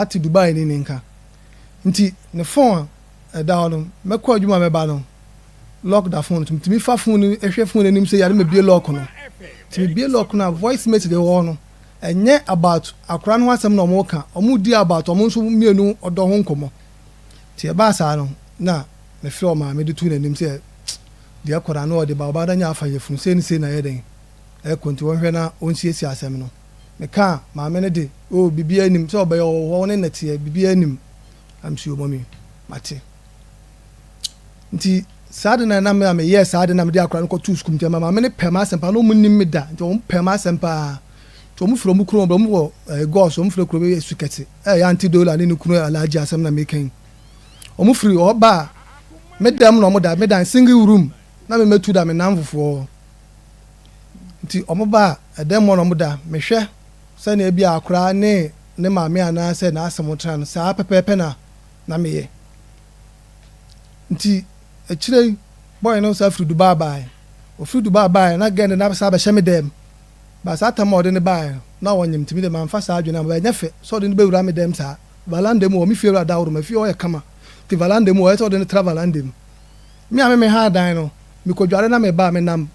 Ate Dubai ni ne nka. Nti ne phone a ɛda hɔ no, mɛkɔ adwuma a mɛba no, lock da phone no so. Metumi fa phone no hwɛ phone no anim sɛ yare mebie lock no. Nti mebie lock no a, voice message ɛwɔ hɔ no, ɛnyɛ about akora no ho asɛm na ɔmo ka. Ɔmo di about ɔmo nso mmienu ɔdɔ ho nkɔmmɔ. Nti ɛbaa saa no, na mefrɛ ɔmaame de tu n'anim sɛ deɛ ɛkɔ na ɔde ba ɔbaa da nyɛ afa yɛfunu sei ne sei na ɛyɛ den ɛkɔ, nti wɔnhwɛ na ɔnsiesie asɛm no. Meka maame no de, o, biribiara anim sɛ ɔbɛyɛ ɔwɔ hɔ ne nɛteɛ, biribiara anim am si ɔmɔ mi mate. Nti saa de na ɛnam a meyɛɛ saa de na mede akora no kɔtoo sukuu. Nti ɛma maame no pɛ m'asɛm paa na ɔmo nim me da, nti ɔmo pɛ m'asɛm paa. Nti ɔmo firi ɔmo kurom, ɔmo wɔ gɔs, ɔmo firi kuro bi esu kɛse, ɛyɛ Auntie Dola ne ne kunu Alhaji asɛm na meka yi. Ɔmo firi ɔba a me dɛm na ɔmo da me dan single room na me mɛtu da me nan fofoɔ. Nti ɔmo ba a ɛdɛm mɔ na ɔmo da mehwɛ sɛnea ebi akora ne ne maame anaasɛ n'asɛm tena no saa pɛpɛɛpɛ na meyɛ. Nti akyire yi, boy no sa firi Dubai baeɛ. Ofiri Dubai baeɛ na girl no na sa bɛhyɛ me dɛm ba. Saa tam a ɔde ne baeɛ no na ɔnyim, ntumi de mamfa saa adwene ama ɛnyɛ fɛ sɛ ɔde no bɛwura me dɛm saa veranda mu wɔ me fie. Wura daworo ma fie ɔyɛ kama, nti veranda mu ɔyɛ sɛ ɔde no tra veranda mu. Me a me me ha dan no, mekɔdware na meba, me nam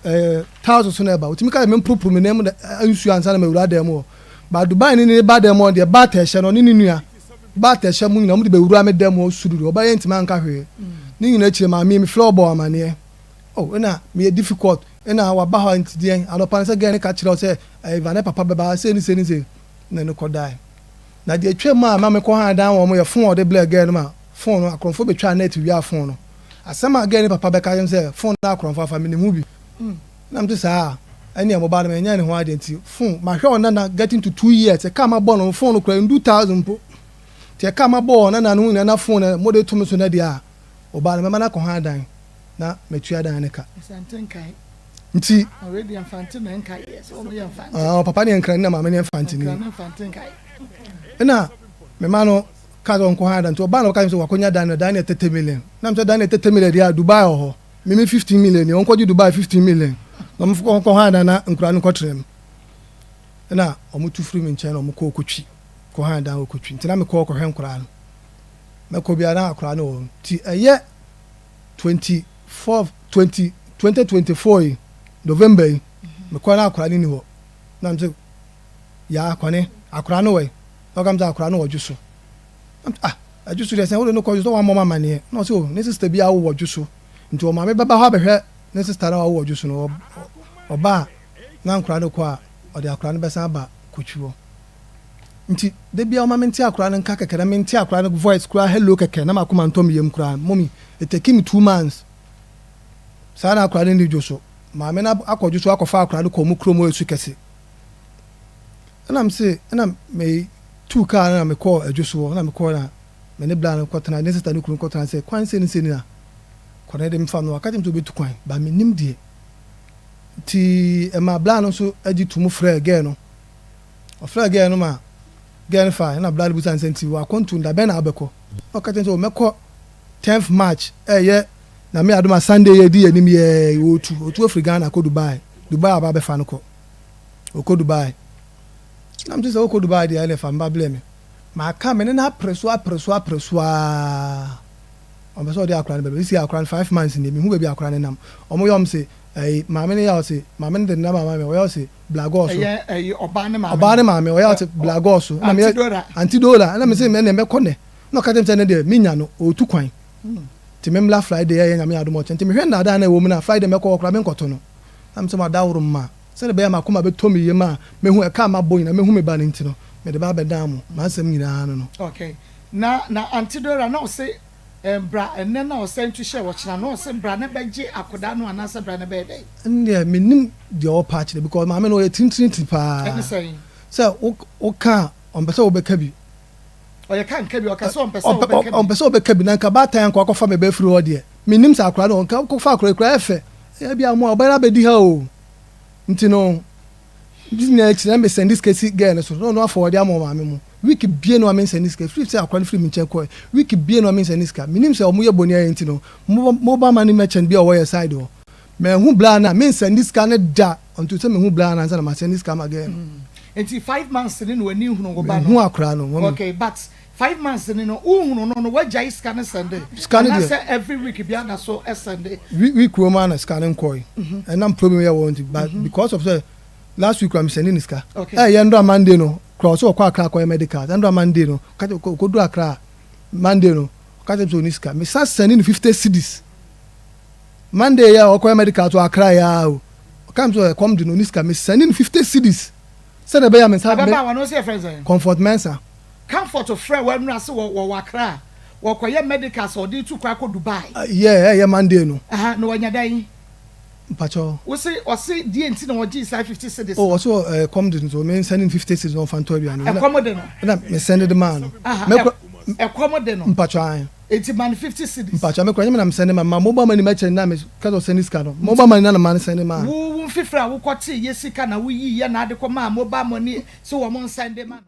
tiles so na ɛba, otumi ka yɛ me mporoporo me nan mu nsuo ansa na mewura dan mu hɔ. Ba Dubai ne ba dan mu hɔ deɛ, baata ɛhyɛ no, ɔne ne nua baata ɛhyɛ mu nyinaa, ɔmo de bɛwura me dan mu hɔ sururu. Ɔbɛyɛ ntumi anka hwee. Ne nyinaa akyire, maame mi frɛ, ɔbɔ amaneɛ oh, ɛna meyɛ difficult, ɛna waba hɔ. Nti deɛ anɔpa no sɛ girl ne ka kyerɛ wo sɛ ɛyɛ ne papa bɛba sei ne sei ne sei na ne kɔ dae. Na deɛ atwa mu a ma mekɔ ha dan wɔ mo yɛ phone a ɔde blɛ girl no, ma phone no akorɔmfoɔ bɛtwa net wia phone no. Asɛm a girl ne papa bɛka kyerɛ sɛ phone no akorɔmfoɔ afa, menim ho bi na mte saa a ɛne ɛmo ba no mɛnyɛ ne ho adeɛ. Nti phone mahwɛ wɔn nana getting to 2 years, ɛka ma bɔ no phone no kura ndu 1,000 mpo. Nti ɛka ma bɔ wɔn nana no ho nyinaa na phone no mo de to me so na deɛ a ɔbaa no mɛma no akɔ ha dan na matua dan ne ka. Nti papa ne yɛ Nkrani na maame ne yɛ Mfantini. Ɛna mɛma no ka sɛ ɔnkɔ ha dan. Nti ɔbaa no ɔka sɛ wakɔnya dan no, dan no yɛ 30 million. Na sɛ dan no yɛ 30 million deɛ a, Dubai wɔ hɔ mimi 15 million yɛ, ɔnkɔgye Dubai 15 million na ɔmo kɔ ha dan na nkura no nkɔtena mu. Ɛna ɔmo tu firi mi nkyɛn na ɔmo kɔ okotwi kɔ ha dan okotwi. Nti na mekɔ kɔhwɛ nkora no, mɛkɔ biara na akora no wɔ. Nti ɛyɛ 24 2024 yi November yi, mekɔ na akora no ni hɔ. Na mse yaa akɔne akora no wɔ yi, na ɔka m sɛ akora no wɔ dwo so. Ah, adwo so deɛ, sɛ wode no kɔ dwo so, wammɔ m amanneɛ. Na ɔsɛ o ne sister bi awo wɔ dwo so, nti ɔmaame bɛba hɔ abɛhwɛ ne sister no a wawo wɔ dwo so no. Ɔba a na nkora no kɔ a, ɔde akora no bɛsan aba kotwi hɔ. Nti da bia ɔma mente akora no nka kɛkɛ na mente akora no voice koraa, hello kɛkɛ, na makoma ntɔ me yam koraa. Mummy, it take me 2 months saa na akora no ni dwo so. Maame no akɔ dwo so akɔfa akora no kɔ mu kurom hɔ esu kɛse. Ɛna se ɛna me tu kaa na mekɔɔ adwo so hɔ na mekɔɔ na me ne bla no kɔtena, ne sister no kunu kɔtena sɛ kwan sɛ ne sɛ ni na kɔnɛ de mfa no aka kyerɛ me sɛ obetu kwan ba, menim deɛ. Nti ɛma bla no nso agye tu mu frɛ girl no. Ɔfrɛ girl no ma girl no fa. Ɛna bla no busa nsɛ nti wakɔntu nda bɛn na abɛkɔ? Na ɔka kyerɛ sɛ ɔmɛkɔ 10th March, ɛyɛ na me adoma Sunday yɛ di anim yɛ wɔtu ɔtu afiri Ghana kɔ Dubai. Dubai aba abɛfa no kɔ, ɔkɔ Dubai. Na mte sɛ wokɔ Dubai deɛ, ɛne fa mba blɛ me maaka me ne no apere so, apere so, apere so aa ɔmpɛ sɛ ɔde akora no bɛbɛ sisi. Akora no 5 months nie, mehu baabi akora no nam. Ɔmo yɛ ɔmo se ɛyi maame no yɛ ɔse maame no de ne nam ama me, ɔyɛ ɔse blagɔɔ so. Ɛyɛ ɛyi ɔbaa ne maame. Ɔbaa ne maame ɔyɛ ɔse blagɔɔ so na meyɛ Auntie Dora. Auntie Dora. Ɛna me sɛ ɛnɛ mɛkɔ nɛ, na ɔka kyerɛ me sɛ ɛnɛ deɛ menya no, ɔɔtu kwan, nti memmla Friday. Ɛyɛ Nyame adom ɔkyɛ. Nti mehwɛ nnaadaa na ɛwɔ mu na Friday mɛkɔ hɔ koraa menkɔto no. Na mesɛ madaworo ma sɛde bɛyɛ makoma bɛtɔ me yam a mehu ɛka a mabɔ nyina, mehu me ba no. Nti no mede ba abɛdan mo m'asɛm nyinaa no. Okay, na Auntie Dora na ɔse bra ɛnɛ na ɔsɛ nto hyɛ wɔkyena na ɔse bra ne bɛgye akwadaa no anaasɛ bra ne bɛyɛ dɛ? Ɛndeɛ menim deɛ ɔpa akyerɛ because maame no ɔyɛ tintintin paa. Ɛne sɛn? Sɛ woka a, ɔmpɛ sɛ wobɛka bi. Ɔyɛ ka nka bi, ɔka sɛ ɔmpɛ sɛ wobɛka bi. Ɔmpɛ sɛ wobɛka bi. Na nka baatan nkɔ akɔfa me bɛfiri hɔ deɛ, menim sɛ akora no ɔnka kɔfa akora kura ɛfɛ ɛyɛ bi a mo a ɔbɛyɛ abɛdi ha o. Nti no nyinaa akyi na mesend sika si girl no so na ɔno afɔ ɔde ama ɔmaame mu. Week bie no a mensend sika firi sɛ akora no firi me nkyɛn kɔɛ, week bie no a mensend sika. Menim sɛ ɔmo yɛ bɔne ayɛ. Nti no mobile money merchant bi a ɔwɔ yɛ side hɔ, mahu bla no a mensend sika no da until sɛ mehu bla no ansa na masend sika ama girl no. Nti 5 months ne na w'ani nhunu wo ba no? Mehu akora no, mami. Okay, but 5 months ne no wohunu no no, wagyae sika no send? Sika no deɛ- Anaasɛ every week bi ada so send? Week wɔ mu a na sika no nkɔe. Ɛnam problem yɛ wɔ nti, but because of sɛ last week kora mesend ne sika. Ɛyɛ ndɔ a Monday no kora ɔsɛ ɔkɔ Akra akɔyɛ medical. Ɛndɔ a Monday no kɔduru Akra a Monday no, ɔka kyerɛ me sɛ ɔni sika. Mesa send ne 50 cedis Monday yɛ a ɔkɔyɛ medical to Akra yɛ a o, ɔka mi sɛ ɛkɔm de no, ɔni sika. Mesend ne 50 cedis sɛdeɛ ɛbɛyɛ a me nsa Ababaawa no, ɔsɛ yɛfrɛ no sɛn? Comfort Mensa. Comfort frɛ w'anura sɛ wɔ Akra a wɔkɔyɛ medical, sɛ ɔde tu kɔ akɔ Dubai? Yɛ ɛyɛ Monday no. Aha, na wanya dan? Mpakyɛw? Wose ɔse deɛ nti na wɔgye saa 50 cedis? O, ɔsɛ ɛkɔm de no so me send ne 50 cedis na ɔfa ntɔ aduane. Ɛkɔm de no? Ɛna me send de maa no. Aha, ɛkɔm de no? Mpakyɛw, ayi. Eti ma no 50 cedis? Mpakyɛw, me kura nyɛ me na me send ma mobile money mɛkyɛ na me kasa ɔsend sika no, mobile money na ma ne send maa no. Wo mfifiri a wokɔtee yɛ sika na woyii yɛ na ade kɔ maa mobile money sɛ wɔn nsend ma no.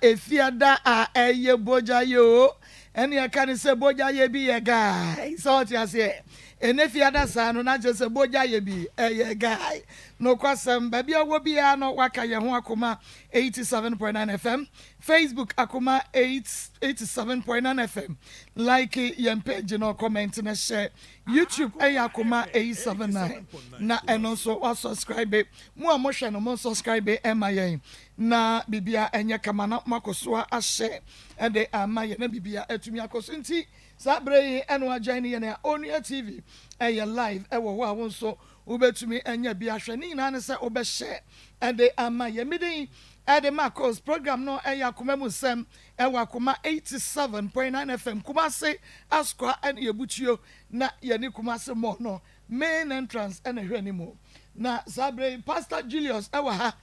Efiada a ɛyɛ bogya yɛ o, ɛne ɛka ne sɛ bogya yɛ bi yɛ guy sɛ ɔte aseɛ. Ɛnɛ fiada saa no na kyerɛ sɛ bogya yɛ bi ɛyɛ guy. Nokwasɛm, baabi a wɔ biara no waka yɛn ho. Akoma 87.9 FM, Facebook Akoma 87.9 FM, like yɛn page no, comment na hyɛ. YouTube ɛyɛ Akoma 879 na ɛno nso wasubscribe. Mo a mohwɛ no, mo subscribe ɛma yɛn na biribia ɛnyɛ kama na moakɔ so ahyɛ ɛde ama yɛn na biribia atumi akɔ so. Nti saa berɛ yi ɛno agyan ne yɛn a Onua TV ɛyɛ live ɛwɔ hɔ a wo nso wobɛtumi anya bi ahwɛ. Ne nyinaa ne sɛ wobɛhyɛ ɛde ama yɛn. Midin ɛde Marcos program no ɛyɛ Akoma mu Nsɛm ɛwɔ Akoma 87.9 FM, Kumase Asokwa ɛne yɛbutuo na yɛne Kumase mall no main entrance ɛna ɛhwɛ anim. Na saa berɛ yi Pastor Julius ɛwɔ ha.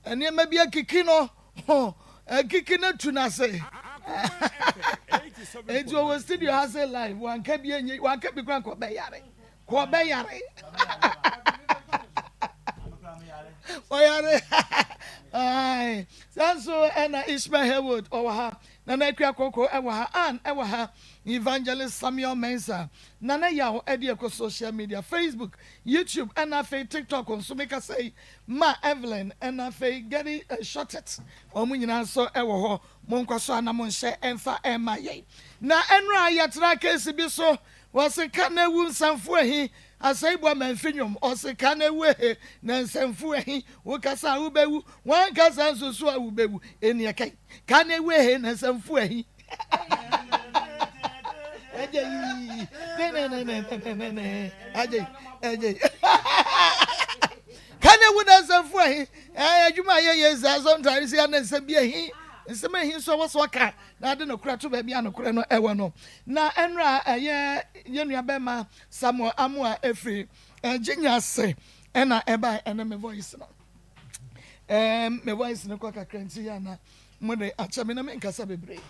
Nneɛma bi akiki no, akiki no tu n'ase, eti ɔwɔ studio ha sɛ live. Wanka bi enye, wanka bi kora nkɔ bɛyare kɔ bɛyare ɔyare. Ayi saa nso ɛna Ishmael Haywood ɔwɔ ha, Nana Akua Koko ɛwɔ ha, Ann ɛwɔ ha, Evangelist Samuel Mensah, Nana Yaw ɛde ɛkɔ social media, Facebook, YouTube ɛna afei TikTok nso. Meka sɛ ma Evelyn ɛna afei Getty Shortet, wɔn nyinaa nso ɛwɔ hɔ. Mo nkɔ so ana mo nhyɛ ɛmfa ɛma yɛn. Na ɛnura yɛtena case bi so, wɔsi ka na ewu nsanfo ehi asɛe bu amanfi nnwom. Ɔsi ka na ewu ehe na nsanfo ehi, wokasa a wobɛwu, wankasa nso so a wobɛwu. Eni ɛkɛn ka na ewu ehe na nsanfo ehi ɛgye yi nenenenenenene agye ɛgye ka na ewu na nsanfo ehi. Ɛɛ, adwuma a yɛyɛ saa sometimes yɛ na nsɛm bi ehi, nsɛm ehi nso wɔ so ɔka na ade nokorɛ to baabi a nokorɛ no ɛwɔ no. Na ɛnura ɛyɛ yɛn nua bɛrima Samuel Amoa efiri ɛgye ase ɛna ɛba. Ɛne me voice no, me voice no kɔ kakra nti yɛ ana mo de akyɛ me na me nkasa bebree,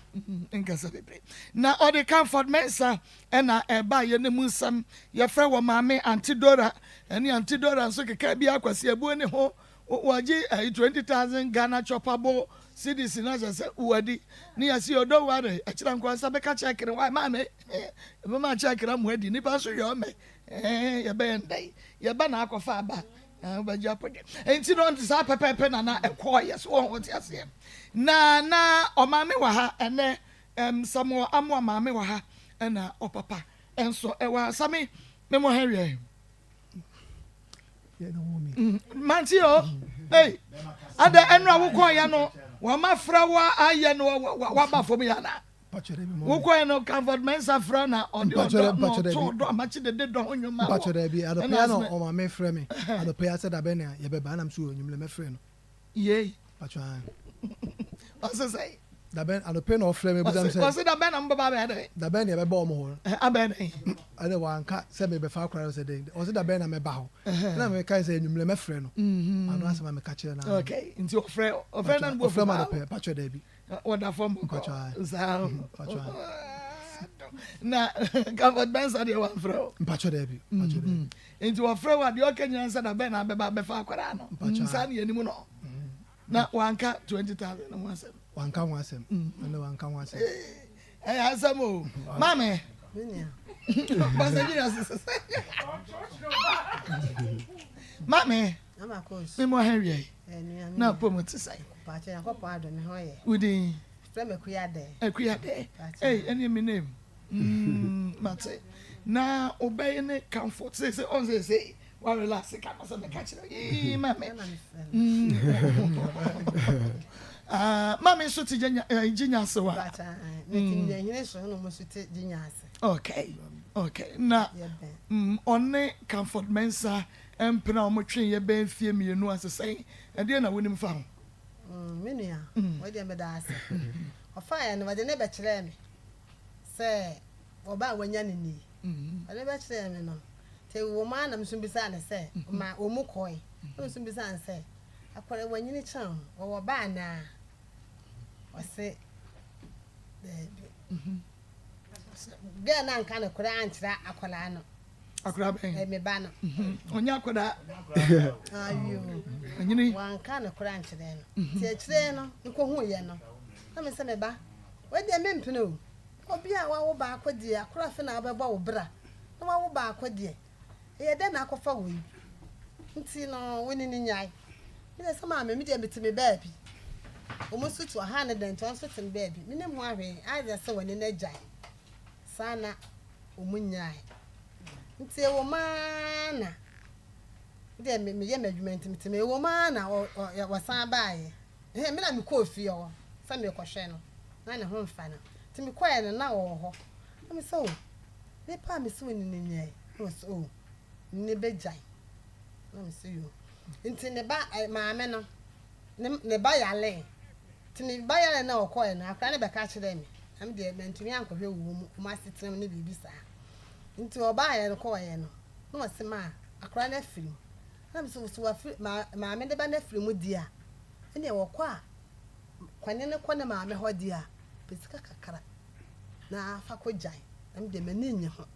nkasa bebree. Na ɔde Comfort Mensa ɛna ɛba yɛ ne mu nsɛm. Yɛfrɛ wɔ maame Aunty Dora, ɛne Aunty Dora nso keka bi akwasi ebuo ne ho. Wɔgye ɛyi 20,000 Ghana choppable cedis na kyerɛ sɛ wadi ne yɛsi ɔdɔ ware ɛkyerɛ nkwansa bɛka kyɛkere wa maame ɛbɛma kyɛkere amu adi nipa nso yɛ ɔmɛ ɛɛ yɛbɛyɛ ndɛn yɛbɛ na akɔfa aba wobɛgye apɔdwe. Nti no nti saa pɛpɛɛpɛ na ɛkɔɔ yɛ so wɔn wɔte aseɛ. Na ɔmaame wɔ ha ɛnɛ, Samuel Amoa maame wɔ ha, ɛna ɔpapa ɛnso ɛwɔ ha. Sami memo ha wiɛ mante o. Ei, ada ɛnu a wokɔɔ yɛ no, wɔn afra wa ayɛ no waba fam yɛ ana wokɔɛ no, Comfort Mensa frɛ na ɔde ɔdɔ na ɔto ɔdɔ amakye dede dɔ ho nnwom ma. Mpakyɛ dɛ bi adɔpɛ ya na ɔmaame frɛ me adɔpɛ ya sɛ dabɛ na yɛbɛba, ɛnam so onyimlɛ mɛfrɛ no. Yei. Mpakyɛ an. Ɔse sɛ? Dabɛ adɔpɛ na ɔfrɛ me busa me sɛ. Ɔse dabɛ na mbɛba abɛyɛ dɛ? Dabɛ na yɛbɛba ɔmo hɔ. Abɛyɛ dɛ? Ɛnɛ wanka sɛ mebɛfa akora no sɛ dɛn, ɔse dabɛ na mɛba hɔ, ɛna meka sɛ enyimlɛ mɛfrɛ no. Ano asɛm a meka kyerɛ no. Okay, nti ɔfrɛ na no bu. Ɔfrɛ me adɔpɛ, mpakyɛ dɛ bi. Wɔda fam. Mpakyɛ an. Saa na Comfort Mensa deɛ wamfrɛ o? Mpakyɛ dɛ bi, mpakyɛ dɛ bi. Nti wɔfrɛ wo a, deɛ ɔka nyina sɛ dabɛn na abɛba abɛfa akwaraa no? Mpakyɛ. Saa ne yɛnim no na wanka 20,000 no ho asɛm. Wanka ho asɛm, ɛnɛ wanka ho asɛm. Ɛyɛ asɛm o, maame Pastor Junior sese maame. Me mo ahɛn wia yi. Na apɔ mu te sɛn? Wo din? Akua Dɛɛ. Ei, ɛneɛ me name. Mm, mate. Na wobɛyɛ ne comfort. Sɛ sɛ ɔn sɛ sɛ wa relax ka ma sɛ meka kyerɛ. Ii, mame. Mm. Ah, mame nso te gyinya ase wa. Okay, okay. Na mm, ɔne Comfort Mensah mpena a wɔtwee yɛ bɛyɛ mfeɛ mmienu ase sɛn? Ɛdeɛn na wonim fa ho? Mm, me nua, wei deɛ meda ase. Ɔfaeɛ no, wɔde ne bɛkyerɛɛ me sɛ ɔba a wanya no nie. Ɔde ne bɛkyerɛɛ me no, nti wɔ mu ara na me nso bisaa no sɛ, ma wɔn mu kɔe. Na me nso bisaa no sɛ, akwadaa wanyini kyɛn wo, wɔwɔ ba anaa? Ɔse, daabi. Girl no anka nokorɛ ankyerɛ akwadaa no. Akwadaa bɛn? Ɛyɛ me ba no. Ɔnyɛ akwadaa. Ayo. Ɔnyini. Wanka nokorɛ ankyerɛ no. Nti akyire no, mekɔhuiɛ no, na me sɛ me ba, wei deɛ mempene o. Obi a wawo baako deɛ, akora afe na wobɛbɔ wo bra, na wawo baako deɛ, ɛyɛ dɛn na akɔfa wei? Nti no, wo ne no nyae. Me deɛ sɛ maame, me deɛ mete me baabi. Wɔn nso te ɔha ne dɛn nti wɔn nso te me baabi. Menim ho ahwee, ayɛ sɛ wɔne no agyae. Saa na wɔn nyae. Nti ɛwɔ mu ara na, me deɛ meyɛ m'adwuma nti mete me, ɛwɔ mu ara na wɔsan baeɛ. Ɛhɛn, me na mekɔɔ fie hɔ sɛ merekɔhwɛ no, na ne ho mfa no. Nti mekɔeɛ no, na ɔwɔ hɔ. Na me sɛ, oh, nipa a mese wo ne no nyae? Na ɔse, oh, ne bɛgyae. Na me sɛ, yoo. Nti ne ba, maame no, ne, ne ba yaree. Nti ne ba yaree na ɔkɔeɛ no, akwadaa no bɛka kyerɛɛ me. Na me deɛ, mantumi ankɔhwɛ wɔ wɔn, wɔn asetena mu ne biribi saa. Nti ɔbaeɛ no kɔeɛ no, na ɔse, ma, akwadaa no afiri mu. Na me sɛ, so wafiri, ma, maame ne ba no afiri mu deɛ a, ɛnneɛ wɔkɔ a, kwane no kɔ ne maame hɔ deɛ a, pɛ sika kakra na fa kɔgyae. Na me deɛ, m'ani nnye ho.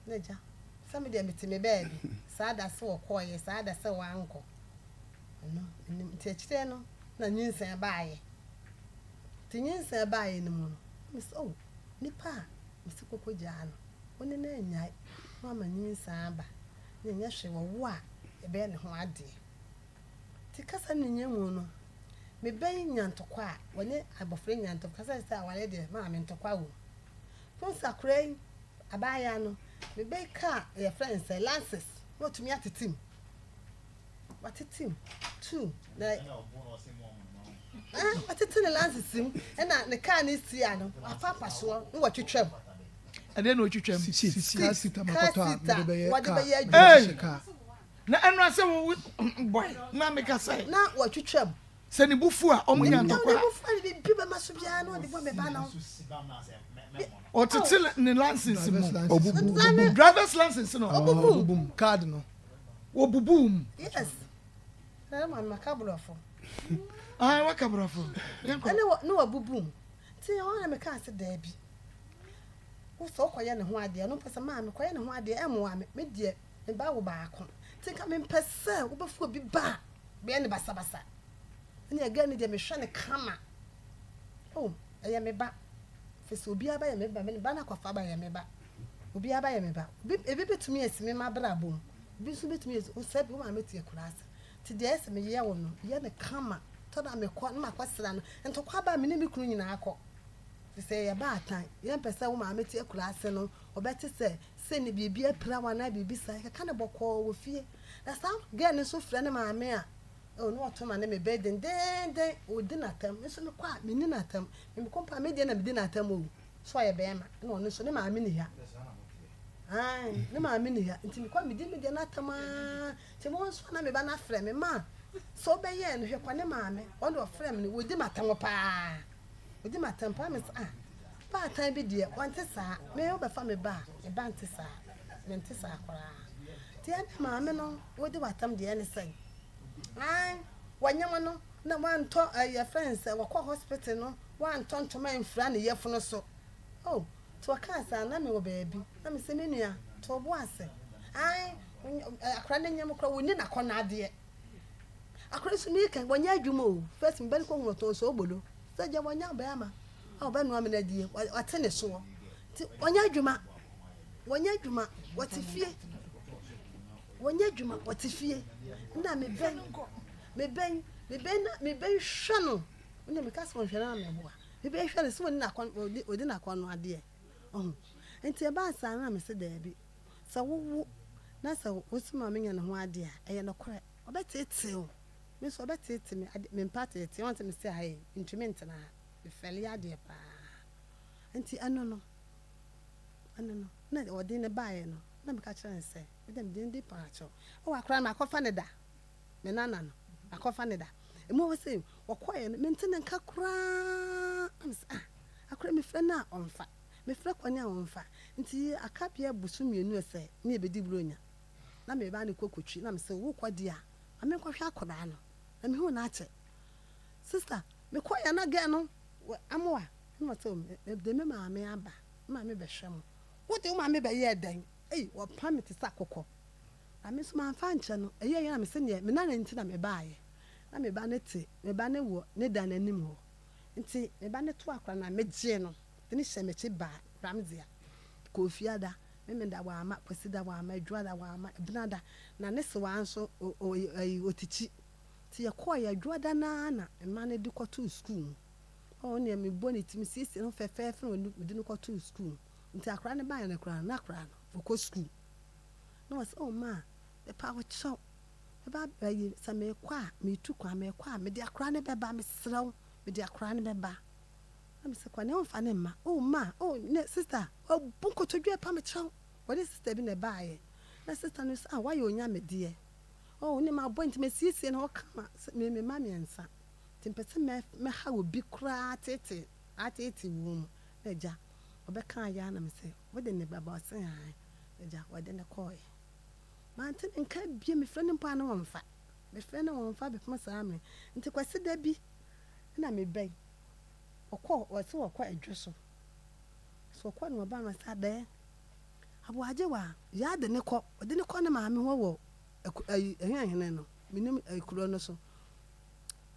N'agya, sɛ me deɛ mete me baabi, saa da sɛ wɔkɔeɛ, saa da sɛ wɔankɔ. Ɛno, menim. Nti akyire no, na nyinsɛn baeɛ. Nti nyinsɛn baeɛ no mu no, me sɛ, oh, nipa a mese kɔkɔ gyaa no, wo ne no annyae, na wama nyinsɛn aba, na ɛnyɛ hwee, wɔwo a, yɛbɛyɛ ne ho adeɛ. Nti kasa no nyɛ mu no, me ba yi nya ntɔkwa a, wɔne abɔfra nya ntɔkwa, kasa sɛ awareɛ deɛ, maame ntɔkwa wɔ mu. Wohu sɛ akwadaa yi, abaayewa no, me ba yi kaa yɛfrɛ no sɛ lances na watumi atete mu. Watete mu two na ah, watete ne lances mu ɛna ne kaa ne si ano wafa apasoɔ na watwitwa mu. Ɛdeɛ na otwitwa mu. Seat car seat a makɔtɔ a mede bɛyɛ car. Na ɛno asɛ wo boy na meka sɛ. Na watwitwa mu. Sɛ ne bo fu a, ɔmo nya ntɔkwa. Ne bo fu a, biribi bɛma so biara na ɔde bɔ me ba no. Ɔtete ne license mu. Obubu. Driver's license no. Obubu. Obubu card no. Obubu mu. Yes. Na ma maka borɔfo. Ah, waka borɔfo. Yɛnkɔ. Ɛne ne wabubu mu. Nti ɛhɔ na mekaa sɛ daabi. Wo sɛ wokɔyɛ ne ho adeɛ, ɔno mpo sɛ maa mekɔyɛ ne ho adeɛ ɛmmoa me. Me deɛ, me ba wo baako. Nti nka mempɛ sɛ wobɛfa obi ba a bɛyɛ no basabasa. Ɛnna girl no deɛ mehwɛ no kama. Oh, ɛyɛ me ba. Firi sɛ obiara ba yɛ me ba, me ba no akɔfa ba yɛ me ba. Obiara ba yɛ me ba. Obi, ebi bɛtumi asi me m'abrabɔ mu. Ebi nso bɛtumi asi, wo sɛ bi wo maame te akuraase. Nti deɛ ɛyɛ sɛ meyɛ wo no, yɛ no kama. Tɔ da mekɔ na makɔsra no. Ntɔkwa ba a, me ne me kunu nyinaa kɔ. Firi sɛ yɛyɛ baatan, yɛmpɛ sɛ wo maame te akuraase no, ɔbɛte sɛ sɛ ne biribi apira wo anaa biribi saa. Yɛkeka no bɔkɔɔ wɔ fie. Na saa girl no nso frɛ ne maame a, oh, na ɔto ma ne me bɛ dendeenden, ɔdi n'atam. Me nso mekɔ a, menni n'atam. Me mekɔ mpo a, me deɛ na medi n'atam o. So ɔyɛ bɛrima, ɛna ɔno nso ne maame nni ha. Ae, ne maame nni ha. Nti mekɔ a, medi me deɛ n'atam ara. Nti mo nso na me ba no afrɛ me, ma, sɛ wobɛyɛɛ no, hwɛ kɔ ne maame. Ɔno deɛ ɔfrɛ me no, ɔdi m'atam paa. Ɔdi m'atam paa. Me sɛ, ah, baatan bi deɛ, ɔnte saa. Me wobɛfa me ba a, me ba nte saa. Mente saa koraa. Nti ɛnde maame no wodi w'atam deɛ ɛne sɛn? Ae, wɔnyem no na wantɔ ɛɛ yɛfrɛ no sɛ wɔkɔ hospital no wantɔ ntoma amfira ne yafunu so. Oh, nti ɔkaa saa na mewɔ baabi na mese me nua to wo bo ase. Ae, akora no nyem koraa wɔnni n'akɔnnɔ adeɛ. Akora nso meka wɔnyɛ adwuma o. First me ba no kɔhunu ɔtɔn soobolo. Sɛ gya wɔnyɛ bɛrima a ɔbɛnoa me no adie, wate ne soɔ. Nti wɔnyɛ adwuma. Wɔnyɛ adwuma, wɔte fie. Wɔnyɛ adwuma, wɔte fie. Nna mebɛn, mebɛn, mebɛn na mebɛn hwɛ no. Nna meka sɛ wɔnhwɛ no na meboa. Mebɛn hwɛ no sɛ wɔdi n'akɔn, wɔdi, wɔdi n'akɔnnɔ adeɛ. Ɔho. Nti ɛbaa saa no na mese daabi. Sɛ wowo na sɛ wosi ma menya ne ho adeɛ a, ɛyɛ nokorɛ. Ɔbɛteetee wo. Me nso ɔbɛteetee me. Ade, mempɛ ateetee. Wɔn sɛ mese ha yi, mentumi ntena ha. Mefɛle adeɛ paa. Nti ɛno no, ɛno no, na ɔde no baeɛ no, na meka kyerɛ no sɛ, Me deɛ mede no di paakyɛw. Oh akora no makɔfa no da. Me nana no makɔfa no da. Emu hɔ sɛ wɔkɔeɛ no mente ne nka koraa. Na mese ah akora mefrɛ no a ɔmfa. Mefrɛ Kwani a ɔmfa. Nti aka bɛyɛ bosom mmienu sɛ ne yɛbɛdi buronya. Na me ba no kɔ kɔtwi na mese wokɔ deɛ a ma menkɔhwɛ akwadaa no. Na mehuu no akyɛ. Sister mekɔeɛ na girl no amoa na ɔse oh mede me maame aba. Me maame bɛhwɛ mo. Wode wo maame bɛyɛɛ dɛn? Ei, wɔpam me te sɛ akokɔ. Na me nso mamfa ankyɛ no. Ɛyɛeɛ na mese neɛ me nana nti na mebaeɛ. Na me ba no te, me ba no wɔ ne dan anim hɔ. Nti me ba no too akora no a, megyee no de no hyɛɛ m'akyi baa Ramdea. Kɔɔ Fiada, Memenda wamma, Kwasida wamma, Adwuada wamma, Ɛbenada, na ne sewaa nso o, o, ayi, ɔtikyi. Nti yɛkɔeɛ, Adwuada no ara na mma no de kɔtoo sukuu mu. Ɔɔ, neɛ mebɔ ne ti, mesiesie ne ho fɛfɛɛfɛ na mede no kɔtoo sukuu mu. Nti akora no baeɛ no koraa no, na akora no ɔkɔ sukuu. Na ɔse, oh ma, mepa wo kyɛw, mɛba ayi, sɛ mekɔ a, metu kwan, mekɔ a, mede akora no bɛba, mesrɛ wo, mede akora no bɛba. Na mese, kɔ ne womfa no mma. Oh ma, oh ne sister, wabu nkotodwe pa me kyɛw. Wɔne sister bi na ɛbaeɛ. Na sister no sɛ, ah, woayɛ onyame deɛ. Oh, ne mabɔ nti masiesie ne ho kama, sɛ me me mma mmiɛnsa. Nti mpɛ sɛ mɛha obi koraa tete, ateetee wo mu. Na agya, ɔbɛkaa yɛ ara na mese, wode ne bɛba? Ɔse aane. Agya, wɔde no kɔɔeɛ. Mante ne nka bio, mefrɛ no mpo a na ɔmfa. Mefrɛ no a ɔmfa bɛpem saa mmerɛ. Nti Kwasida bi na mebɛn, ɔkɔɔ, ɔse ɔkɔ Adwo so. So ɔkɔɔ na ɔbaa na ɔse abɛɛ, Aboagye wa, Yaa de no kɔ, ɔde no kɔ ne maame hɔ wɔ ayi, ɛhene no, menim kuro no so.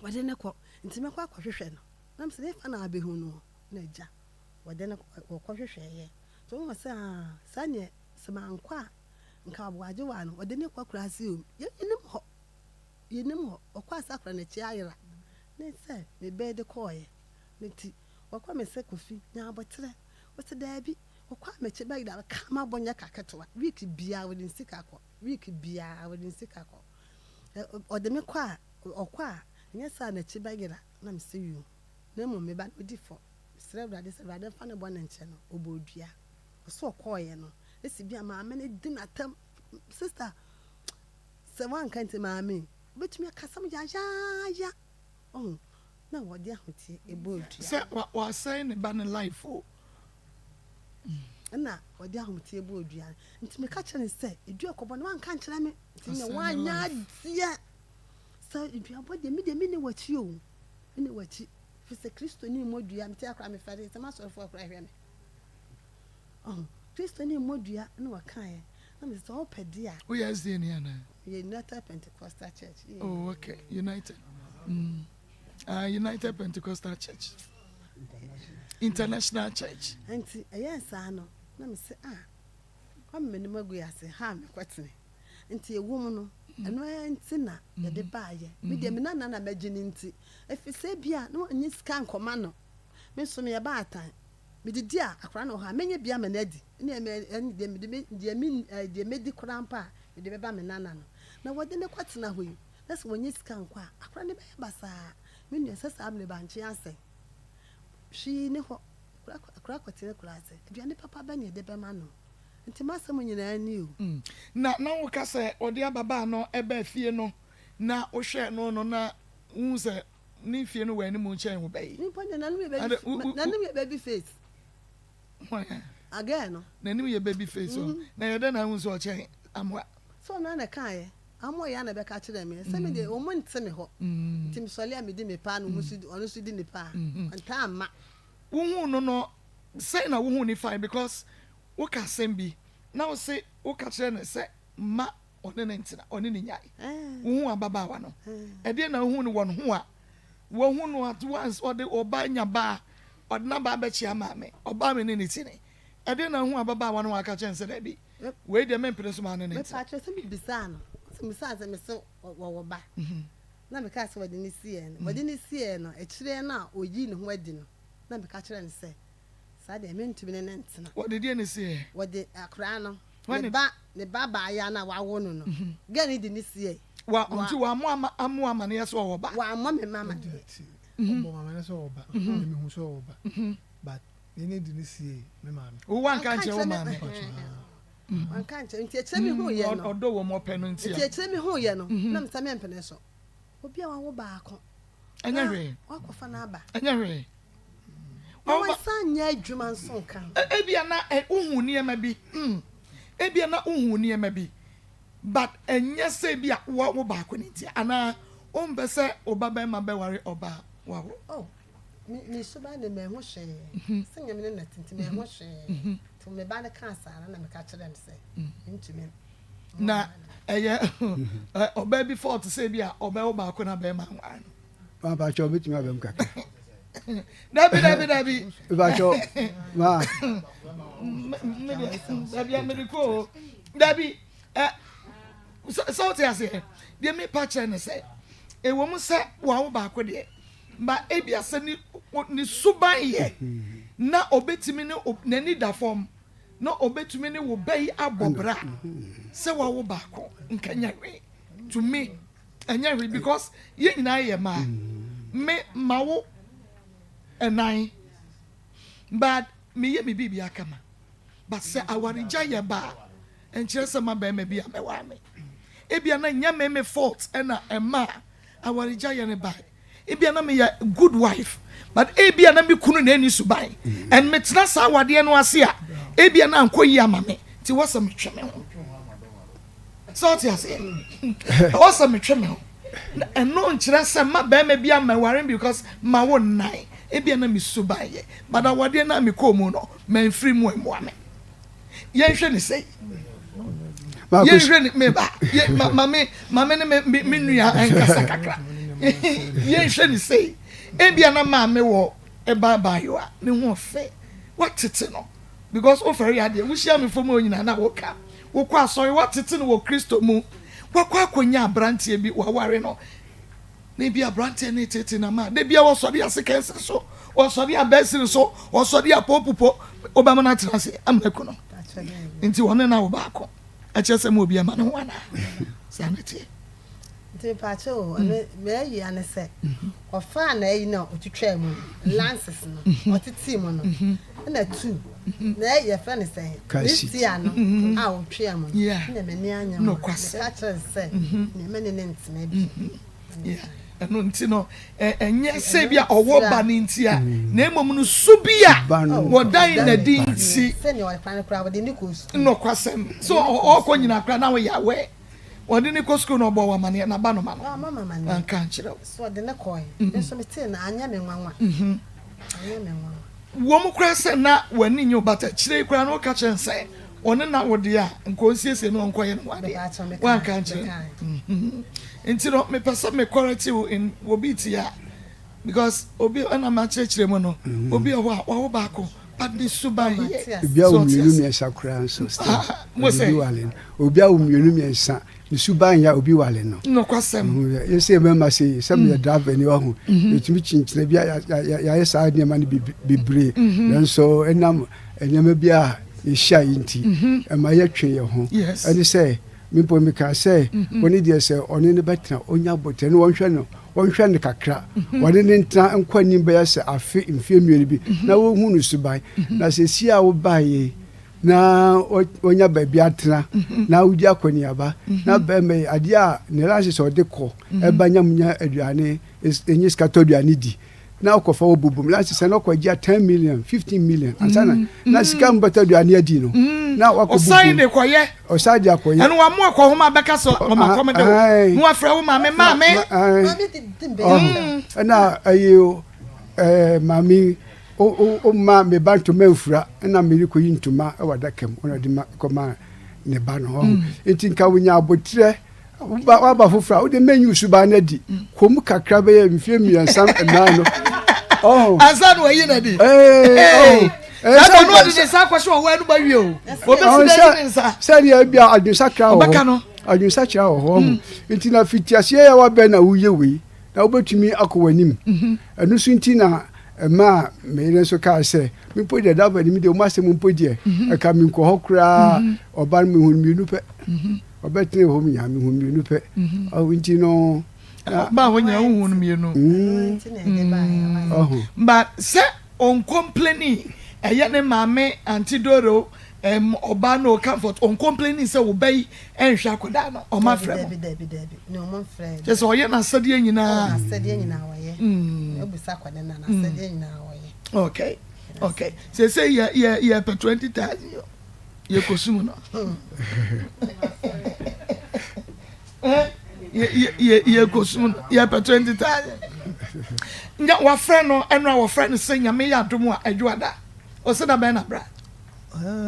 Wɔde no kɔ, nti mɛkɔ akɔhwehwɛ no. Na mese, hefa na abɛhu no? Na agya, wɔde no wɔkɔhwehwɛeɛ. Nti wɔhu sɛ aa, saa neɛ sɛ mankɔ a, nka Aboagyewa no, wɔde no kɔ akuraase o. Yɛnnim hɔ, yɛnnim hɔ. Ɔkɔ a sɛ akora n'akyi ayera. Ne sɛ mebɛɛ de kɔeɛ. Ne nti, wɔkɔ me sɛ Kofi, nya aboterɛ. Ɔse daabi, ɔkɔ a m'akyi bɛyera. Kaa mabɔ nyɛ ka ketewa. Week biara wɔde ne sika kɔ, week biara wɔde ne sika kɔ. Ɔde me kɔ a, ɔkɔ a, ɛnyɛ saa a n'akyi bɛyera. Na mese yoo. Na mmom me ba no odi fɔ. Mesrɛ Awurade sɛ Awurade mfa ne bɔne nkyɛ no. Ɔbɔɔ dua. Ɔsɛ ɔkɔɔeɛ no, ɛsi bi a maame no di n'atam. Sister, sɛ woanka nti maame yi, wobɛtumi akasa mu yayaaya. Ɔho, na wɔde ahoteɛ ɛbɔɔ dua. Sɛ wasɛe ne ba no life o. Ɛna wɔde ahoteɛ bɔɔ dua. Nti meka kyerɛ no sɛ, dua kɔbɔ no, woanka nkyerɛ me. Nti na woanyɛ adeɛ. Sɛ duabɔ deɛ, me deɛ menni w'akyi o. ne w'akyi, ɛfiri sɛ Kristoni mmɔ dua, mete ha koraa mefɛre sɛ m'asɔrefoɔ koraa hwɛ me. Ɔho, Kristoni mmɔ dua na wɔkaeɛ, na mese sɛ wopɛ deɛ a. Woyɛ SDA ni anaa? Meyɛ United Pentecostal Church. Yeah. Oh, okay, United. Mm. Uh, United Pentecostal Church. International Church. Nti, ɛyɛ saa no, na mese ah, wama m'anim agu ase, ha mekɔtene. Nti ɛwom no, ɛno ara nti na yɛde baeɛ. Me deɛ me nana na mɛgye no nti, ɛfiri sɛ ebia na wanyɛ sika ankɔma no. Me nso meyɛ baatan. Medidi a, akwadaa no wɔ hɔ a, mɛnya bi ama no adi. Ɛnneɛ me, ɛne deɛ mede me, deɛ me, ɛɛ deɛ mɛdi koraa mpo a, mede bɛba me nana no. Na wɔde no kɔtena hɔ yi, na sɛ wɔnya sika nkɔ a, akwadaa no bɛyɛ basaa. Me nua, sɛ saa mmerɛ bankye asɛe. Hwee nni hɔ. Akwadaa kɔtena akuraase. Aduane papa bɛn na yɛde bɛma no? Nti m'asɛm nyinaa ni o. Na na woka sɛ ɔde ababaa no baa fie no na wohwɛɛ no no na wohu sɛ ne mfie no wɔ anim kyɛn wo ba yi. Nipa deɛ n'anim yɛ baby n'anim yɛ baby face. Hwan a? Agɛɛ no. N'anim yɛ baby face o. Na yɛ dɛ na ahu sɛ ɔkyɛn Amoa. Sɛ ɔno ara na ɛkaeɛ. Amoa yi ara na ɛbɛka kyerɛɛ me. Sɛ me deɛ wɔn nte me hɔ. Nti mesɔre a medi me paa na wɔn nso ɔno nso di ne paa. Ɔntaa mma. Wohuu no no sɛn na wohuu ne fae because woka asɛm bi na wose woka kyerɛ no sɛ mma ɔne no ntena, ɔne no nyae. Wohuu ababaawa no, ɛdeɛn na wohuu no wɔ ne ho a wahu no at once ɔde ɔba anya ba a ɔde n'aba abɛkyea maame, ɔbaa me ne ne ti ne. Ɛdeɛn na wohuu ababaawa no a waka kyerɛ no sɛ daabi? Wei deɛ mempene so ma ne ne ntena. Mepakyɛw sɛ mebisaa no, sɛ mebisaa sɛ mese wɔwɔ ba. Na mekaa sɛ wɔde no siee no. Wɔde no siee no, akyire no a ɔyii ne ho adi no, na meka kyerɛɛ no sɛ, saa deɛ mentumi ne no ntena. Wɔde deɛ na ɛsiee? Wɔde akwadaa no, ne ba, ne ba abaayewa no a wawo no no, girl no de no siee. Wa, nti wammɔ ama, ammo amaneɛ sɛ ɔwɔ ba? Wammɔ me mma amaneɛ. Ɔbɔ me amaneɛ sɛ ɔwɔ ba, na mehu sɛ ɔwɔ ba, but me ne de no siee me maame. Wo wanka ankyerɛ wo maame? Wanka ankyerɛ, nti akyire me hu yɛ no. Ɔdɔ wɔ mu ɔpɛ no nti a. Nti akyire me hu yɛ no, na me sɛ me mpene so. Obi a wawo baako. Ɛnyɛ hwee. Wakɔfa no aba. Ɛnyɛ hwee. Na wansan nyɛ adwuma nso nka ho. Ebia na wohu nneɛma bi, ebia na wohu nneɛma bi, but ɛnyɛ sɛ ebia wawo baako no nti, anaa wompɛ sɛ wo ba barima bɛware ɔbaa wawo. Oh, Me me suban de manhu hwee. Sɛ nyɛ me ne no te nti manhu hwee. Nti me ba no kaa saa no na meka kyerɛɛ no sɛ mentumi. Na ɛyɛ ɔbaa bi fault sɛ bi a ɔbɛwo baako na bɛrima nware no. Mpakyɛw obetumi aba mu kakra. Dabi dabi dabi. Mpakyɛw maa. Dabi a mede kɔ o. Dabi ɛ sɛ wote aseɛ deɛ mepa kyerɛ ne sɛ ɛwɔ mu sɛ wawo baako deɛ. Ma ebia sɛ ne ne suban yɛ na obetumi ne n'ani da fam na obetumi ne wo ba yi abɔ bra sɛ wawo baako nka nyɛ hwee to me ɛnyɛ hwee because yɛn nyinaa yɛ mmaa me ma wo ɛnan but meyɛ me biribi akama but sɛ awaregya yɛ ba a ɛnkyerɛ sɛ ma bɛrima bi a mɛwaa me ebia na nyɛ me me fault ɛna ɛma Awaregyaeɛ no bae. Ebia na meyɛ good wife but ebia na me kunu na ɛni suban and metena saa awadeɛ no ase a ebia na ankɔ yie ama me nti wɔ sɛ metwe me ho. Sɛ ɔte aseɛ ɛwɔ sɛ metwe me ho. Ɛno nkyerɛ sɛ ma bɛrima bi ama ware because ma wo nnan ebia na me suban yɛ but awadeɛ no a mekɔɔ mu no mamfiri mu ɛmmoa me. Yɛnhwɛ ne sɛi. Yɛnhwɛ ne me ba yɛ ma me ma me ne me me nua nkasa kakra. Yɛnhwɛ ne sɛi. Ebia na maame wɔ ɛba abaayewa ne ho ɔfɛ watete no because wofɛre adeɛ wohyia me fam nyinaa na woka wokɔ asɔre watete no wɔ Kristo mu wakɔ akɔnya aberanteɛ bi waware no Na ebia aberanteɛ no reteetee no ama da biara ɔsɔre a sekansi so, ɔsɔre a bɛsiri so, ɔsɔre a popupo, wobɛma no atena ase ama aku no. Nti ɔne no awo baako. Ɛkyerɛ sɛ ma obi ama ne ho anaa? Saa na ɛteɛ. Nti mepaakyɛ o, ɛno m'ayi ane sɛ ɔfaa n'ayi na ɔtwitwaa mu no, lances no, ɔtetee mu no, ɛna tu, na yɛfrɛ no sɛn, ne stia no a ɔtwea mu no, ɛna m'ani anyɛ ho. Meka kyerɛ no sɛ, nea m'ani ne ntena bi. Ɛno nti no, ɛnyɛ sɛ bi a ɔwɔ ba no nti a, na mmom no su bi a wɔdan n'adi nti. Nokwasɛm, so ɔkɔ nyina koraa na woyɛ aware. Wɔde no kɔ sukuu na ɔbɔ wo amaneɛ na ba no ma no. Wanka ankyerɛ wo. Wom koraa sɛ na w'ani nnye wo but akyire yi koraa no woka kyerɛ no sɛ ɔne no awo deɛ a nka ɔnsiesie no ɔnkɔyɛ ne ho adeɛ. Wanka ankyerɛ no. Nti no mepɛ sɛ me correct wo in wɔ bi ti a because obi ɛna makyerɛkyerɛ mu no obi wɔ hɔ a wawo baako but ne suban yɛ. Obi awo mmienu mmiɛnsa koraa nso still obi wale no. Obi awo mmienu mmiɛnsa ne suban yɛ obi wale no. Nokwasɛm. Yɛsɛ mmarima sɛ sɛ meyɛ driver ni wahu yɛtumi kyinkyina bi yɛayɛ saa nneɛma no bebree nanso ɛnam nneɛma bi a yɛhyia yi nti ɛma yɛtwe yɛn ho ɛne sɛ me mpo mekaa sɛ ɔne deɛ sɛ ɔne no bɛtena ɔnya abotire no wɔnhwɛ no wɔnhwɛ no kakra wɔne no ntena nkɔ anim bɛyɛ sɛ afe mfeɛ mmienu bi na wɔhu no suban na sɛsi a wobaeɛ na wɔnya baabi atena na wodi akɔneaba na bɛrima yi adeɛ a ne lanse sɛ ɔde kɔ ɛba nya mu nya aduane ɛnyɛ sika tɔ aduane di na ɔkɔfa wɔ bobom lanse sɛ na ɔkɔgye a 10 million 15 million ansa na na sika mu bɛtɔ aduane adi no na wakɔ bobom ɔsan de kɔyɛ ɔsan de akɔyɛ ɛno wamu akɔ homa bɛka sɛ ɔma kɔm de wo na wafrɛ wo maame maame ɛna ɛyi maame O ma me ba ntoma mfura na merekɔyi ntoma wɔ adaka mu na ɔde ma kɔma ne ba no hɔ mm. nti nka wonya aboterɛ waba foforɔ a wode mɛnyi wo suban no adi mm. kɔ mu kakra bɛyɛ mfeɛ mmiɛnsa nnan no ansa na wayi no adi. Sɛ ɔno ɔde ne nsa akɔhyɛ ɔwɔ anum awie o. Obesi dɛ yi ne nsa. Sɛdeɛ ebi a adwensakra wɔ hɔ. Adwensakyera wɔ hɔ ɔho. Nti na fitiaseɛ yɛ wabɛn na woyɛ wei na wobɛtumi akɔ w'anim. Ɛno nso nti na ɛmaa me yere nso kaa sɛ me mpo deɛ daba nim deɛ wɔn asɛm mpo deɛ ɛka me nkɔ hɔ koraa ɔba no mehu mmienu pɛ ɔbɛtena hɔ mu nyinaa mehu mmienu pɛ nti no ɔba hɔ nyinaa wohu no mmienu but sɛ ɔncomplaini ɛyɛ ne maame Auntie Doro ɛm ɔbaa no comfort ɔncomplaini sɛ wo ba yi ɛnhwɛ akwadaa no ɔma frɛ mo Dabi dabi ne ɔmo mfrɛ kyɛ sɛ ɔyɛ n'asɛdeɛ nyinaa n'asɛdeɛ nyinaa ɔyɛ mm. ebusa akwadaa na n'asɛdeɛ nyinaa ɔyɛ. Okay okay sese yɛ yɛ yɛ pɛ 20,000 yɔ yɛ kɔ sum no. Yɛ kɔ sum no yɛ pɛ 20,000. Nya wafrɛ no ɛno a wɔfrɛ no sɛ nyame yɛ adom a adwoada ɔsɛ da bɛn na bra.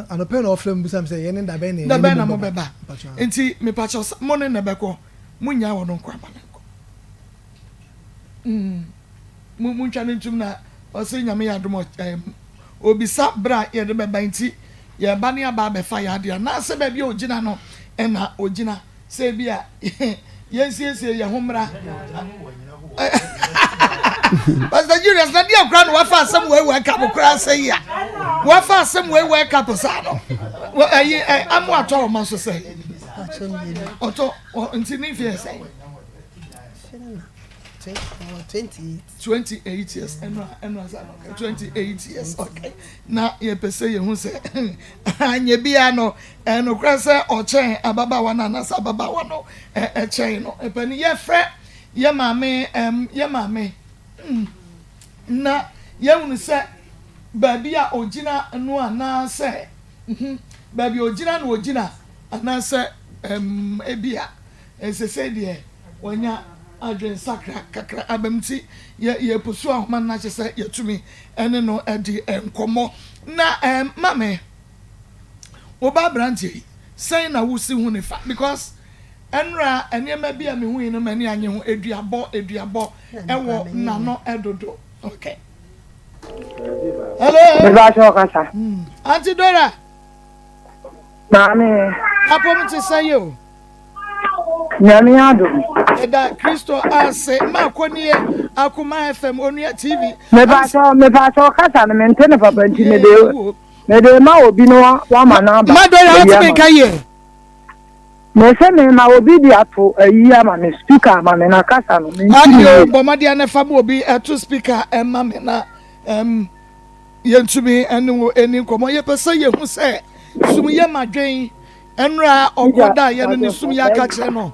Anɔpɛ na ɔfrɛ me bisa me sɛ yɛne da bɛn na da bɛn na mobɛba nti mepakyɛw sɛ mo ne na bɛkɔ mo nyaa wɔn nkɔ ama no nkɔ mm mo mo ntwa ne ntum na ɔsɛ nyame yɛ adom ɛm obisa bere a yɛde bɛba nti yɛba ne aba abɛfa yɛ adeɛ anaasɛ baabi a ogyina no ɛna ogyina Sɛ ebia yɛnsiesie yɛn ho mmra. Pastor Julius, na deɛ koraa na wafa asɛm wei wɔ ɛka koraa sɛ yi a wafa asɛm wei wɔ ɛka saa no ɛyi ɛ amu atɔ ɔma so sɛ ɔtɔ nti ne mfeɛ sɛ. 28 years ɛnura ɛnura sa no 28 years okay na yɛpɛ sɛ yɛhu sɛ anyɛ biara no ɛnokorɛ sɛ ɔkyɛn ababaawa no anaasɛ ababaawa no ɛkyɛn no ɛpɛ no yɛfrɛ yɛ maame ɛm yɛ maame mm, na yɛhunu sɛ baabi a ɔgyina no anaasɛ mhm, baabi a ɔgyina no ɔgyina anaasɛ ɛm ebi a Sesei deɛ wanya adwensakra kakra aba mu nti yɛ yɛpusu ahoma no na kyerɛ sɛ yɛtumi ne no adi nkɔmmɔ. Na ɛɛm mame, wo ba aberanteɛ yi, sɛn na wosi hu ne fa? Because ɛnora nneɛma bi a mehui no m'ani anye ho, aduabɔ aduabɔ ɛwɔ n'ano dodo. Okay. Hello. Mepa kyɛw kasa. Auntie Dora. Maame. Apom te sɛn yi o? Nyame adom. Yɛda Kristo ase. Ma kɔ nie Akoma FM Onua TV. Mepakyɛw mepakyɛw kasa no mente no papa nti mede mede ma obi no wama no aba. Ma dɔyɛ ɔte me nka yie. Mese me ma obi de ato ayi ama me speaker ama me na kasa no mente no yie. Ayo bɔ mmɔden na fa ma obi ɛto speaker ɛma me na ɛm yɛntumi ɛne wo ɛni nkɔmɔ yɛpɛ sɛ yɛhu sɛ sum yɛ ma dwen Mmerɛ a ɔkɔdaeɛ no ne sum yi aka kyerɛ no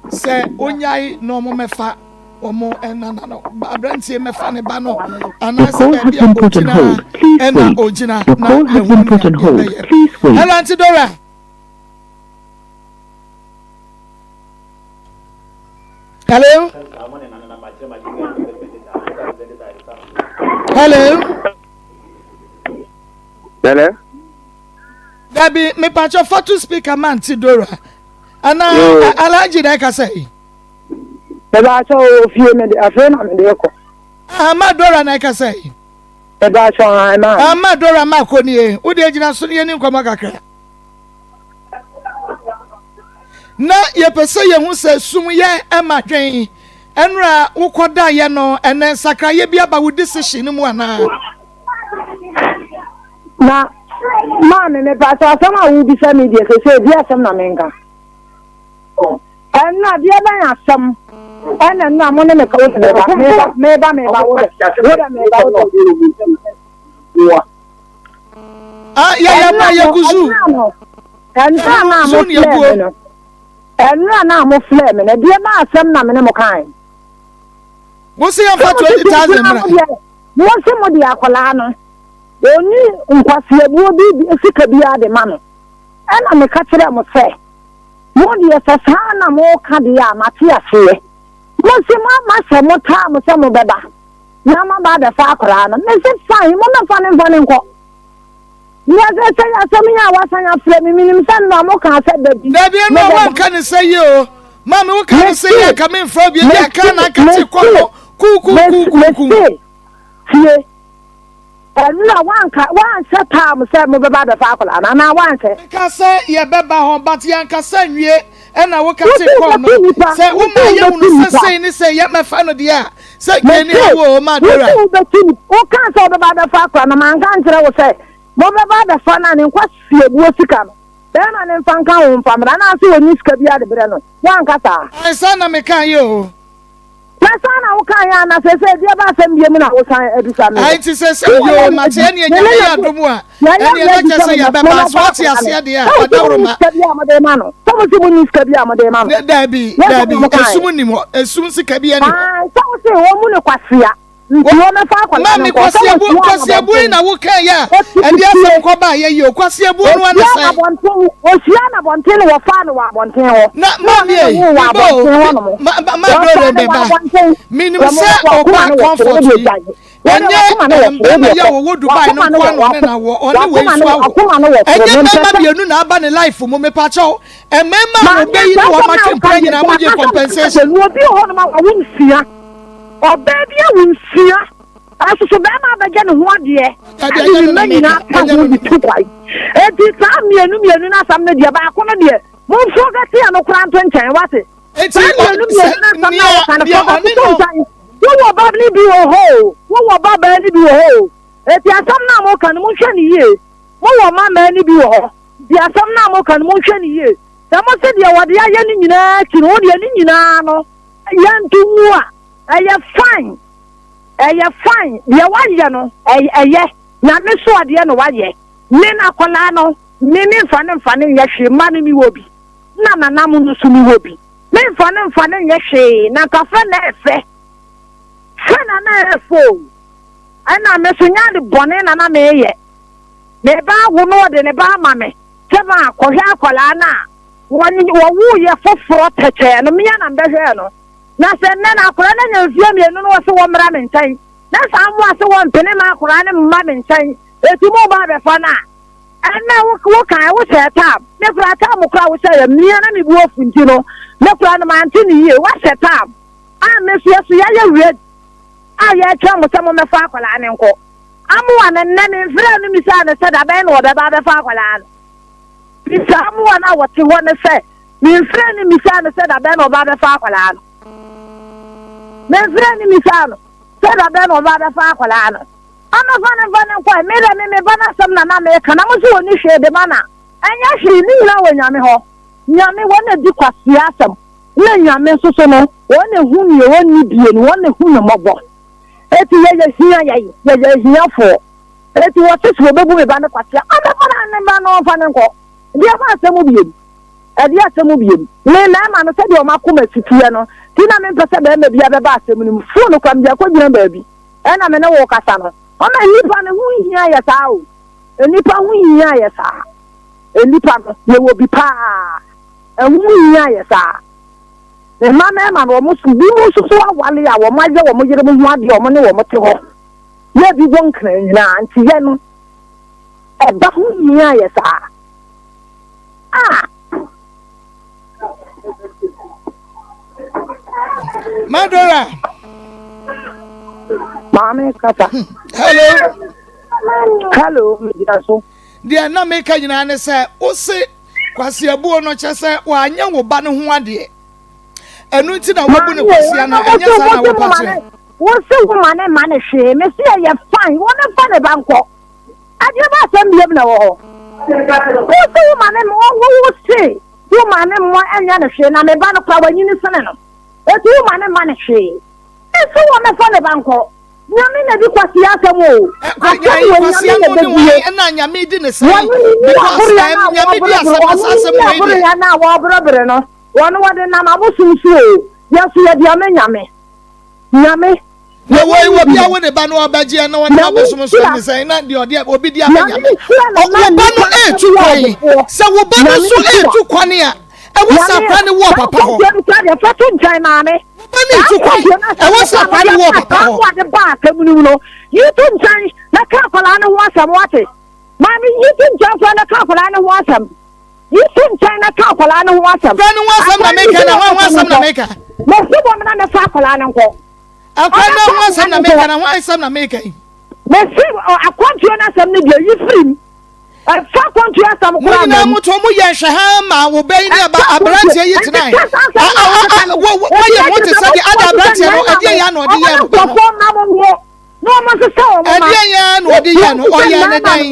sɛ ɔnyae na wɔn mmɛfa wɔn nana no aberanteɛ mmɛfa ne ba no anaasɛ baabi a ɔgyina ɛna ɔgyina na yɛhu nea yɛbɛyɛ. Hello Auntie Dora. Hello. Hello. Hello. Dabi mepakyɛ fa to speaker ma nti Dora ana Alhaji na ɛkasa yi. Mepakyɛ o fie me de afei na me de kɔ. Aha ma Dora na ɛkasa yi. Mepakyɛ o ma. Ma Dora ma kɔ nie wo de gyina so ne yɛ ni nkɔmɔ kakra. Na yɛpɛ sɛ yɛhu sɛ sum yɛ ɛma dwen ɛnora wokɔ da yɛ no ɛnɛ nsakrayɛ bi aba wo decision no mu anaa. Na maame mepakyɛ asɛm a wobisa me deɛ sɛsɛ di asɛm na menka ɛnna deɛ bɛn asɛm ɛna nna mo ne me ka wo de meba meba meba meba wo de wo de meba wo de ah yɛ yɛ ma yɛ guzu ɛnna na mo filɛ me no ɛnna na mo filɛ me no deɛ bɛn asɛm na me ne mo kae mo se yɛn fa 20,000 mra Mo se mo de akwadaa no, ɔnni nkwaseabuo bi sika biara de ma no. Ɛna meka kyerɛɛ mo sɛ, Mo deɛ sɛ saa na moreka deɛ a, mate aseɛ. Mo se moama sɛ motaa mo sɛ mobɛba na moaba abɛfa akwadaa no. Mese fine, mommɛfa no mfa no nkɔ. Nea sɛ sɛ asɛm yi a wasan afrɛ me, menim sɛ nnora mokaa sɛ da bi Dabi ɛno a wanka ne sɛ yi o. Maame woka ne sɛ yi a nka memfrɛ obi ebi aka na aka te kɔ no kuukuukuukuuku. Mese tie. Ɛnura wanka wanhyɛ taam sɛ mobɛba abɛfa akwadaa no anaa wanhyɛ? Meka sɛ yɛbɛba hɔ but yɛankasa nwie ɛna wo kate kɔɔ no sɛ woma yɛhunu sɛ sei ne sei yɛmɛfa no deɛ a sɛ kɛni awo o ma Dora. Wosi wobɛti woka sɛ wobɛba abɛfa akwadaa no manka nkyerɛ wo sɛ mobɛba abɛfa no a ne nkwa siebuo sika no bɛrima no mfa nka ho mfa mmra anaasɛ wɔnyi sika bi ade berɛ no woanka saa? Ansa na meka yɛ o. Na saa na woka yɛ ana sɛsɛ deɛ ba asɛm bie mu na wosan abisa me. Ayi ti sɛsɛ yoo mate ɛne nyame yɛ adom a ɛne ɛna kyɛ sɛ yɛbɛba so ɔte aseɛ deɛ a ɔdaworo ma. Sika bi a mode ma no sɛ mo se mo ni sika bi a mode ma no. Daabi daabi esum nim hɔ esum sika bi ɛni hɔ. Sɛ wo se wɔn mu ne kwasea. Nti wɔmɛfa akwadaa no Maame nkɔ. Sɛ kwasiabuo wɔhyia no kwasiabuo yi abɔnten. na woka yi a ɛde asɛm kɔba yɛ yi o kwasiabuo no ano Wɔhyia no sɛn. abɔnten. Wɔhyia no abɔnten na wɔfaa no wɔ abɔnten hɔ. Na Na maame wɔne no ei woo wɔ meba o abɔnten me hɔnom. ma ma ma Wɔfaa dore no wɔ meba abɔnten. menim Wɔn sɛ wakoma ɔba no wɔ soro comfort wode yi gyae. Wɔde ɛnyɛ wakoma no wɔ ɛm soro bɛrima wode yi a kɔ. wɔwɔ Dubai no Wakoma no nko wɔ ano ne wako na wɔ ɔne wei wakoma nso no awo wakoma no wɔ soro. ɛnyɛ Mempɛ mmarima sɛ mmienu na aba ne life mu mepakyɛw mmarima a Maame wɔbɛyi ne asɛm wɔn na atwe woka mpena deɛ nyinaa nti mogye akasa meka sɛ compensation. no obi wɔ hɔnom a wawo nsia. Ɔbaa bi awo nsia, ɛsoso barima abɛgye ne ho adeɛ Dabi, ɛde ɛnyɛ ne no mma na meka, nyinaa ka ɛnyɛ ho no de na tu meka. kwan. Enti saa mmienu mmienu no asɛm no deɛ, baako no deɛ, momfɔgɛte ɛno koraa nto nkyɛn, wate? Enti Saa ɔ mmienu sɛ mmienu no asɛm no a nea woka no, nea fɔgɛte ɔne to no nkyɛn. Wowɔ ba no bi wɔ hɔ o, wowɔ ba baa no bi wɔ hɔ o. Enti asɛm no a moka no, monhwɛ no yie. Mowɔ mma mmaa no bi wɔ hɔ, nti asɛm no a moka no, monhwɛ no yie. Sɛ mose deɛ wɔde ayɛ no nyinaa akyi no, wo deɛ ne nyinaa no, Yɛnto ngu a, ɛyɛ fine, ɛyɛ fine, deɛ wayɛ no, ɛyɛ, Nyame so adeɛ na wayɛ, me no akwadaa no, me memfa no mfa no nyɛ hwee, mma no mewɔ bi, na nana mo no nso mewɔ bi, memfa no mfa no nyɛ hwee, na nka fɛ na ɛfɛ, fɛ na na ɛfɛ o, ɛna me so nyɛ ade bɔne na na meyɛ, me ba awo no ɔde ne ba ama me, sɛ ma kɔhwɛ akwadaa no a, Wɔn wɔwoo yɛ foforɔ pɛkyɛɛ no, me ara na mebɛhwɛɛ no. Na sɛ nnɛ no akwadaa no anya mfeɛ mmienu na wɔse wɔmmra me nkyɛn, na saa mmoa se wɔmpene mma akwadaa no mma me nkyɛn, enti moreba abɛfa no a, ɛnnɛ wo wokae, wohyɛɛ tam. Me koraa tam koraa a wohyɛeɛ, me ara na me bo afu nti no, me koraa no mante no yie. Woahyɛ tam a me nso yɛso yɛayɛ ready a yɛretwɛn mo sɛ mommɛfa akwadaa no nkɔ. Amoa no nnɛ memfrɛɛ no mmisaa no sɛ dabɛn na ɔbɛba abɛfa akwadaa no. Bisaa mmoa no a wɔte hɔ no sɛ, Memfrɛɛ no mmisaa no sɛ da bɛn na ɔba abɛfa akwadaa no? Memfrɛɛ no mmisaa no sɛ da bɛn na ɔba abɛfa akwadaa no? Ɔmmɛfa no mfa no nkɔ ɛ. Me deɛ, me me ba no asɛm na na meka, na mo nso wɔnni hwee de ma no a, ɛnyɛ hwee, ne nyinaa wɔ Nyame hɔ. Nyame, wɔn na di kwasea asɛm, na Nyame nso so no, wɔn na hu nea ɔnni bie no, wɔn na hu no mmɔbɔ. Enti yɛyɛ hia yɛn, yɛyɛ ahiafoɔ. Enti wɔse sɛ wɔbɛbu me ba no kwasea a, ɔmmɛfa no ne mma no ɔmfa no nkɔ. Ɛdeɛ ɛfa asɛm biom? Ɛdeɛ asɛm biom? Me mmarima no, sɛdeɛ wɔn akoma si teɛ no nti na mempɛ sɛ barima biara bɛba asɛm no mu. Fon no koraa, mede akɔgyina baabi ɛna me ne wo rekasa no. Ɔma nnipa no ho nhia yɛ saa o. Nnipa ho nhia yɛ saa. Nnipa no, yɛwɔ bi paa. Ɛho nhia yɛ saa. Me mma mmarima no, wɔn so, binom nso so awale a wɔayɛ wɔn yerenom ho adeɛ a wɔne wɔn te hɔ. Yɛ bi wɔ nkran nyinaa nti yɛ no ɛba ho hia yɛ saa ah. Madora. Maame kasa. Hello. Hello, megyina so. Deɛ na meka nyinaa ne sɛ wose kwasi abuo no kyɛ sɛ wanyɛ wo ba no ho adeɛ. Ɛno nti na wabu no kwasia no, ɛnyɛ saa na wopa kyerɛ. Wo se wo ma ne mma ne hwee, me se ɛyɛ fine, wo ne fa ne ba nkɔ. Adeɛ ba asɛm biam na wɔ hɔ. Wo se wo ma ne wo wo se wo ma ne mmɔ ɛnyɛ ne hwee na me ba no kora wanyini sene no. Eti wo ma ne mma ne hwee. Me se wo ne fa ne ba nkɔ. Nyame na di kwasia asɛm o. Asɛm wɔ Nyame na bɛdie. Ɛna Nyame di ne sɛn. Wɔn ne ni Because aboreɛ no a Nyame di asɛm wɔbrɛbrɛ, na saa wɔn ne asɛm ni wei deɛ. aboreɛ no a wɔbrɛbrɛ no. Wɔn wɔde nam abosom so o, yɛn nso yɛde ama Nyame. Nyame. Na wei obi awo ne ba na ɔbɛgyeɛ na ɔnam abosom so ne sɛn na deɛ ɔde obi de ama Nyame. Wo ba no etu kwan sɛ wo ba no nso etu kwan a ɛwɔ sɛ akora ne wɔ papa hɔ. Wo ba no etu kwan ɛwɔ sɛ akora ne wɔ papa hɔ. Yi to nkyɛn na ka akwadaa no ho asɛm wate. Maame yi to nkyɛn koraa na ka akwadaa no ho asɛm. Yi to nkyɛn na ka akwadaa no ho asɛm. Akwadaa no ho asɛm na meka na hwan ho asɛm na meka. Mesi bɔ me na mɛfa akwadaa no nkɔ. Akwadaa no ho asɛm na meka na hwan asɛm na meka yi. Mese akwantuo no asɛm no deɛ yi firi mu. Ɛfa akwantuo asɛm Mo koraa nyinaa ma mu. mo to mo yɛ nhwɛhaa ma wo bɛ yi ne ɛba Ɛfa aberanteɛ yi akwantuo. tenae. Ɛkeka saa asɛm no a wokeka no. Wɔyɛ Obi ho te akyerɛ sɛ sɛ deɛ ada mo aberanteɛ no mma ɛdeɛ yɛ na ɔde Wɔn yɛɛ ne wo ba no. nkurɔfoɔ mma mo nwo na wɔn nsesa wɔn mma. Ɛdeɛ yɛ na ɔde yɛɛ no Wotu ɔyɛɛ sɛ ne mmarima no dɛn?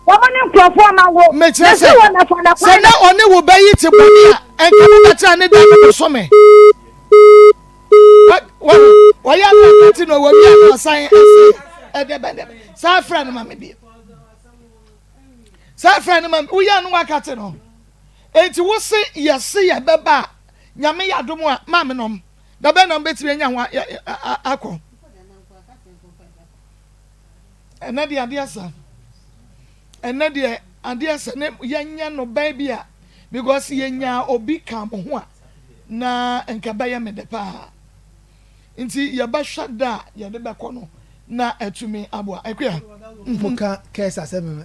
wɔn ne nkurɔfoɔ mma nwo. Mekyerɛ Mese sɛ wɔn na fa na sɛ kwan na ɔne wo bɛ yi te bɔne a ɛnka mobɛtra ne dan no bosome. Wɔyɛ no akati na ɔwɔ bi a na ɔsan ɛse ɛdɛbɛdɛbɛ saa frɛ no ma me bio. Saa frɛ no ma me woyɛ no wakate no. Enti wo se yɛse yɛbɛba a nyame yɛ adom a ma me nom. Dabɛn na mobɛtumi anya ho akɔ. Ɛnɛ deɛ adeɛ asa. Ɛnɛ deɛ adeɛ asa ne yɛnyɛ no bɛn bi a because yɛnyaa obi ka mo ho a na nka bɛyɛ me dɛ paa. Nti yɛbɛhwɛ da a yɛde bɛkɔ no na atumi aboa. Akua. Mo ka kɛs asɛm no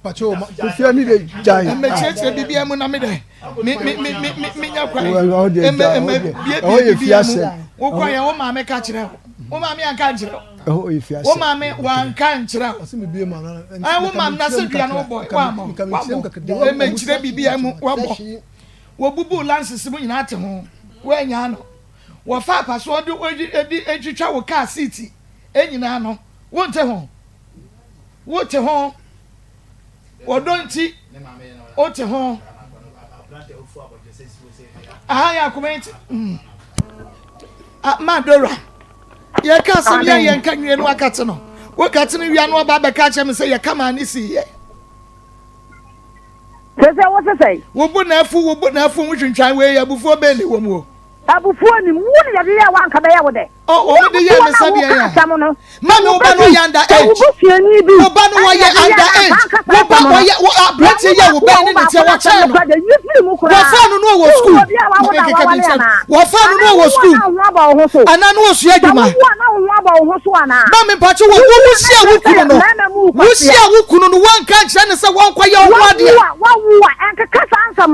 pacho ma. Kofi ani de gyae. Ɛmɛkyerɛkyerɛ biribiara mu na me dɛ me me me me me menya kwan. Ɛhɔ deɛ Ɛmɛ gyae ɛmɛ ɛhɔ deɛ bie ɛhɔ bie yɛ fi biribiara mu. asɛm. Wo kɔ yɛ wo maame ka kyerɛ wo. Wo maame anka nkyerɛ wo. Ɛhɔ yɛ fi Wo asɛm. maame wanka nkyerɛ wo. Ɔsɛ me bie mu ano. Ɛn wo maame na sɛ dua no wobɔ wamɔ wamɔ. Ɛmɛkyerɛ biribiara mu wabɔ. Wɔbubu lances mu nyinaa te ho. Woannya ano. Wɔfa apasoɔ de de twitwa wo kaa siiti nyinaa no, wonte ho? Wote ho? Ɔdɔ nti, wote ho? Aha yɛ akoma yi ti. Mm. Ah, ma Dora, yɛka asɛm yɛ yɛnka nwie no akate no. Wokate no wia no ɔba abɛka akyerɛ me sɛ yɛka maa ne sii yɛ. Sese wo se sɛn? Wo bo na afu, wo bo na afu ho twintwan wei abufuo bɛn na ɛwɔ mu o? Abufuo nim, wo na yɛde yɛɛ wo anka bɛyɛ wo dɛ? Oh, wɔn de yɛɛ me sɛdeɛ yɛ a. Mami wo ba no ɔyɛ under age. Wo ba no ɔyɛ under age. Wo ba ɔyɛ aberanteɛ yɛ wo bɛn ne ne teɛ wɔkyɛn no. Wɔfaa no no ɔwɔ sukuu. Mami nkeka bi nkyɛn. Wɔfaa no no ɔwɔ sukuu. Anaa no ɔsua adwuma. Mami mpakye wɔ wo wohyia wo kunu no. Wohyia wo kunu no wɔnka nkyerɛ ne sɛ wɔnkɔyɛ ɔho adeɛ.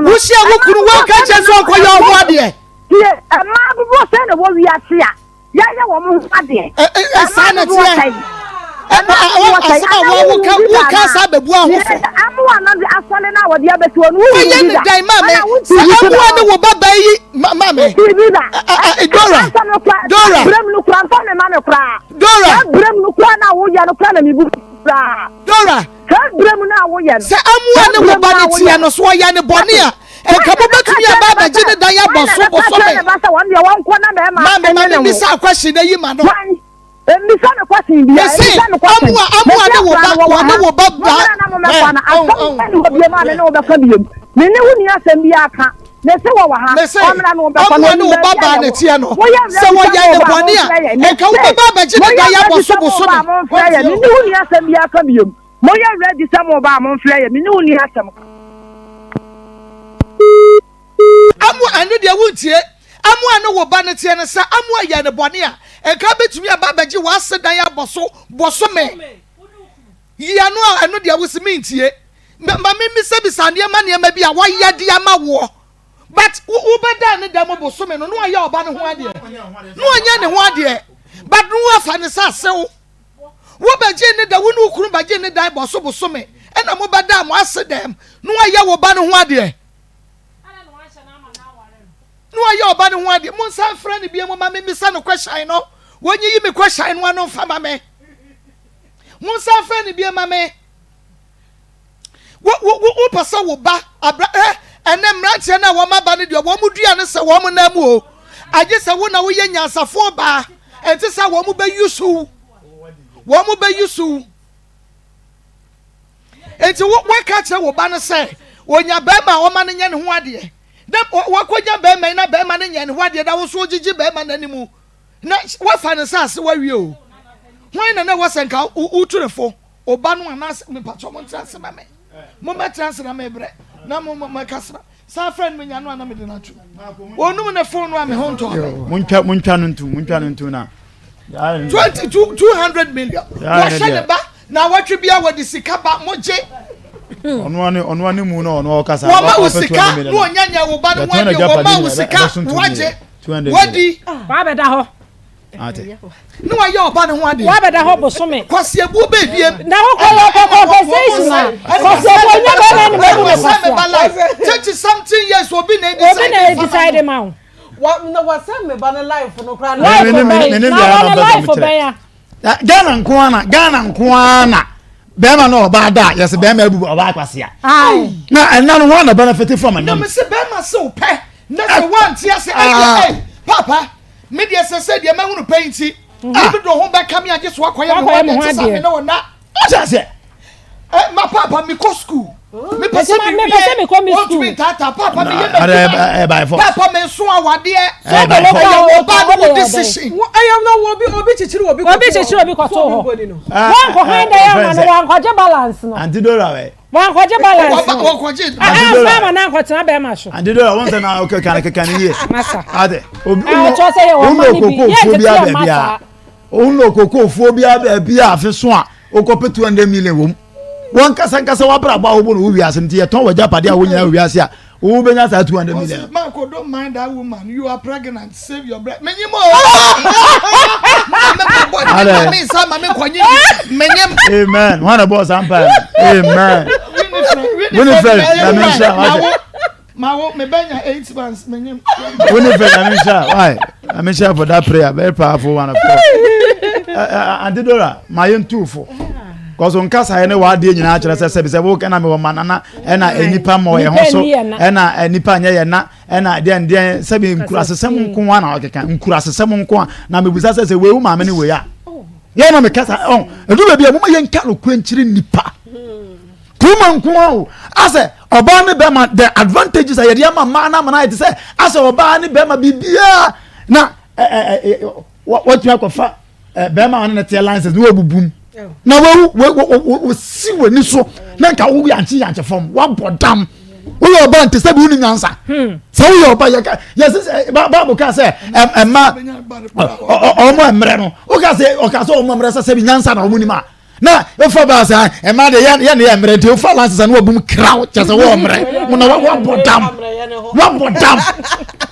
Wohyia wo kunu wɔnka nkyerɛ sɛ ɔnkɔyɛ ɔho adeɛ. Tie, mmaa dodoɔ sɛn na ɛwɔ wiase a yɛayɛ wɔn ho adeɛ? Saa na teɛ. Asɛm a woka woka saa bɛbu ahofo. Amoa no de asɔre no a wɔde abɛsi hɔ no wohu bi da. Wɔyɛ ne dan maame sɛ amoa ne wo ba baa yi maame. Dora Dora. Brem no kura nfa ne ma me koraa. Dora. Brem no kura na woyɛ no kura na mebu koraa. Dora. Saa brem no a woyɛ no. Sɛ amoa ne wo ba ne teɛ no so ɔyɛ ne bɔne a. Nka mobɛtumi aba abɛgye ne dan abɔ so bosome. Maame ma me bisa question na yi ma no. Mese amoa amoa ne wo ba wɔne wo ba ba. Mese amoa ne wo ba baa ne teɛ no sɛ wɔyɛ ne bɔne a nka wobɛba abɛgye ne dan abɔ so bosome. Moyɛ ready sɛ mo ba a monfrɛ yɛ me ne wo nni asɛm ka. Amoa ɛno deɛ wontie. Amoa ne wo ba no teɛ no sɛ Amoa yɛɛ no bɔne a nka bɛtumi aba abɛgye w'asedan abɔ so bosome yi ano a ɛno deɛ wose mentie. Ma memmisabisa nneɛma nneɛma bi a wayɛ de ama woɔ but wobɛdan ne dɛm bosome no na wayɛ ɔba no ho adeɛ na wanyɛ ne ho adeɛ but no wafa ne sɛ asew Wo bɛgyee ne da, wo ne wo kunu bɛgyee ne dan bɔ so bosome, ɛna mo bɛdaa mo ase dɛm, na wayɛ wo ba no ho adeɛ. Na wayɛ ɔba no ho adeɛ. Mo nsa mfrɛ no bie mo ma me misa no kwɛhyɛn no. Wɔnyiyi me kwɛhyɛn no ano mfa ma me. Mo nsa mfrɛ no bie ma me. Wo wo wo wopɛ sɛ wo ba abra ɛ ɛnɛ mmeranteɛ no a wɔn aba no deɛ wɔn dua no sɛ wɔn nan mu o. Agye sɛ wo na woyɛ nyansafoɔ baa ɛnte sɛ wɔn bɛyi so wɔn bɛyi so. Nti wo woaka kyerɛ wo ba no sɛ onya bɛrima a ɔma no nyɛ ne ho adeɛ na wakɔnya bɛrima yi na bɛrima no nyɛ ne ho adeɛ na wo so wogyegye bɛrima no anim na wafa ne nsa ase wawie o. Hwan na na ɛwɔ sɛ nka wotu ne fo? Oba no anaasɛ mepakyɛ mo ntra ase ma me mo mɛtra ase na mebrɛ na mo mɛka sra saa frɛ no menya no a na mede no ato wɔnum ne fon no a me ho ntɔ me. Montwa montwa no ntum montwa no ntum na. 22 200 million wɔhwɛ ne ba na wɔtwe bia wɔde sika ba mogye. Ɔno ane ɔno ane mu na ɔno ɔkasa. Wɔma wo sika na ɔnya nya wo ba no ho adeɛ wɔma wo sika wagye wadi. Wabɛda hɔ. Ate. Ne wayɛ ɔba ne ho adeɛ. Wabɛda hɔ bosome. Kwasi abuo bɛɛ biem. Na wokɔ yɛ kɔ compensation a. Kwasi abuo nyɛ bɛrima ne bɛbu ne kwasia. 30 something years obi na edecide. Obi na edecide ma wo. Wa na wasɛn me ba ne life no koraa. Life bɛn na wɔn life bɛn a. Ghana nko ara na Ghana nko ara na bɛrima na ɔbaa da yɛsɛ bɛrima abu ɔbaa kwasia. Na ɛna no wɔn na benefit from ɛnam. Na me se bɛrima se wo pɛ na sɛ wɔn ti ase ɛyɛ ɛy papa me deɛ sɛ sɛ deɛ mɛhunu pɛ nti. Ebi do ho bɛka me agye so akɔyɛ me ho adeɛ te sɛ me ne wo na. Ɔkyɛ aseɛ. Eh, ma papa mi kɔ school. Mi pɛ sɛ mi wie. Wɔntumi ntaataa papa mi yɛ m'adwuma. Papa mi nso awadeɛ. Ɛyɛ wɔ ba no wɔ decision. Ɛyɛ na obi obi kyekyere obi kɔto hɔ. Obi kyekyere obi kɔto hɔ. Wɔn kɔ han dɛ ama no wɔn akɔgye balance no. Auntie Dora wɛ. Wɔn akɔgye balance no. Wɔkɔgye. Ahan ama na akɔtena bɛrima so. Auntie Dora wɔn sɛ na kekane kekane yie. Masa. Ate. Obi wɔn wɔ koko fuo bi abɛbi a. Wo na okokofoɔ biara baabi a afe so a wokɔpɛ 200 million wɔ mu. Wɔn nkasa nkasa w'abrabɔ a wobɔ no wɔ wiase no nti yɛtɔn w'agyapadeɛ a wonyina wɔ wiase a wobɛnya saa 200 million. Marco, don't mind that woman. You are pregnant. Save your breath. Menyim o. Amen. Wɔn na bɔɔ saa mpa. Amen. Winifred, na mi nhyɛ. Ma wo me bɛnya 8 months menyim. Winifred Nyame nhyira why Nyame nhyira for that prayer very powerful one of God. Auntie Dora ma yɛn tu fo. Kɔso nkasa yɛ ne w'adeɛ nyinaa kyerɛ sɛ sɛbi sɛ wo kɛna mi wɔ ma nana ɛna nipa mɔ yɛn ho so ɛna nipa nyɛ yɛn na ɛna deɛn deɛn sɛbi nkurasesɛm nko ara na ɔkeka nkurasesɛm nko ara na mebusa sɛ sɛ wei wo maame ne wei a yɛn na mekasa ɔn edu baabi a mo ma yɛn nka nokorɛ nkyerɛ nipa. Kuruma nko ara o asɛ ɔbaa ne bɛrima the advantages a yɛde ama mmaa no ama no ayɛ te sɛ asɛ ɔbaa ne bɛrima biribiara na wɔatumi akɔfa bɛrima a ɔne ne teɛ license na wɔabubum na wawu wɔsi w'ani so na nka wo yankye yankye fam wabɔ dam woyɛ ɔbaa nte sɛ bi wone nyansa hmm. sɛ woyɛ ɔba yɛka yɛsɛ sɛ bible ka sɛ ɛma ɔmo mmerɛ no woka sɛ ɔka sɛ ɔmo mmerɛ sɛ sɛ bi nyansa na ɔmo nim a na wofa baa saa ɛma de yɛ ne yɛ mmerɛ nti wofa lanse sɛ ne wabum kraw kyɛ sɛ wɔwɔ mmerɛ mo na wabɔ dam wabɔ dam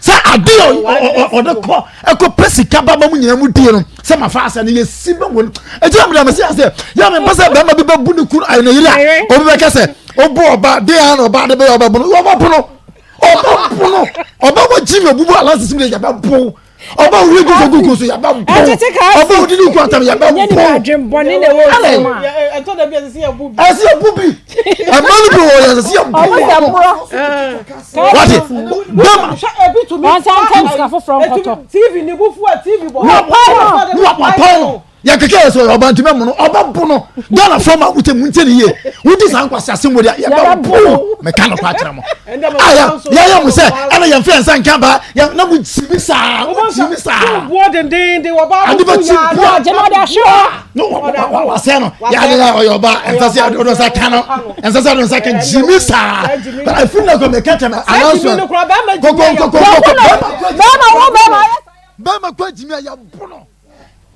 sɛ ade ɔde kɔ ɛkɔ pɛ sika ba ma mu nyina mu die no sɛ mafa asɛ no yɛsi bɛ wɔ no ɛgyina mmerɛ mɛsɛ asɛ yɛ mempɛ sɛ bɛrima bi bɛbu ne kunu ayɛ ne yere a obi bɛka sɛ ɔbɔ ɔba de a na ɔba de bɛyɛ ɔbɛbono ɔbɛbono ɔbɛbono ɔbɛbɔ gyimi obubu alanse si mu de yɛbɛbo ɔba wo gu so gugu so yaba bo ɔba wo didi ku atam yaba bo ɛsɛ yɛ bu bi ɛma no bi wɔ yɛ ɛsɛ yɛ bu wate bɛma wapɔn no yɛkeka yɛ sɛ ɔba ntumi mu no ɔba bo no Ghana fɔ ma wotɛ mu nkyɛn yie wodi saa nkwasi asɛm wɔ deɛ yɛbɛ bo mɛka no kɔ akyerɛ mo a yɛ yɛyɛ mo sɛ ɛna yɛn fɛ nsa nka ba yɛn na mo gyimi saa mo gyimi saa ade bɛ kyi boɔ no wasɛ no yɛ ade na ɔyɛ ɔba ɛnsa sɛ ɔde nsa ka no ɛnsa sɛ ɔde nsa ka gyimi saa efi na kɔ mɛka kyɛ ananso koko koko koko bɛrima wo bɛrima bɛrima kɔ gyimi a yɛ bo no.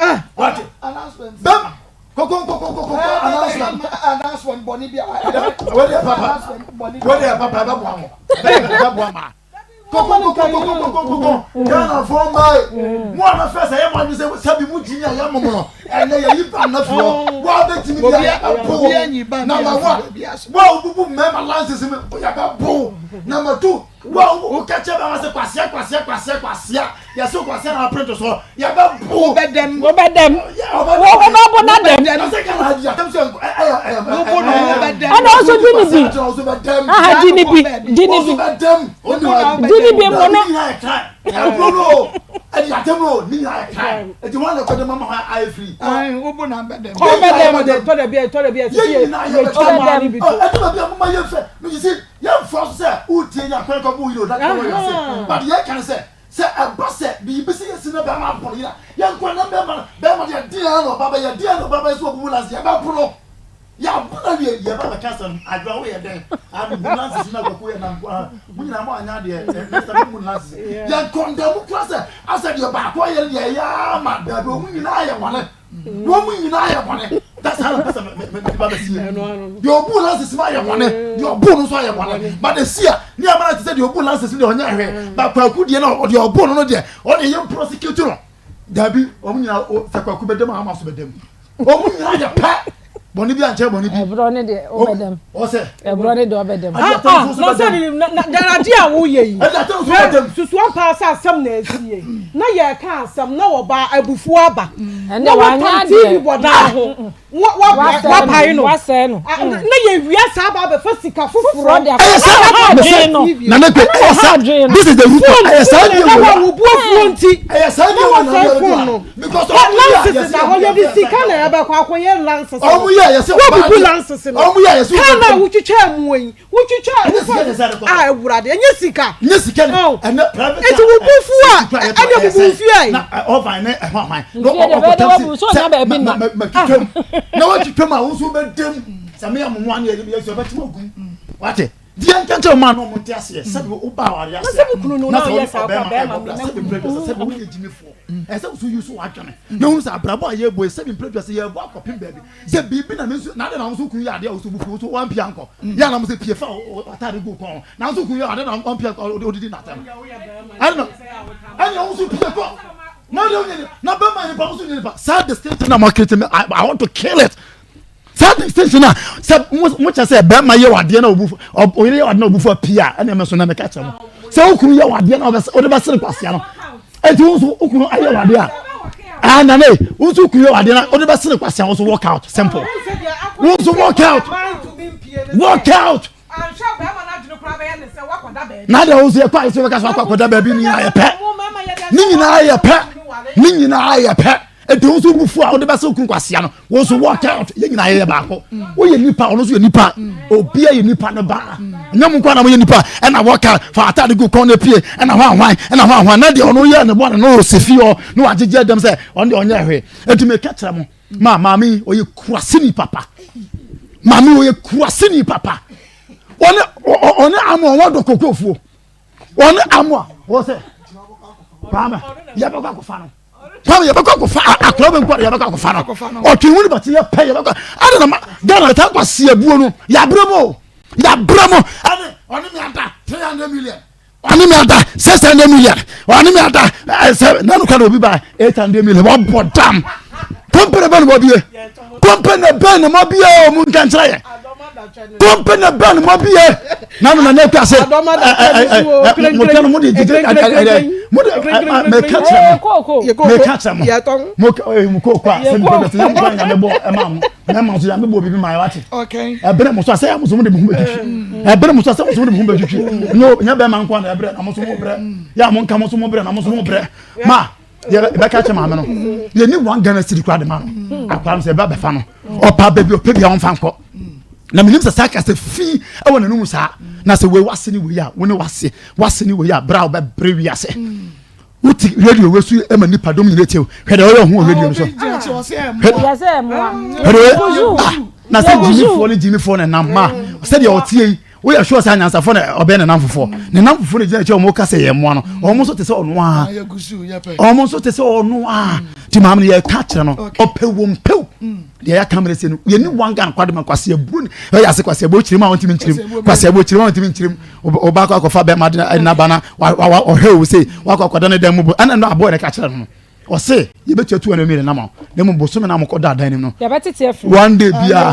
Ah, wate. Bɛma. Koko koko koko announcement. Announcement bɔne bi a. Wode yɛ papa. Wode yɛ papa ɛbɛboa mo. Ɛbɛboa ma. Koko koko koko koko koko. Ghana fo mmaa. Mo a mɛfɛ sɛ yɛ mo adwene sɛ sɛbi mo gyimi a yɛ mo mo no. Ɛnɛ yɛ yi ba na fi hɔ. Wo a bɛtumi bi a yɛbɛbo. Number one. Wo a wobubu mmarima lances mu yɛbɛbo. Number two. Wo a wo ka kyerɛ bɛma sɛ kwasea kwasea kwasea kwasea yɛsɛ kwasea na aprint so yɛbɛbo wobɛdɛm wobɛdɛm wobɛbo na dɛm ɛna ɔso di ne bi aha di ne bi di ne bi di ne bi mu no ɔbɛdɛm Yɛmfa so sɛ woretie nea akwan kɔbɔ wo yere o, that is not what you are saying. But deɛ yɛka ne sɛ, sɛ ɛba sɛ biribi sɛ yɛsi na bɛrima abɔ ne yere a, yɛnkɔ na bɛrima no, bɛrima deɛ deɛn ara na ɔba bɛyɛ, deɛn na ɔba bɛyɛ sɛ ɔbubu lanse, yɛbɛbo no. Yɛabo no awie, yɛba bɛka asɛm no, Adwoa woyɛ dɛn? Ah, mebu lanse si na Kwaku yɛ nam, ah, mo nyinaa mo anyɛ adeɛ, eh, next time memmu lanse si. Yɛnkɔndɛm koraa sɛ, asɛ deɛ baako ayɛ no deɛ ɛyɛ ara ma, daabi, wɔn nyinaa yɛ bɔne. Wɔn mu nyinaa yɛ bɔne. That's how the person me ba bɛsi yɛ. Deɛ ɔbu lances mu ayɛ bɔne, deɛ ɔbu no nso ayɛ bɔne. But esi a ne amana te sɛ deɛ ɔbu lances mu deɛ ɔnyɛ hwee. But kwaku deɛ no deɛ ɔbu no no deɛ ɔde yɛ prosecute no. Dabi, wɔn nyinaa sɛ kwaku bɛdam a ama so bɛdam. Wɔn nyinaa yɛ pɛ. Bɔne bi ankyɛ bɔne bi. Ɛborɔ ne deɛ wobɛdam. Ɔsɛ. Ɛborɔ ne deɛ ɔbɛdam. Ah ah na sɛ de na na adeɛ a woyɛ yi. Ɛdi Hwɛ susu ampa sɛ asɛm na asie na yɛreka asɛm na ɔbaa abufuo aba na watam TV bɔ dan ho. Wapae no. Wasɛe no. Na yɛwia saa ba abɛfa sika foforɔ. Ɛyɛ saa mese na ne pe ɛyɛ saa this is the root ɛyɛ saa bi wɔ wo bu afuo nti. Ɛyɛ saa bi wɔ na wɔ no because ɔmo yɛ lances na hɔ yɛde sika na ɛbɛkɔ akɔyɛ lances. Ɔmo yɛ yɛsɛ ɔbaa lances no. Ɔmo yɛ yɛsɛ ɔbaa. Kaa na wotwitwa mu yi wotwitwa a awurade ɛnyɛ sika. Nyɛ sika ni ɛnɛ private eti wo bu fu a ɛna bubu nfie ayi. Na ɔvan ne ɛho ahwan na ɔkɔ taxi sɛ ma ma ma twitwam na watwitwam a woso bɛ dɛm sɛ mi amumu ani yɛ yɛ sɛ ɔbɛtuma ogum wate deɛ nkyɛnkyɛn ɔmaa no ɔmo nte aseɛ sɛbi ɔba awari aseɛ na sɛbi kunu no na ɔyɛ saa kɔ bɛrima mi na sɛbi mpere dwasa sɛbi woyɛ gyimifoɔ ɛsɛ woso yi so wadwene na ohun sɛ abrabɔ a yɛbɔ yi sɛbi mpere dwasa yɛbɔ akɔpem baabi sɛ biribi na me nso na ade na nso kun yɛ adeɛ a woso bufu woso wampia nkɔ yɛ anam sɛ pie fa wataade gu kɔn na nso kun yɛ ade na wampia nkɔ odidi n'atɛm ɛna ɛna woso pie kɔ na ɔde wonyɛ na bɛma nipa woso nyɛ nipa saa distinction na mo akiriti me I want to kill it saa distinction na sɛ mo mo kyɛ sɛ bɛrima yɛ wadeɛ na obu oyere yɛ wadeɛ na obu fo pia ɛna ɛmɛ so na mɛka kyerɛ mo sɛ okunu yɛ wadeɛ na ɔde bɛsere kwasia no eti wo nso wo kunu ayɛ wade a ah nane wo nso kunu yɛ wade na wode bɛsene kwasea wo nso work out simple wo nso work out work out na deɛ wo nso yɛkɔ ayɛ sɛ wobɛka so akɔ akɔda baabi ne nyinaa yɛ pɛ ne nyinaa yɛ pɛ ne nyinaa yɛ pɛ Enti wo nso wo fu a wode bɛsɛ okunu kwasia no, wo nso walk out. Yɛn nyinaa yɛyɛ baako. Woyɛ nipa, ɔno nso yɛ nipa. Obiara yɛ nipa ne ba. Nyɛ mo nko na moyɛ nipa. Ɛna walk out, fa ataade gu kɔn na pie. Ɛna hwan hwan, ɛna hwan hwan. Na deɛ ɔno yɛ ne bɔne no ɔsɛ fie hɔ na wagyegye dɛm sɛ ɔno deɛ ɔnyɛ hwee. Enti meka kyerɛ mo, ma maame yi ɔyɛ kuraseni papa. Maame ɔyɛ kuraseni papa. Ɔne ɔne amoa wɔdɔ kokofuo. Ɔne amoa wɔ sɛ kwame yɛbɛkɔ akɔfa no. Kwame yɛbɛkɔ akɔfa akora bɛ nkɔ yɛbɛkɔ akɔfa no ɔtwe ho ne bɛte yɛ pɛ yɛbɛkɔ ɛna na Ghana ta nkɔ si abuo no yɛabrɛ mu o yɛabrɛ mu ɛne ɔne mi ada 300 million ɔne mi ada 600 million ɔne mi ada ɛsɛ nanu kora na obi ba 800 million wɔbɔ dam kɔmpene bɛ na wɔbie kɔmpene bɛ na wɔbie o mu nkankyerɛ yɛ kɔmpene bɛ na wɔbie nanu na ne kura se mo tɛ no mo de gyegye ɛɛ mo de mɛ ka kyerɛ mo mɛ ka kyerɛ mo mo mo kooko a sɛ mo bɛ sɛ yɛn mo nyame bɔ ɛma mo mɛ ma so yame bɔ bibi ma yɛ wate ɛbɛrɛ mo so asɛ yɛ mo so mo de mo ho bɛ twitwi ɛbɛrɛ mo so asɛ mo so mo de mo ho bɛ twitwi nyɛ nyɛ bɛrɛ ma nko na ɛbrɛ na mo so mo brɛ yɛ a mo nka mo so mo brɛ na mo so mo brɛ ma yɛ bɛka kyerɛ maame no yɛ ni one Ghana cedi kura de ma no akora no sɛ ɛbɛ bɛfa no ɔpa baabi ɔpɛ bi a ɔnfa nkɔ na menim sɛ saa kasa fi ɛwɔ n'anum saa na sɛ wei wase ne wei a wo ne wase wase ne wei a bra a wobɛbrɛ wiase wote radio wei so ma nipa dɔm nyina tie hwɛ deɛ ɔyɛ ho wɔ radio no so hwɛ deɛ na sɛ gyimifoɔ ne gyimifoɔ ne nam ma sɛdeɛ ɔteɛ yi Woyɛ sure sɛ anyansafo na ɔbɛn ne namfofoɔ? Ne namfofoɔ na gyina akyi a wɔn ka sɛ yɛn mmoa no. Wɔn nso te sɛ ɔno ara. Wɔn nso te sɛ ɔno ara. Ti maame no yɛka kyerɛ no ɔpɛ wɔn pew. Deɛ yɛaka mmerɛ sɛ no yɛni wɔn gan kwade ma kwasi aburo ne ɛyɛ ase kwasi aburo kyerɛ mu a wɔntumi nkyerɛ mu kwasi aburo kyerɛ mu a wɔntumi nkyerɛ mu ɔba akɔ akɔfa bɛrima de n'aba na ɔhwɛ wo sei wakɔ akɔda ne dan mu bo ɛna no aboɔ na ɛka kyerɛ no no. Ɔse yɛbɛtua 200 million ama wo na mmom bosome no a mokɔda adan no mu no one day bia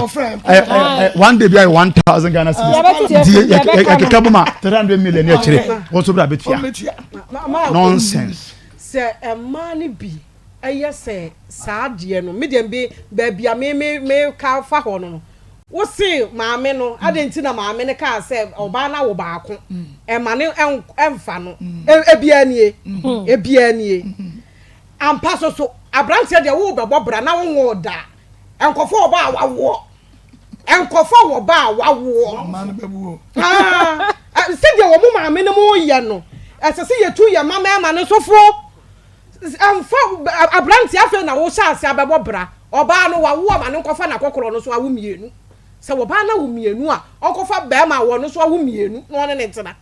one day bia yɛ 1000 Ghana cedis nti yɛkeka bom a 300 million ne akyire wo nso bra bɛtua nonsense. Sɛ mmaa no bi yɛ sɛ saa deɛ no me deɛ me baabi a me me me ka fa hɔ no no wo se maame no adɛn nti na maame no kaa sɛ ɔbaa no awo baako ɛma no ɛnfa no ebiara nie ebiara nie ampa so so aberanteɛ deɛ wo bɛbɔ bra na wo nwoo da nkɔfo ɔbaa wawoɔ nkɔfo wɔ ba a wawoɔ sɛdeɛ wɔn maame no mo yɛ no ɛsɛ sɛ yɛtu yɛ mma mmarima no so fo Ɛmfa aberanteɛ afei na wohyɛ ase abɛbɔ bra. Ɔbaa no wawo a ma no nkɔfa n'akɔkorɔ no so awo mmienu. Sɛ ɔbaa no awo mmienu a, ɔnkɔfa barima a ɔno nso awo mmienu na ɔne no ntena.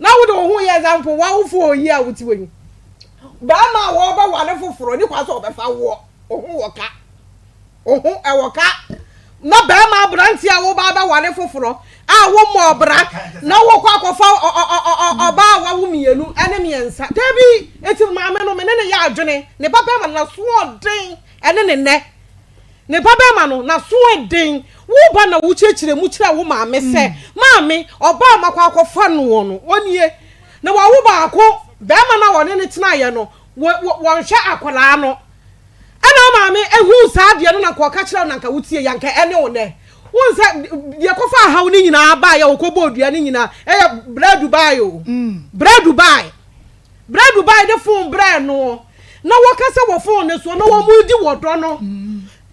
Na wode wo ho yɛ example, w'awofoɔ yi a wote hɔ yi, barima a wɔrebɛware foforɔ ni kwan sɛ ɔbɛfa woɔ, wo ho wɔ ka. Wo ho ɛwɔ ka. Na barima aberanteɛ a woba abɛware foforɔ. A wommɔɔ bra na wokɔ akɔfa ɔbaa a wawo mmienu ne mmiɛnsa. Dabi! Enti maame no, me ne no yɛ adwene. Ne ba barima no, n'asoɔden ne ne nnɛ. Ne ba barima no, n'asoɔden. Wo ba na wokyerɛkyerɛ mu kyerɛ wo maame sɛ, Maame, ɔbaa a makɔ akɔfa noɔ no, ɔnie. Na wawo baako. Barima no a ɔne no tenaeɛ no, wɔnhwɛ akwadaa no. Ɛna wo maame huu saa adeɛ no na nka ɔka kyerɛ wo na nka wotie yɛ anka ɛne wo nɛ. Wohu sɛ deɛ kɔfa ahaw no nyinaa baeɛ a wɔkɔbɔɔ dua no nyinaa ɛyɛ bra Dubai o. Bra Dubai. Bra Dubai de fon brɛɛ noɔ na wɔka sɛ wɔ fon no soɔ na wɔn di wɔ dɔ no.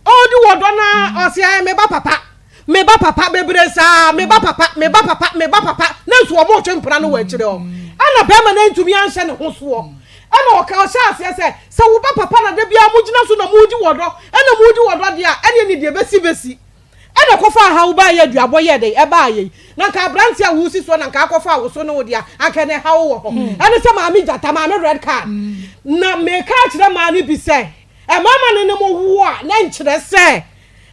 Ɔredi wɔ dɔ no a ɔse ɛɛ me ba papa. Me ba papa bebree saa me ba papa me ba papa me ba papa na nso wɔn retwe mpena no wɔ akyire hɔ ɛna bɛrima no ntumi anhyɛ ne ho soɔ ɛna ɔka ɔhyɛ aseɛ sɛ sɛ wo ba papa na da biara mo gyina so na mo di wɔ dɔ ɛna mo di wɔ dɔ deɛ a ɛne ne deɛ bɛsi bɛsi ɛna kɔfa ahaw baa yɛ aduabɔ yɛ dɛ ɛbaa yɛ na nka aberante a wosi soɔ na nka akɔfa awoso ne wo deɛ anka ɛna ɛhaw wɔ hɔ ɛne sɛ maame gyata maame red card na meka akyerɛ maa no bi sɛ ɛmama no ne mo wo a na nkyerɛ sɛ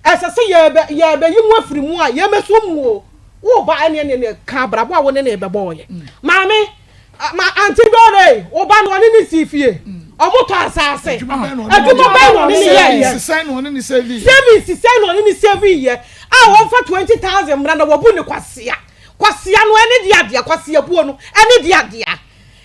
Ɛsɛ sɛ yɛbɛ yɛbɛyi mo afiri mu a yɛmɛso mu o. Wo ba ɛne ɛne ɛne ka abrabɔ a wo ne ne bɛbɔ yɛ. Maame, ma ante dɔre, wo ba no ɔne ne si fie. Ɔmo tɔ asaase. Adwuma bɛn na ɔne ne yɛ yɛ. Sisɛn na ɔne ne saving. Saving sisɛn na ɔne ne saving yɛ. A wɔmfa 20,000 mmra na wɔbu ne kwasia. Kwasia no ɛne de adeɛ, kwasia buo no ɛne de adeɛ.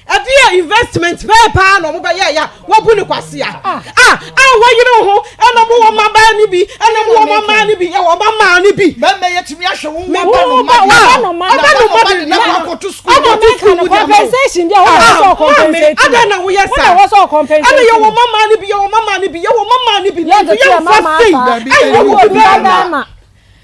Ɛdeɛ investment bɛɛ paa na ɔmo bɛyɛɛyɛ a wabu ne kwasea a a wɔyere wo ho ɛna mo wɔ mmabaa no bi ɛna mo wɔ mmabaa no bi ɛwɔ mmabaa no bi. Bɛmɛ yɛ tumi ahwɛ wo wɔ ba no ma de no ma ɔba no ma de na kɔ akɔto sukuu ɛna akɔto sukuu mu de ama wo. Compensation deɛ wɔn na wɔsɔ compensate. Adɛn na woyɛ saa wɔn na wɔsɔ compensate. Ɛna yɛ wɔ mmabaa no bi yɛ wɔ mmabaa no bi yɛ wɔ mmabaa no bi nanso yɛ nfa sei ɛnyɛ wɔ bi bɛrima.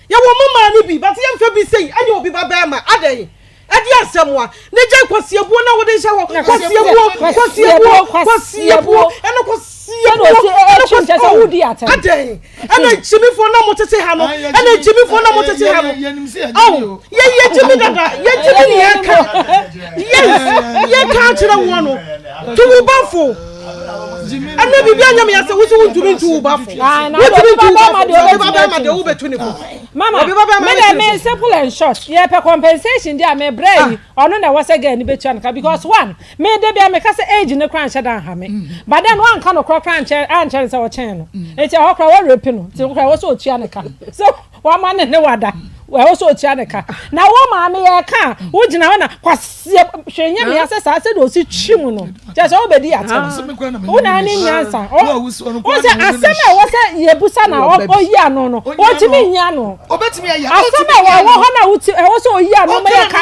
Yɛwɔ mo maa no bi but yɛmfa bi sei ɛnyɛ obi ba bɛɛma adɛn ɛde asɛm a ne gyae kwasiabuo na wode nhyɛ hɔ kwasiabuo kwasiabuo kwasiabuo ɛna kwasiabuo ɛna kwasiabuo adɛn ɛna gyimifoɔ na mo tete ha no ɛna gyimifoɔ na mo tete ha no awo yɛ yɛ gyimi dada yɛ gyimi ne yɛ ka yes yɛ ka akyerɛ wɔn no to wo ba fo. Ɛnna biribi anyɛ me asɛ wosi wontumi ntu wo ba fo. Wontumi ntu wo ba fo. Obi ba bɛrima deɛ wobɛtu ne fo. Mama, Obi ba bɛrima me wobɛtu deɛ ne me fo. simple and short yɛpɛ compensation deɛ a me brɛ yi ɔno na ɛwɔ sɛ girl no bɛtua no ka because one me da bia meka sɛ age no koraa nhyɛ da nha me but then wanka no korɔ koraa ankyɛ ankyɛ no sɛ ɔkyɛn no nti ɛhɔ koraa wɔ rape no nti koraa ɛwɔ sɛ ɔtua ne ka so wama ne ne wada ɛwɔ sɛ ɔtua ne ka na wo maame yɛka a wogyina hɔ na kwas Sɛ hwɛ nyɛ mea sɛ saa sɛdeɛ ɔsi twi mu no kyerɛ sɛ wobɛdi atɛm wo na ne nyansa wo sɛ asɛm a ɛwɔ sɛ yɛbusa na ɔyi ano no ɔntumi nyi ano asɛm a ɛwɔ hɔ na woti ɛwɔ sɛ ɔyi ano ma yɛka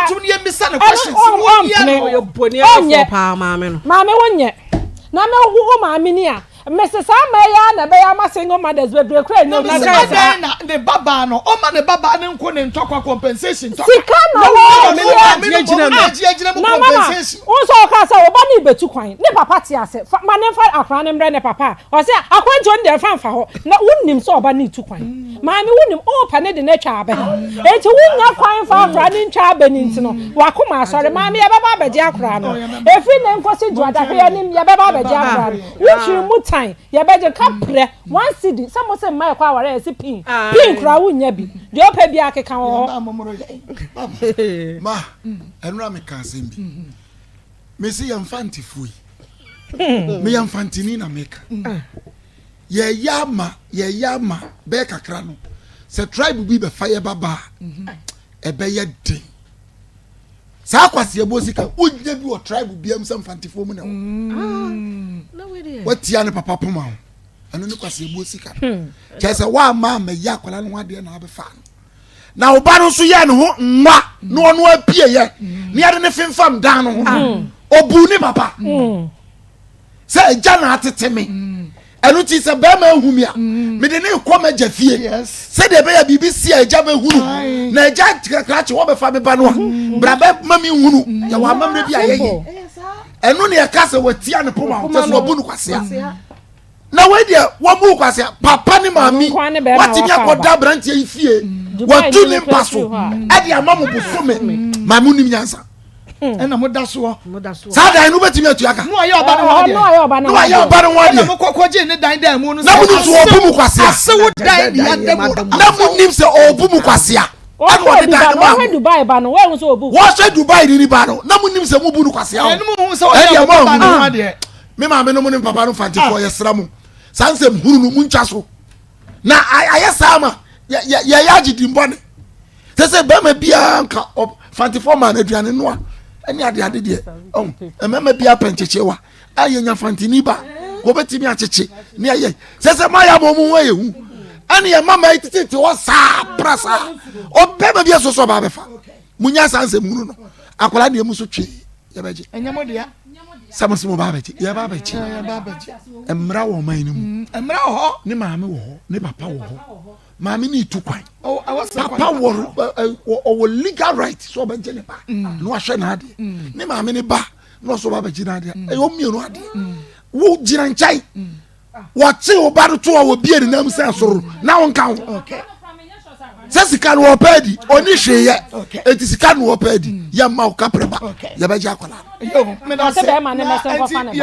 ɔmpene ɔnyɛ maame wonyɛ na me wo maame ni a Mese saa mmaa yi ara na ɛbɛyɛ ama single mothers bebree koraa anya obi. Na mese adɛn na ne babaa no ɔma ne babaa no nko ne ntɔkwa compensation ntɔkwa. Sika na wɔgyina na mama wo nso ɔka sɛ ɔba ne bɛtu kwan ne papa te ase fa ma ne mfa akora no mbrɛ ne papa a ɔsɛ akwantuo no deɛ mfa mfa hɔ na wonim sɛ ɔba ne tu kwan maame wonim wopɛ ne de no atwa abɛ enti wonya kwan mfa akora no ntwa abɛ no nti no wakoma asɔre maame yɛbɛba abɛgye akora no ɛfiri ne nkɔsi dwoada hwɛ anim yɛbɛba abɛgye akora no Wo hwere mu tan yɛbɛgye ka prɛ one cedi sɛ mo se mma ɛkɔ aware a yɛse pin pin koraa wo nnya bi deɛ ɔpɛ biara keka wɔ hɔ. Ma ɛnora me ka asɛm bi me se yɛ mfantefoɔ yi me yɛ mfanteni na meka yɛyɛ ama yɛyɛ ama bɛyɛ kakra no sɛ tribe bi bɛfa yɛ babaa ɛbɛyɛ den saa kwaseɛbɔ sika wonya bi wɔ tribe biam sɛ mfantefoɔ mu na ɛwɔ mm. watia ne papa poma ho ɛno ne kwaseɛbɔ sika no hmm. kyerɛ sɛ woama amɛyɛ akwadaa no ho adeɛ na abɛfa no na ɔba no nso yɛ ne ho nwa na ɔno apieyɛ ne yɛde ne femfam dan no ho hmm. ɔbu ne papa hmm. sɛ agya na atete me ɛno nti sɛ bɛrima ahu mi a mede ne kɔ m'agya fie sɛdeɛ ɛbɛyɛ biribi si a agya bɛhunu na agya krakye wɔbɛfa me ba no a bra bɛma me hunu yɛwɔ amammerɛ bi a yɛyɛ ɛno ne ɛka sɛ watia ne poma ho kyɛ sɛ wabu no kwasea na wei deɛ wɔbu kwasea papa ne maame watumi akɔda aberanteɛ yi fie watu ne mpa so ɛde ama mo bosome maame wonim nyansa ɛna mo da soɔ. saa dan no wobɛtumi atua ka. na wayɛ ɔba no ho adeɛ. na wayɛ ɔba no ho adeɛ. ɛna mo kɔkɔ gye ne dan dan mu no. na mo nim sɛ ɔbu mu kwasea. asewo dan ni ada mu. na mo nim sɛ ɔbu mu kwasea. Ɛna ɔde dan no maa mo. Wɔhwɛ Dubai ba no, wɔahu sɛ obu. Wɔhwɛ Dubai ni ni ba no, na mo nim sɛ mo bu no kwasea o. Ɛnum hu sɛ ɔyɛ ɔbɔ ba no ho adeɛ. Me maame no mo ne papa no fantefoɔ yɛ sra mo. Saa nsɛm hunu no mo ntwa so. Na ayɛ saa ma yɛyɛ agye di mbɔne. Sɛ sɛ bɛrima biara nka fantefoɔ maa no aduane noa ɛne ade ade deɛ. Mmarima biara pɛ nkyekyewa. A yɛnya fantini ba wɔbɛtumi akyekye ne ayɛ sɛ sɛ mayɛ ama ɔmo ho ayɛ hu ɛne yɛ mama yi tete hɔ saa pra saa ɔbɛma bi ɛso sɛ ɔbaa bɛfa munya saa nsɛm hunu no akwadaa deɛ mu so twee yɛbɛgye sɛ mo sɛ mo ba abɛgye yɛba abɛgye mmara wɔ ɔman no mu mm, mmara wɔ hɔ ne maame wɔ hɔ ne papa wɔ hɔ maame ne itu kwan papa wɔ ɔwɔ legal right sɛ ɔbɛgye ne ba mm. na wahwɛ n'adeɛ mm. ne maame ne ba na ɔsɔ ba bɛgye n'adeɛ mm. ɛyɛ ɔmmienu adeɛ mm. wo gyina nkyɛn mm. wɔkye wo ba no to a wɔbie ne nam sɛ soro na wonka ho sɛ sika no wɔpɛ adi ɔni hwee yɛ eti sika no wɔpɛ adi yɛ mma wo kaprɛ ba yɛbɛgye akwadaa no.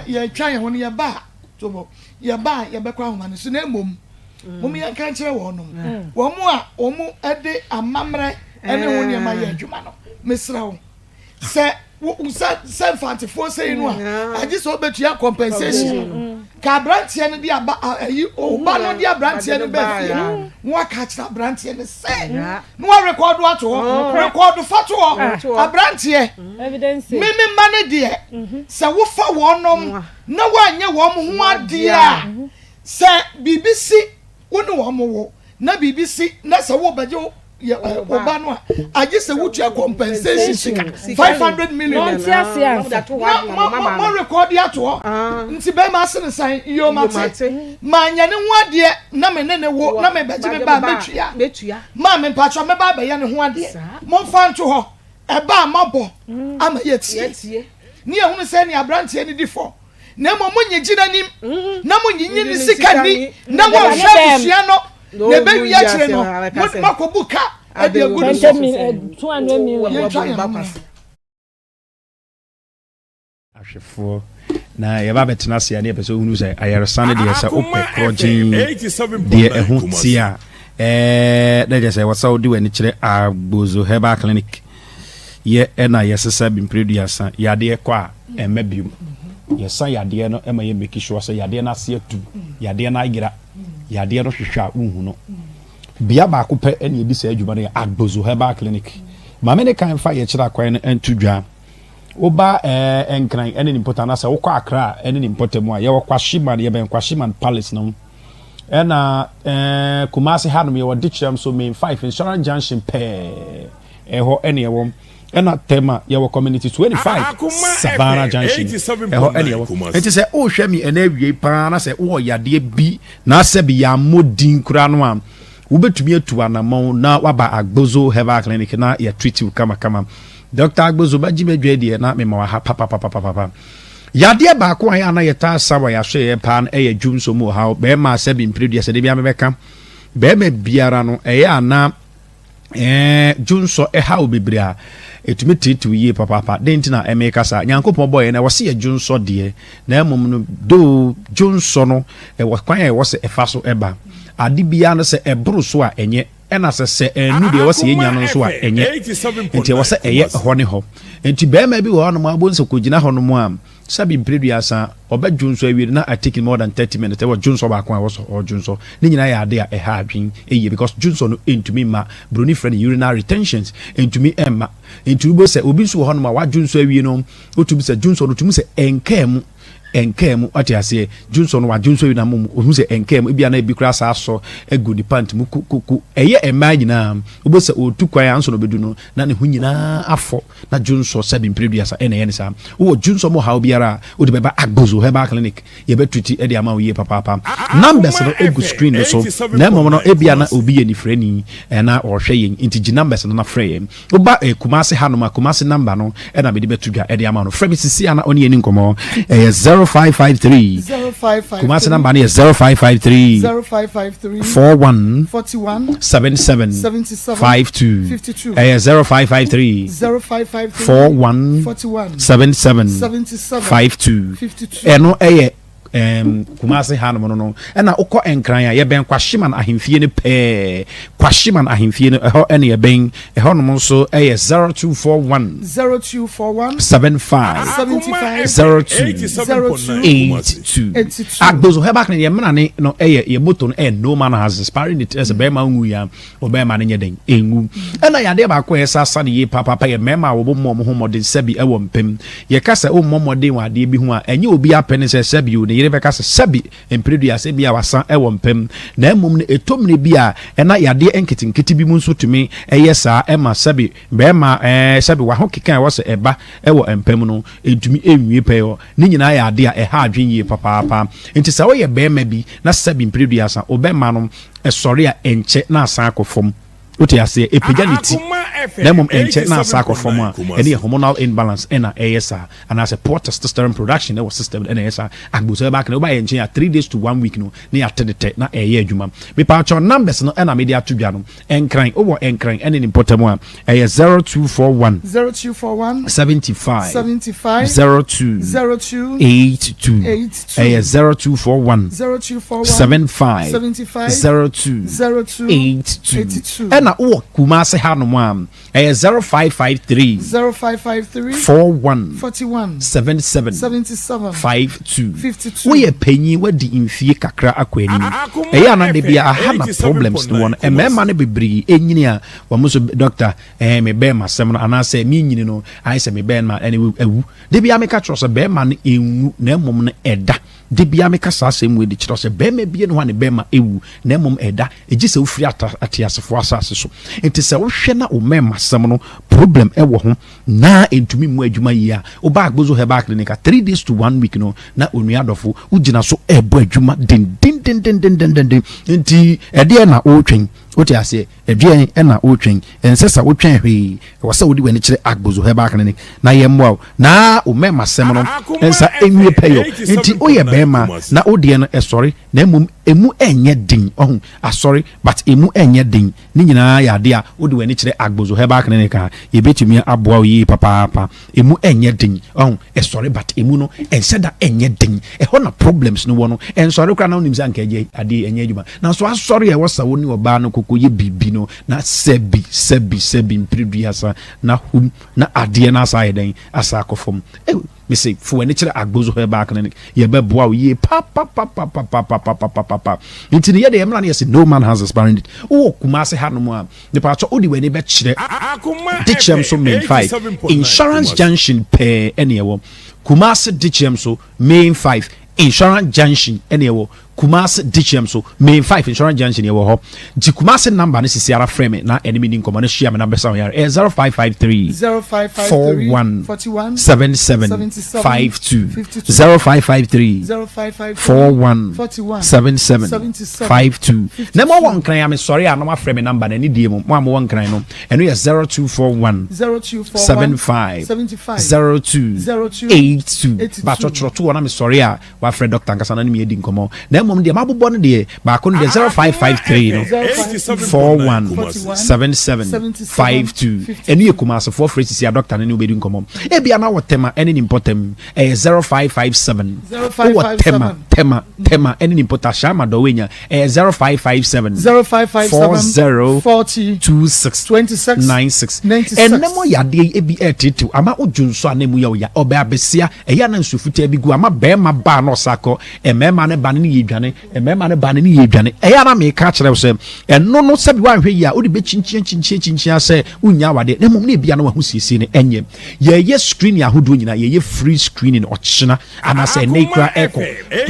yɛtwa yɛn ho no yɛba a yɛba a yɛbɛkɔ ahoma no so na mmom mom yɛnka nkyerɛ wɔn nom wɔn a wɔn de amammerɛ ne ho nneɛma yɛ adwuma no mesrɛ wo sɛ sɛ sɛ mfantefoɔ sɛyi no a mm. agye sɛ wobɛtua compensation mm. ka aberanteɛ no de aba ayi ɔba no de aberanteɛ no baa fie no na waka akyerɛ aberanteɛ no sɛ na warekɔdo ato hɔ oh. rekɔdo fa to hɔ ah. aberanteɛ meme mma no deɛ mm-hmm. sɛ wofa wɔnom na woanyɛ wɔn ho adeɛ a mm-hmm. sɛ biribi si wo ne wɔn wo na biribi si na sɛ wobɛgye wo yɛ wo ba no a agye sɛ wotua compensation sika 500 million na mo rekɔde ato hɔ ah. nti bɛrima ase ne san yomate maanyɛ ne ho adeɛ na me ne ne wo na mebɛgye me ba mɛtua maa me mpakyɛ mɛba abɛyɛ ne ho adeɛ momfa nto hɔ ɛba a mabɔ mm. ama yɛtie ne yɛhunu sɛ ne aberanteɛ no di fɔ na mmom monyegye n'anim mm. na monyinyi ne sika ni na wɔnhwɛ abusua no na ɛbɛwie akyire no moakɔbu ka de agu no so yɛntwa yɛn ho ahwɛfoɔ na yɛba abɛtena ase a ne yɛpɛ sɛ wohunu sɛ ayaresa no deɛ sɛ wopɛ korɔgyen deɛ ɛho te a ɛɛ na kyerɛ sɛ ɛwɔ sɛ wode w'ani kyerɛ Agbozo Herbal Clinic yɛ ɛna yɛsesa bi mprɛ duasa yadeɛ kɔ a ɛmma biom yɛsa yadeɛ no ɛma yɛ make sure sɛ yadeɛ no ase atu yadeɛ no ayera Yadeɛ no hwehwɛ a wonhu no. Bea baako pɛ na yɛdi saa adwuma no yɛ Agbozo Herbal Clinic. Maame ne kan fa yɛkyerɛ akwan no nto dwa. Woba ɛɛ Nkran ne ne mpɔtam anaasɛ wokɔ Accra ne ne mpɔtam a, yɛwɔ Kwashiman, yɛbɛn Kwashiman Palace no. Ɛna ɛɛ Kumasi hanom yɛwɔ Dikyerɛm so Main 5 Insurance Junction pɛɛ ɛhɔ ɛne ɛwɔ. Ɛna Tema yɛwɔ Community 25 Savannah Junction ɛhɔ ɛne ɛwɔ. Nti sɛ wohwɛ mi ɛnɛ awiei paa na sɛ wowɔ yadeɛ bi na sɛ bi yɛammɔ din koraa no a wobɛtumi atu anamɔn na waba Agbozo Herbal Clinic na yɛatreat wo kamakama. Dr. Agbozo bɛgye m'adwa deɛ na mema waha papapapapapa. Yadeɛ baako a yɛ a na yɛtaa sa wɔ yɛasoɛeɛ paa no ɛyɛ dwonsɔ mu ɔhaw. Bɛrima sɛ bi mprɛdua sɛ da biara mebɛka bɛrima biara no ɛyɛ a na Ɛɛ, dwonsɔ haw bebree a, ɛtumi teetew yie papaapa. Dɛn nti na meka saa? Nyankopɔn bɔɔ yɛn na ɛwɔ sɛ yɛ dwonsɔ deɛ, na mmom no, doo dwonsɔ no, ɛwɔ kwan a ɛwɔ sɛ ɛfa so ɛba. Ade biara no sɛ ɛboro so a ɛnyɛ, ɛna sɛ sɛ ɛnnu deɛ ɛwɔ sɛ yɛnya no nso a ɛnyɛ. Nti ɛwɔ sɛ ɛyɛ hɔ ne hɔ. Nti barima bi wɔ hɔnom a wobɛhu sɛ kɔgyina hɔnom a, Sɛbi mpere duasa, ɔbɛ dwonsɔ awie no na I take more than 30 minutes ɛwɔ dwonsɔ baako a ɛwɔ sɔ ɔdwonsɔ. Ne nyinaa yɛ ade a ɛha adwen yie because dwonsɔ no ntumi mma, broni frɛ no urinary retentions, ntumi mma. Nti wobɛhu sɛ obi nso wɔ hɔnom a wadwonsɔ awie no, wotumi sɛ dwonsɔ no tumi sɛ ɛnkaa mu, ɛnkaa mu, wate aseɛ, dwonsɔ no wadwonsɔ awie na mmom ohu sɛ ɛnkaa mu, ebia na ebi koraa saa asɔ agu ne pant mu kukuku. Ɛyɛ mmaa nyinaa, wobɛhu sɛ ɔretu kwan a ansa na ɔbɛdu no na ne ho nyinaa afɔ. Na dwonsɔ sɛbi mpere duasa ɛna ɛyɛ ne saa. Wowɔ dwonsɔ mu ɔhaw biara a, wode bɛba Agbozo Herbal Clinic. Yɛbɛtriti de ama wo yie papaapa. Numbers no gu screen no so, na mmom no ebia na obi yɛ nifirani na ɔrehwɛ yɛn, nti gye numbers no na frɛ yɛn. Woba Kumasi hanom a, Kumasi number no na mede bɛto dwa de ama wo no. Frɛ me sisi a na ɔne yɛn ni nkɔmmɔ. Ɛyɛ 0553. Kumasi number no yɛ 0553 41 77 52. Ɛyɛ 0553 41 77 52. Ɛno ɛyɛ um, Kumasi hanom no no. Ɛna wokɔ Nkran a yɛbɛn Kwahyeman ahemfie no pɛɛ. Kwashiman ahemfie no ɛhɔ ɛne ɛbɛn. Ɛhɔnom nso ɛyɛ 0241. 0241. 75. 75. 02. 02. 82. 82. Agbozo Herbal Clinic yɛ mena ne no ɛyɛ yɛ moto no ɛyɛ no man has expiring it ɛsɛ bɛrima nwu ya ɔbɛrima no nyɛ den ɛnwu. Ɛna yadeɛ baako a ɛsa sa no yie papaapa yɛ mmarima a wɔbɔ mmɔ wɔn ho mmɔden sɛbi ɛwɔ mpem. Yɛka sɛ wommɔ mmɔden wɔ adeɛ bi ho a ɛnyɛ obi apɛ ne sɛ sɛbi o ne yere bɛka sɛ sɛbi mperedua sɛ bi a wasa ɛwɔ mpem. Na mmom no ɛtɔ mmerɛ bi a ɛna yadeɛ nketenkete bi mu nso tumi ɛyɛ saa ɛma sɛbi bɛrima ɛɛ sɛbi wahokeka a ɛwɔ sɛ ɛba ɛwɔ mpem no ɛntumi ɛnwie pɛyɔ. Ne nyinaa yɛ adeɛ a ɛha adwene yie papaapa. Nti sɛ woyɛ bɛrima bi na sɛbi mpereduasa wo bɛrima no ɛsɔre a ɛnkyɛ na asan akɔ fam. Wote aseɛ? Ɛpagya ne ti na mmom ɛnkyɛ na asan akɔ fam a, ɛno yɛ hormonal imbalance ɛna ɛyɛ saa. Anaasɛ poor testosterone production ɛwɔ system no ɛna ɛyɛ saa. Agbo sɛ ɛbɛba akana woba yɛn nkyɛn a 3 days to 1 week no na yɛate ne tɛ na ɛyɛ adwuma. Mepaakyɛw numbers no ɛna mede ato dwa no. Nkran, wowɔ Nkran ɛne ne mpɔtam a, ɛyɛ 0241. 0241. 75. 75. 02. 02. 82. 82. Ɛyɛ 0241. 0241. 75. 75. 02. 02. 82. 82. Ɛna wowɔ Kumase hanom a, ɛyɛ 0553. 0553. 41. 41. 77. 77. 52. 52. Woyɛ panyin wadi mfie kakra akɔ anim. Ɛyɛ ana de bia aha na problems no wɔ no. Mmarima no bebree ɛnyini a wɔn nso doctor ɛɛ me bɛrima sɛm no anaasɛ me nyini no ayɛ sɛ me bɛrima ɛne awu. De bia meka kyerɛ sɛ bɛrima no ɛnwu na mmom no ɛda. De bia meka saa asɛm wei de kyerɛ sɛ bɛrima bie no hɔ a ne bɛrima ɛwu na mmom ɛda. Ɛgye sɛ wofiri ateasefoɔ asase so. Nti sɛ wohwɛ na wo mmarima sɛm no problem ɛwɔ ho na ɛntumi mmu adwuma yie a, woba Agbozo Herbal Clinic a 3 days to 1 week no na onua adɔfo wogyina so ɛrebɔ adwuma dendendendendendenden. Nti ɛdeɛ na wotwɛn? Wote aseɛ? Ɛdeɛn ɛna wotwɛn? Ɛnsɛ sɛ wotwɛn hwee. Ɛwɔ sɛ wode w'ani kyerɛ Agbozo Herbal Clinic na yɛmmoa wo na wo mmarima sɛm no nsa nwie pɛyɔ. Nti woyɛ barima na wodeɛ no ɛsɔre na mmom ɛmu ɛnyɛ den. Ɔho asɔre but ɛmu ɛnyɛ den. Ne nyinaa yɛ adeɛ a wode w'ani kyerɛ Agbozo Herbal Clinic a yɛbɛtumi aboa wo yie papaapa. Ɛmu ɛnyɛ den. Ɔho ɛsɔre but ɛmu no ɛnhyɛ da ɛnyɛ den. Ɛhɔ na problems no wɔ no. Ɛnsɔre koraa na wonim sɛ anka ɛgye adeɛ ɛnyɛ adwuma. Nanso asɔre a ɛwɔ sɛ wo ne ɔbaa no kɔkɔ yɛ biribi no na sɛbi sɛbi sɛbi mpereduasa na hum na adeɛ no asa ayɛ dɛn asa akɔ fam. Ew mese fo w'ani kyerɛ Agbozo Herbal Clinic yɛbɛboa wo yie papapapapapapapapapa. Nti no yɛde yɛ mmra no yɛse no man has expiring date. Wowɔ Kumase hanom a mepaakyɛw wode w'ani bɛkyerɛ Dikyerɛm so main 5 Insurance Junction pɛɛ ɛne ɛwɔ Kumase Dikyerɛm so main 5 Insurance Junction ɛne ɛwɔ Kumasi Dikyem so, Main 5 Insurance Junction yɛwɔ hɔ. Gye Kumasi number no sisi ara frɛ me na ɛne me ni nkɔmmɔ na hyia me na bɛsa wo yare. Ɛyɛ 0553 0553 41 41 77 77 52 52 0553 0553 41 41 77 77 52. Na ma wɔ nkran a mesɔre a na wafrɛ me number no ɛne die mu. Mo a mowɔ nkran no ɛno yɛ 0241 0241 75 75 02 02 82. 82. Batɔ twerɛ to hɔ na mesɔre a Wafrɛ dɔkta ankasa na ne me adi nkɔmmɔ. Na mmom deɛ mabobɔ no deɛ, baako no deɛ 0553 no, 41 77 52. Ɛno yɛ Kumasefoɔ frɛ sisi a dɔkta no ne wo bɛdi nkɔmmɔ. Ebia na wɔ Tema ɛne ne mpɔtam, ɛyɛ 0557. Wowɔ Tema, Tema, Tema ɛne ne mpɔtam, Ashama Dɔwenya, ɛyɛ 0557 0557 40 40 26 26 96. 96. Ɛnɛ mo yadeɛ yi ebi ɛretetew ama wodwo nso a na emu yɛ wo ya. Ɔbaa abesia Ɛyɛ a na nsu fitaa bi gu ama barima ba a na ɔsa kɔ, mmarima no ba no ne yɛ dwane, mmarima no ba no ne yɛ dwane. Ɛyɛ a na meka akyerɛ wo sɛ, ɛno no sɛbi woanhwɛ yie a wode bɛkyinkyia kyinkyia kyinkyia sɛ wonnya awadeɛ, na mmom na ebia na w'ahosiesie no ɛnyɛ. Yɛyɛ screening ahodoɔ nyinaa, yɛyɛ free screening ɔkyena anaasɛ ɛnnɛ yi koraa ɛkɔ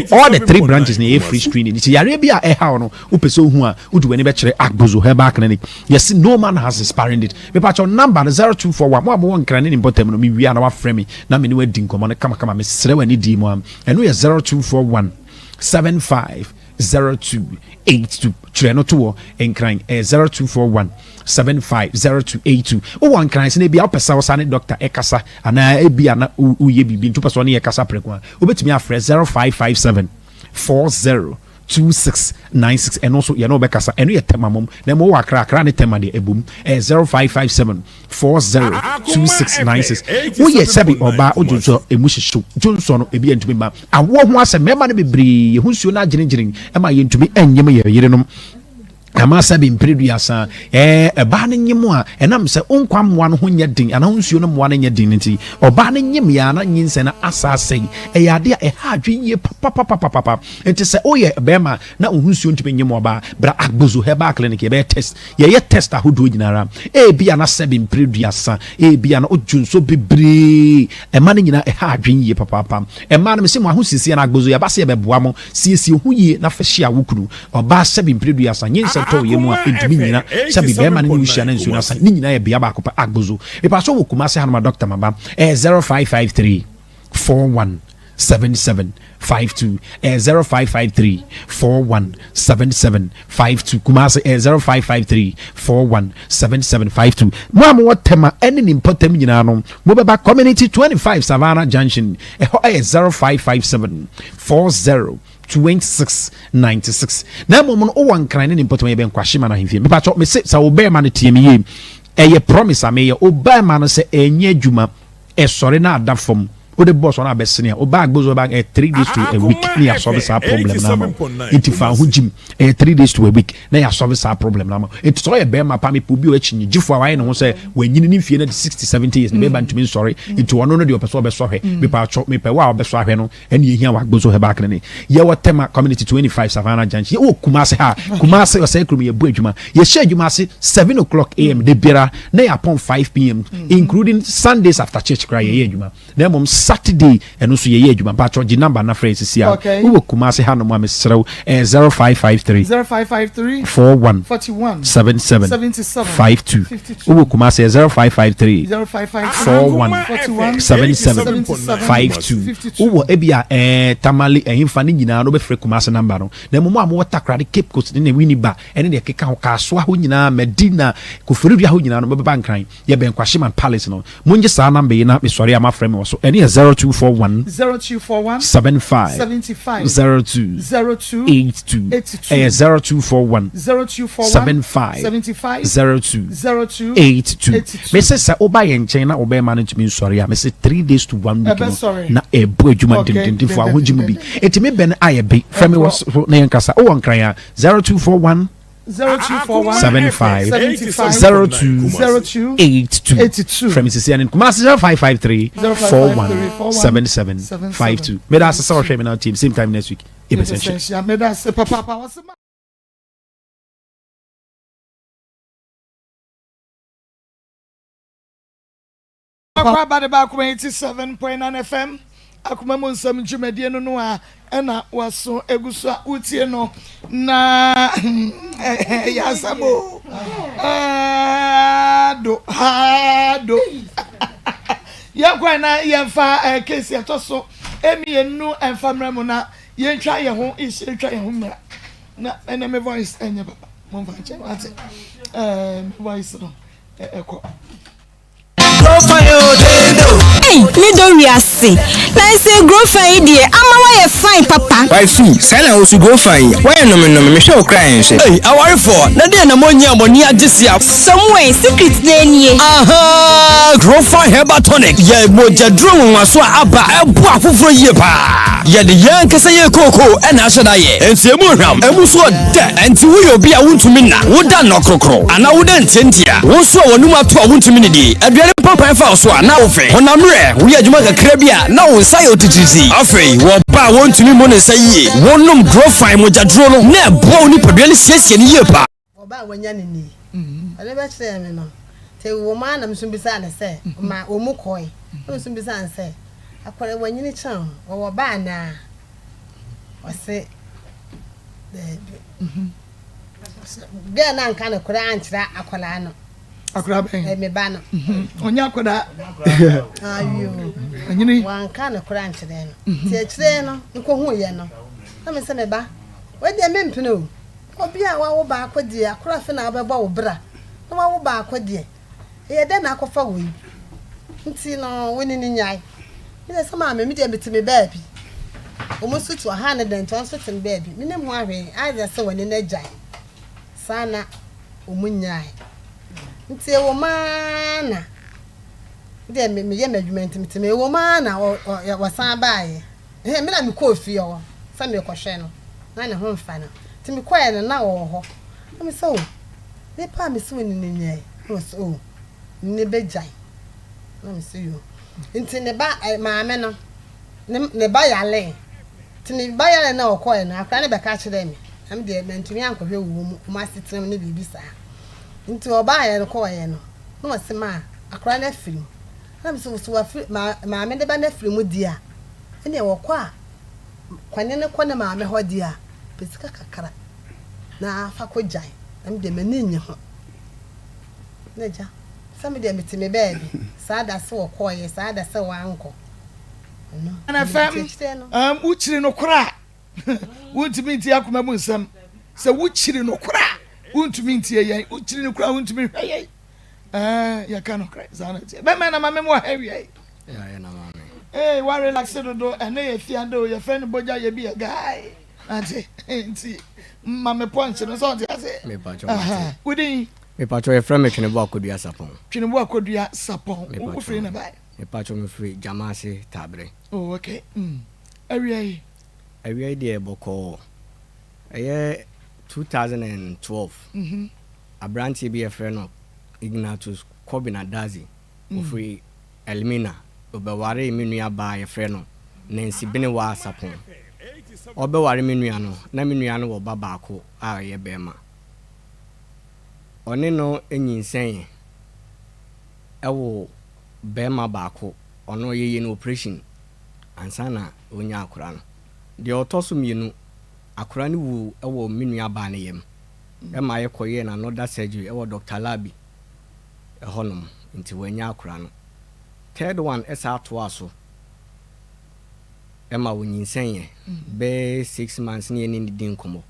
to all the three branches na yɛyɛ free screening. Nti yareɛ bi a ɛha wo no, wopɛ sɛ wohu a, wode w'ani bɛkyerɛ Agbozo Herbal Clinic. Yɛse no man has expiring date. Mepakyɛw number no 0241 mo a mowɔ Nkran ne ne mpɔtam no mewie a na wafrɛ me na me ne wo adi nkɔmmɔ no kamakama mesrɛ wo anidie mu a ɛno yɛ 0241 75 0282 twerɛ no to wɔ Nkran ɛyɛ 0241 75 0282 wowɔ Nkran sɛ na ebia wopɛ sɛ wo sa ne doctor ɛkasa anaa ebia na woyɛ biribi nti wopɛ sɛ ɔne yɛ kasa prɛko a wobɛtumi afrɛ 0557 40 2696 ɛno nso yɛne wo bɛkasa ɛno yɛ Tema mom na mmom wɔ Accra Accra ne Tema deɛ ɛbom ɛyɛ 0557 40 2696 woyɛ sɛbi ɔbaa wodwonsɔ ɛmu hyehyew dwonsɔ no ebi ɛntumi mma awoɔ ho asɛm mmarima no bebree yɛho nsuo no agyenegyene ɛma yɛntumi ɛnyem yɛ yerenom. Ama sɛbe mpereduasa, ɛɛ, ɛbaa no nyem a, ɛnam sɛ wo nkwa mmoa no ho nyɛ den anaa wo nsuo no mmoa no nyɛ den no nti, ɔbaa no nyem yɛ a na nyinsɛn no asa asɛe. Ɛyɛ adeɛ a ɛha adwene yie papapapapapa. Nti sɛ woyɛ bɛrima na wo ho nsuo ntumi nyem ɔbaa, bra Agbozo Herbal Clinic yɛbɛyɛ test. Yɛyɛ test ahodoɔ nyina ara. Ebia na sɛbe mpereduasa, ebia na wodwo nsuo bebree. Ɛma no nyinaa ɛha adwene yie papaapa. Mmaa no mese mo ahosiesie no Agbozo yɛaba sɛ yɛbɛboa mo. Siesie wo ho yie na fa hyia wo kunu. Ɔbaa sɛbi mprɛ duasa, nyinsɛn tɔ wo yam a, ɛntumi nnyina. Sɛbi bɛɛma no ne wo hyia na nsuo no asa. Ne nyinaa yɛ bea baako pɛ, Agbozo. Mepakyɛw wɔ Kumasi hanom a Doctor maba. Ɛyɛ 0553 41 77 52. Ɛyɛ 0553 41 77 52. Kumasi ɛyɛ 0553 41 77 52. Mo a mowɔ Tema ɛne ne mpɔtam nyinaa no, mobɛba Community 25 Savannah Junction. Ɛhɔ ɛyɛ 0557 40 26 96 na mmom no wowɔ nkran ne ne mpɔtam yɛ bɛn kwahye ma no ahemfie mepakyɛ mese sɛ wo bɛɛma no tie me yie ɛyɛ promise a meyɛ wo bɛɛma no sɛ ɛnyɛ adwuma ɛsɔre na ada fam wode bɔs ɔno abɛsene a wobaa gbozo ba ɛyɛ 3 days to a week ne yɛasɔve saa problem no ama wo nti fa ho gyim ɛyɛ 3 days to a week na yɛasɔve saa problem no ama wo nti sɛ ɔyɛ bɛrima pa mepɛ obi a ɔyɛ kyinnyegyefoɔ a wayɛ ne ho sɛ wanyini ne mfie no de 60 70 years ne bɛrima ntumi nsɔre nti ɔno no deɛ ɔpɛ sɛ ɔbɛsɔ hwɛ mepɛ atwɔ mepɛ wo a ɔbɛsɔ ahwɛ no Ɛne yɛhia wɔ Agbozo Herbal Clinic. Yɛwɔ Tema Community 25 Savannah Junction. Yɛwɔ Kumasi ha. Kumasi Ɔsɛe Kurom yɛbɔ adwuma. Yɛhyɛ adwuma ase 7 o'clock am da biara na yɛapɔn 5 pm including Sundays after church koraa yɛyɛ adwuma. Na mmom Saturday ɛno nso yɛyɛ adwuma. Mpakyɛw gye number na frɛ yɛn sisi a. Wowɔ Kumasi hanom a mesrɛ wo ɛyɛ 0553 0553 41 41 77 77 52. 52. Wowɔ Kumasi ɛyɛ 0553 0553 41 41 77 77 52. 52. Wowɔ ebia ɛɛ Tamale ɛhefa ne nyinaa no wobɛfrɛ Kumasi number no. Na mmom mo a mowɔ Takoradi, Cape Coast ne ne Winneba ɛne deɛ ɛkeka ho, Kasoa hɔ nyinaa, Madina, Koforidua hɔ nyinaa no mobɛba Nkran. Yɛbɛn Kwashiman Palace no. Mongye saa number yi na mesɔre a moafrɛ me wɔ so. Ɛno yɛ 0241 0241 75 75 02 02 82. 82. Ɛyɛ 0241 0241 75 75 02 02 82. 82. Mese sɛ woba yɛn nkyɛn na wo bɛrima no ntumi nsɔre a, mese 3 days to 1 week no Ɛbɛsɔre. na ɛbɔ adwuma Okay. dendenden fo ahogye mu bi. Dendenden. Enti me bɛn ayɛ be. Frɛ me wɔ so na yɛnkasa. Wowɔ Nkran a 0241 0241 75 75 02 02 82 82. frɛ me sisi ɛne Kumasi 0553 0553 41 77 52 meda ase sɛ ɔhwɛ me na team same time next week yɛbɛsɛ nhyɛ Yɛbɛsɛ nhyia. Meda ase papaapa. Wɔse ma. Akɔ aba de ba Akoma 87.9 FM Akoma mu nsɛm dwumadie no no a ɛna waso egu so a wotie no na ɛyɛ asɛm o ado ado yɛnkwan na yɛmfa kesi ɛtɔ so mmienu ɛmfa mmerɛ mu na yɛntwa yɛn ho yɛntwa yɛn ho mmra na ɛnɛ me voice ɛnyɛ papa momfa nkyɛn wate ɛɛ me voice no ɛkɔ. Ei, me dɔ wiase. Nanso Grofa yi deɛ, ama woayɛ fine papa. Wifey, saa na wo so Grofa yi, woayɛ nomennome, mehwɛ wo koraa ɛnhwɛ. Ei, awarefoɔ, na deɛn na moanyi a mo ani agye sia? Samuel, secret no nie. Ahaa, Grofa Herbal Tonic yɛ mogyaduro nwonwaso a aba a ɛboa afoforɔ yie paa. Yɛde yɛn ankasa yɛn kookoo na ahyɛ da yɛ. Enti emu hwam, emu nso ɔdɛ. Enti woyɛ obi a wontumi nna, woda nnɔkrokro, anaa woda ntiantia, wo nso a w'anom ato a wontumi nnidi, aduane pampan fa wo so a na wofe, honam mmerɛ, woyɛ adwuma kakra bi a na wo nsa yɛ wo titiritii. Afei, wɔ ɔbaa a wontumi mmu ne nsa yie, wonom Grofine mogyaduro no na ɛboa wo nipadua no siesie no yie paa. Ɔbaa a wanya no ni. Ɔde bɛkyerɛɛ me no, nti ɛwɔ mu ara na me nso bisaa no sɛ, ma wɔn mu kɔe. Na me nso bisaa no sɛ, akwadaa wanyini kyɛn wo, ɔwɔ ba anaa? Ɔse, daabi. Girl no anka nokorɛ ankyerɛ akwadaa no. Akwadaa bɛn? Eh, me ba no. Ɔnyɛ akwadaa. Ayo. Anyini. Wanka nokorɛ ankyerɛ no. Nti akyire no, mekɔhuiɛ no, na me sɛ me ba, wei deɛ mempene o. Obi a wawo baako deɛ, akora afe na wobɛbɔ wo bra na wawo baako deɛ, ɛyɛ dɛn na akɔfa wei? Nti no, wo ne no nyae. Me deɛ sɛ maame, me deɛ mete me baabi. Wɔn nso te ɔha ne dɛn nti wɔn nso te me baabi. Menim ho ahwee, ayɛ sɛ wɔne no agyae. Saa na wɔn nyae. Nti ɛwɔ mu ara na, me deɛ meyɛ m'adwuma nti mete me, ɛwɔ mu ara na wɔsan baeɛ. Ɛhɛn, me na mekɔɔ fie hɔ sɛ merekɔhwɛ no, na ne ho mfa no. Nti mekɔeɛ no, na ɔwɔ hɔ. Na me sɛ oh nipa a me se wo ne no nyae na ɔse oh me ne bɛgyae na me se yoo nti ne ba eh, maame no ne ne ba yalee nti ne ba yalee na ɔkɔɛ no akora no bɛka kyerɛɛ me na me deɛ mantumi ankɔhwɛ wɔ mu wɔn asetena mu ne biribi saa nti ɔbaeɛ no kɔɔeɛ no na ɔse maa akora no afiri mu na me se so wafiri ma maame ne ba no afiri mu deɛ a ɛneɛ wɔkɔ a kwane no kɔ ne maame hɔ deɛ a pɛ sika kakra na fa kɔ gyae na me deɛ m'ani nnye ho. Na agya, sɛ me deɛ mete me baabi, saa da sɛ wɔkɔeɛ, saa da sɛ wɔankɔ. Ɛno, Ɛna fam, nti akyire no. Um, wokyiri nokorɛ a, wontumi ntie akoma mu nsɛm. Sɛ wokyiri nokorɛ a, wontumi ntie yɛn. Wokyiri nokorɛ a, wontumi nhwɛ yɛn. Ɛɛ, yɛka nokorɛ, saa na ɛteɛ. Bɛmɛ na ma me mu wɔ ha awia yi. Ee, wa relax dodo, ɛnɛ yɛ fiade o, yɛfrɛ no bogya yɛ bi yɛ guy. Ate nti ma me punch no sɛ ɔte ase. Mepatwɔ mate. Wodin? Mepatwɔ yɛfrɛ me Twenebo Akodua Sapɔn. Twenebo Akodua Sapɔn. Wofiri na bae? Mepatwɔ mefiri Gyamaase Taberɛ. Oh okay. Mm. Awia yi? Awia yi deɛ bɔkɔɔ. Ɛyɛ 2012. Mm -hmm. Aberanteɛ bi yɛfrɛ no Ignatius Kobina Dadzie. Ɔfiri Elmina, ɔbɛwaree me nua baa a yɛfrɛ no Nancy Benewaa Sarpong. Ɔrebɛware me nua no, na me nua no wɔ ba baako a ɔyɛ barima. Ɔne no nyinsɛnee woo barima baako, ɔno yɛyɛɛ no operation ansa na ɔrenya akwadaa no. Deɛ ɔtɔ so mmienu, akwadaa no wuu wɔ me nua baa no yam ma yɛkɔyɛɛ no another surgery wɔ Doctor Labi. ɛhɔnom nti wannya akora no. Third one saa toaa so ma ɔnyinsɛneɛ bɛyɛ 6 months ne yɛne no di nkɔmmɔ.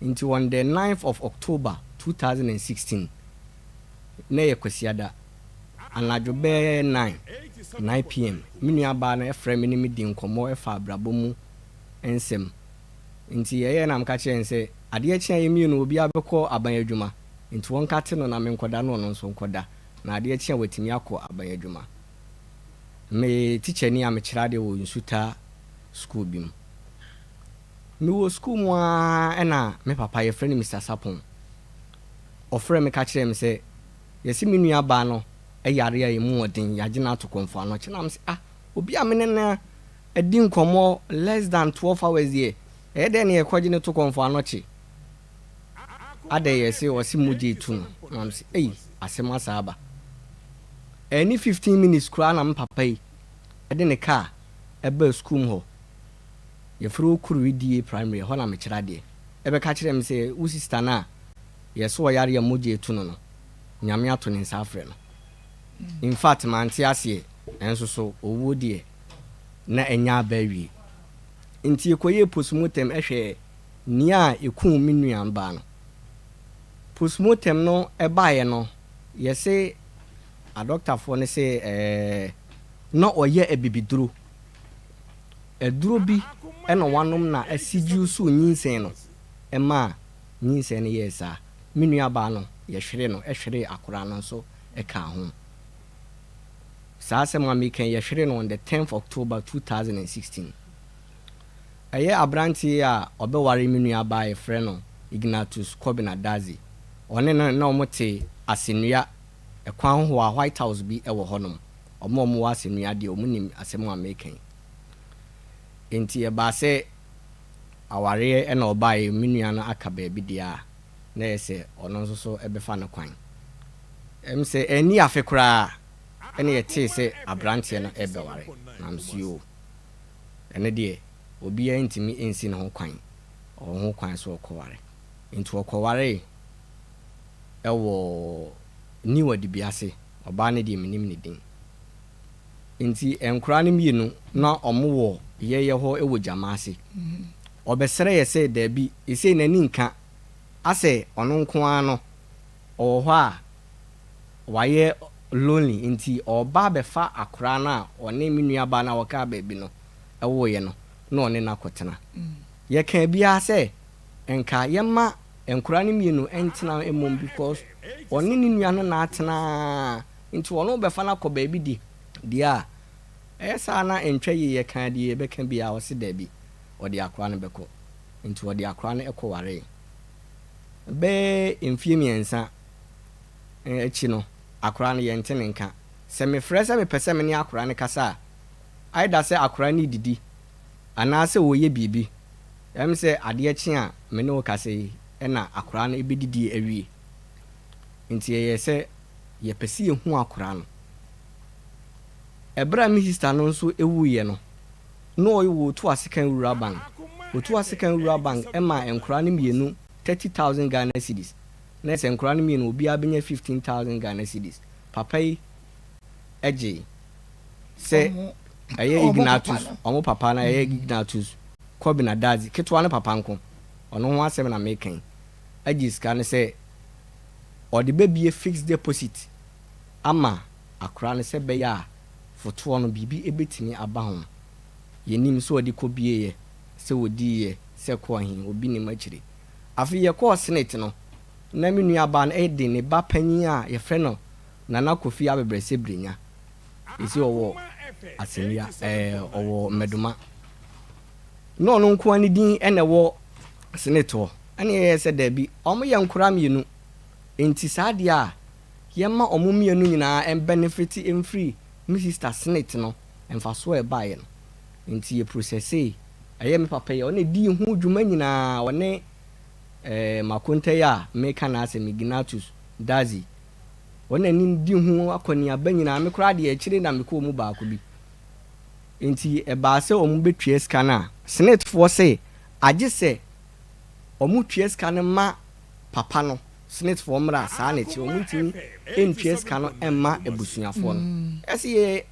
Nti on the 9th of October 2016 na ɛyɛ Kwasiada anadwo bɛyɛ 9, 9 pm me nua baa no frɛ me ne me di nkɔmmɔ fa abrabɔ mu nsɛm. Nti ɛyɛɛ na meka kyerɛɛ no sɛ adeɛ kye a yɛn mmienu obiara bɛkɔ aban adwuma. Nti wɔnkate no na menkɔda na ɔno nso nkɔda, na adeɛ kye a watumi akɔ aban adwuma. Meyɛ tikyani a mekyerɛ adeɛ wɔ Nsuta sukuu bi mu. Mewɔ sukuu mu ara ɛna me papa, yɛfrɛ no Mister Sarpong, ɔfrɛɛ me ka kyerɛɛ me sɛ yɛse me nua baa no yare a ɛmu ɔden, yɛagye no ato Komfo Anokye. Na mese ah, obi a me ne no adi nkɔmmɔ less than 12 hours deɛ, ɛyɛ dɛn na yɛkɔgye no to Komfo Anokye? Adɛn yɛse ɔse mogya etu no na mese ei asɛm asa aba. Ɛnni 15 minutes koraa na me papa yi de ne car ɛbaa sukuu mu hɔ. Yɛfrɛ hɔ Kurui DA Primary ɛhɔ na mekyerɛ adeɛ. Ɛbɛka kyerɛɛ me sɛ wo sister no a yɛse ɔyare a mogya etu no no Nyame ato ne nsa afrɛ no. Infact mante aseɛ nanso so owuo deɛ na anya aba awie. Nti yɛkɔyɛɛ postmortem hwɛɛ Nea ekum me nuabaa no. Postmortem no baeɛ no, yɛse adɔktafoɔ no se ɛɛ na ɔyɛ abibiduro. Aduro bi na wanom na asiduusuu nyinsɛn no maa nyinsɛn no yɛɛ saa. Me nuabaa no, yɛhweree no, hweree akwadaa no nso kaa ho. Saa asɛm a mereka yi, yɛhweree no on the tenth October 2016. Ɛyɛ aberanteɛ yi a ɔbɛware me nua baa a yɛfrɛ no Ignatius Kobina Dadzie. Ɔne no na wɔte asɛnnua kwan ho hɔ a White House bi wɔ hɔnom. Wɔn a wɔwɔ asɛnnua deɛ wɔnim asɛm a mereka yi. Enti ɛbaa sɛ awareɛ na ɔbaeɛ, me nua no aka baabi deɛ a, na ɛyɛ sɛ ɔno nso so bɛfa ne kwan. Ɛm sɛ anni afe koraa na yɛtee sɛ aberanteɛ no rebɛware. Na mese yoo. Ɛno deɛ, obiara ntumi nsi ne ho kwan, ɔwɔ ho kwan sɛ ɔkɔware. Nti ɔkɔwaree wɔ New Adibiase, ɔbaa no deɛ mennim ne din. Nti nkoraa no mmienu na wɔwɔ yɛyɛ hɔ wɔ Gyamaase. Ɔbɛsrɛeɛ sɛ daabi, seisei n'ani nka, asɛ ɔno nko ara no ɔwɔ hɔ a wayɛ lonely nti ɔreba abɛfa akwadaa no a ɔne me nuabaa no a wɔkaa baabi no woeɛ no na ɔne no akɔtena. Yɛkaa biara sɛ nka yɛmma nkwadaa no mmienu ntena mmom because ɔne ne nua no na atena ara nti ɔno rebɛfa no akɔ baabi de deɛ a ɛyɛ saa na ɛntwa yie. Yɛkaa deɛ yɛbɛka biara ɔse daabi ɔde akwadaa no bɛkɔ nti ɔde akwadaa no kɔwaree. Bɛyɛ mfeɛ mmiɛnsa akyi no, akwadaa no yɛnte ne nka. Sɛ mefrɛ sɛ mepɛ sɛ me ne akwadaa no kasa a, either sɛ akwadaa no redidi anaasɛ ɔreyɛ biribi. Ɛyɛ me sɛ adeɛ kye a me ne wo kasa yi na akwadaa no bɛdidi awie. Nti ɛyɛɛ sɛ yɛpɛ sɛ yɛhu akwadaa no. Ɛberɛ a me sista no nso wuiɛ no, na ɔwɔ Otuasekan Rural Bank. Otuasekan Rural Bank maa nkwadaa no mmienu 30,000 Ghana cedis. Na ɛsɛ nkwadaa no mmienu obiara bɛnya 15,000 Ghana cedis. Papa yi gyee sɛ ɛyɛ Ignatius, wɔn papa no ɛyɛ Ignatius Kobina Dadzie, ketewa no papa nko, ɔno ho asɛm na meka yi, agye sika no sɛ ɔde bɛbie fixed deposit ama akora no sɛ ɛbɛyɛ a fotoɔ no biribi bɛtumi aba ho. Yɛnnim sɛ ɔde kɔbieeɛ, sɛ ɔdiiɛ, sɛ ɛkɔɔ he, obi nnim akyire. Afei yɛkɔɔ Senate no, na me nuabaa no de ne ba panin a yɛfrɛ no Nana Kofi Abebrɛsɛ Brenya, seesei ɔwɔ Asɛnnua, ɛɛ, ɔwɔ Mmɛdoma. Na ɔno nko ara ne din na ɛwɔ Senate hɔ. Ɛna yɛyɛɛ sɛ daabi, wɔyɛ nkwadaa mmienu, enti saa deɛ a, yɛmma wɔn mmienu nyinaa mbɛnefete mfiri me sista Senate no mfasoɔ a ɛbaeɛ no. Enti yɛ processee, ɛyɛ me papa yi, ɔno na ɛdii ho dwuma nyinaa, ɔne ɛɛ Makonta yi a meka n'asɛm yi, Gnatus Dadzie, ɔno na ne di ho akɔneaba nyinaa, me koraa deɛ akyire na mekɔɔ mu baako bi. Enti ɛbaa sɛ wɔbɛtua sika no a, Senetefoɔ se agye sɛ wɔtua sika no ma papa no, Senetefoɔ mmra saa na ɛkyerɛ, wɔntumi ntua sika no mma abusuafoɔ no. Yɛse yɛ,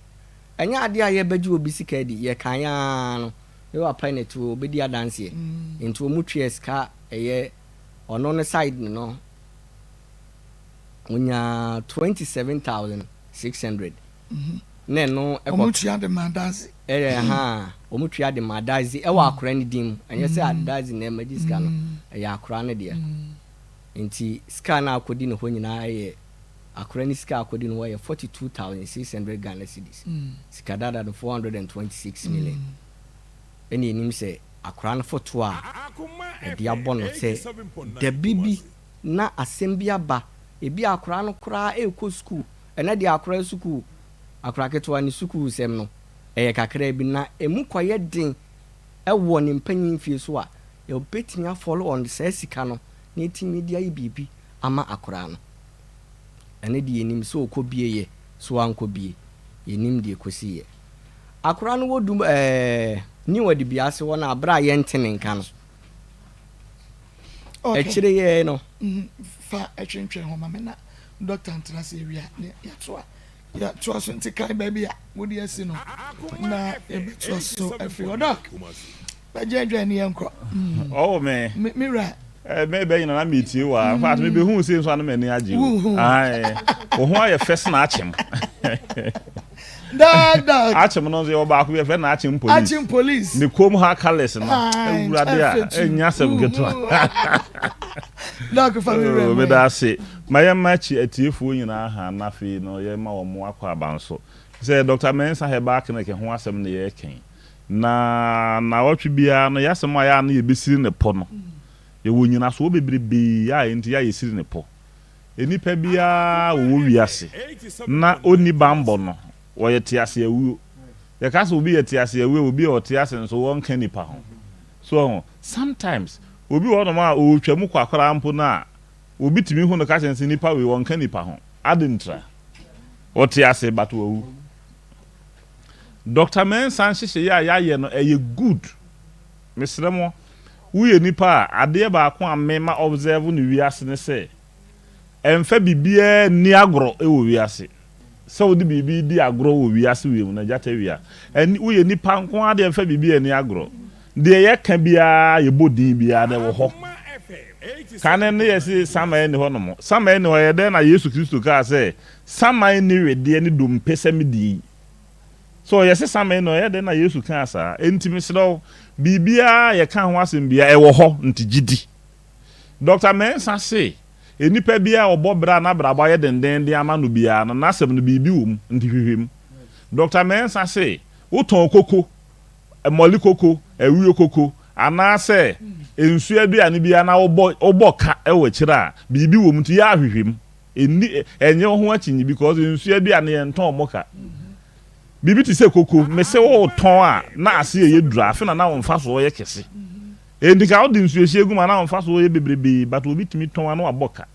ɛnyɛ adeɛ a yɛbɛgye obi sika adi, yɛkaeɛ ara no, me papa na ɛte hɔ, ɔbɛdi adanseɛ. Enti wɔtuaa sika ɛyɛ ɔno ne side no, Ɔnyaa 27,600 na ɛno ɛkɔ. Wɔn tua de ma Dadzie. Ɛyɛ ha wɔn tua de ma Dadzie ɛwɔ akora no din mu ɛnyɛ sɛ Dadzie na ɛma gye sika no ɛyɛ akora no deɛ nti sika no akɔdi ne hɔ nyinaa ɛyɛ akora no sika akɔdi ne hɔ ɛyɛ 42,600 Ghana cedis sika dada no 426 million ɛna ɛnim sɛ akora no foto a ɛde abɔ no sɛ dabi bi na asɛm bi aba, ebia akwadaa no koraa rekɔ sukuu, ɛnnɛ deɛ akwadaa sukuu, akwadaa ketewa ne sukuusɛm no, ɛyɛ kakraa bi, na ɛmu kɔyɛ den wɔ ne mpanyin mfie so a, yɛbɛtumi a follow on saa sika no na yɛatumi de ayɛ biribi ama akwadaa no. Ɛno deɛ yɛnim sɛ ɔkɔ bieɛ, sɛ wankɔ bie, yɛnim deɛ ɛkɔsiiɛ. Akwadaa no wɔ dum ɛɛ New Adubiase hɔ no a, berɛ a yɛnte ne nka no, Akyire yi no. Fa ɛtwentwɛn hɔ ma me na dɔkta ntena ase awie a ne yɛatoa yɛatoa so nti kan baabi a wode asi no na yɛbɛtoa so afiri hɔ dɔk bɛgye adwan ne yɛnkɔ. Ɔwɔ me. Me wura. Eh, me bɛ nyina na metie wa. In fact, me be hu se nso ano m'ani agye o. Aye. Wo ho ayɛ fɛ sena akyem. Dag dag. Akyem no nso yɛwɔ baako bi yɛfrɛ no Akyem Police. Akyem Police. Ne kurom ha colours no. Awurade a, ɛnyɛ asɛm ketewa. Dag fa me wura mu. Meda ase. Ma yɛmma akyi atiefoɔ nyinaa ha na afei no yɛma wɔn akɔ aba nso. Sɛ Dr. Mensah Herbal Clinic ho asɛm na yɛreka yi. Na naawɔtwe biara no yɛasɛm a yɛ a na yɛbɛsiri ne pɔ no, yɛwɔ nyinasoɔ bebrebee a enti yɛ a yɛsiri ne pɔ. Nnipa biara a wɔwɔ wiase na ɔnni banbɔ no, wɔyɛ teaseawuo. Yɛka sɛ obi yɛ teaseawuo a, obi a ɔte ase nso wɔnka nnipa ho. So wahu? Sometimes, obi wɔ hɔnom a ɔretwa mu kwa koraa mpo no a, obi tumi hu no ka kyerɛ no sɛ nipa wei ɔnka nnipa ho. Adɛn ntira? Ɔte ase but wawu. Doctor Mensah nhyehyɛeɛ a yɛayɛ no ɛyɛ good. Mesrɛ mo, woyɛ nipa a, adeɛ baako a me ma observe no wiase ne sɛ, ɛmfa biribiara nni agorɔ wɔ wiase. Sɛ wode biribi redi agorɔ wɔ wiase wei mu no, gyata wia. Ɛn, woyɛ nipa nko ara deɛ ɛmfa biribiara nni agorɔ. Deɛ yɛka biara, yɛbɔ din biara no, ɛwɔ hɔ. Kane no yɛse saman nni hɔ nom. Saman nni hɔ, ɛyɛ dɛn na Yesu Kristo kaa sɛ, saman nni wedeɛ ne dompe sɛ me deɛ yi? So ɔyɛ sesa me no? Ɛyɛ dɛn na Yesu kaa saa? Enti mesrɛ wo, biribiara a yɛka ho asɛm biara, ɛwɔ hɔ, nti gye di. Dɔkta Mensah se, Nnipa biara a ɔbɔ bra a n'abrabɔ ayɛ dendeenden ama no biara no, n'asɛm no, biribi wɔ mu, nti hwehwɛ mu. Dɔkta Mensah se, Wotɔn koko, mmɔle koko, awuo koko, anaasɛ nsuo aduane biara na wobɔ wobɔ ka wɔ akyire a, biribi wɔ mu nti yɛ ahwehwɛ mu. Ɛnni ɛnyɛ wo ho akyinnye because nsuo aduane yɛntɔn mmɔ ka. Biribi te sɛ koko, mese wotɔn a na aseɛ yɛ duru afe na na wo mfasoɔ yɛ kɛse. Enti ka wode nsuohyeɛ gu mu a na wo mfasoɔ yɛ bebrebee but obi tumi tɔn a na wabɔ ka.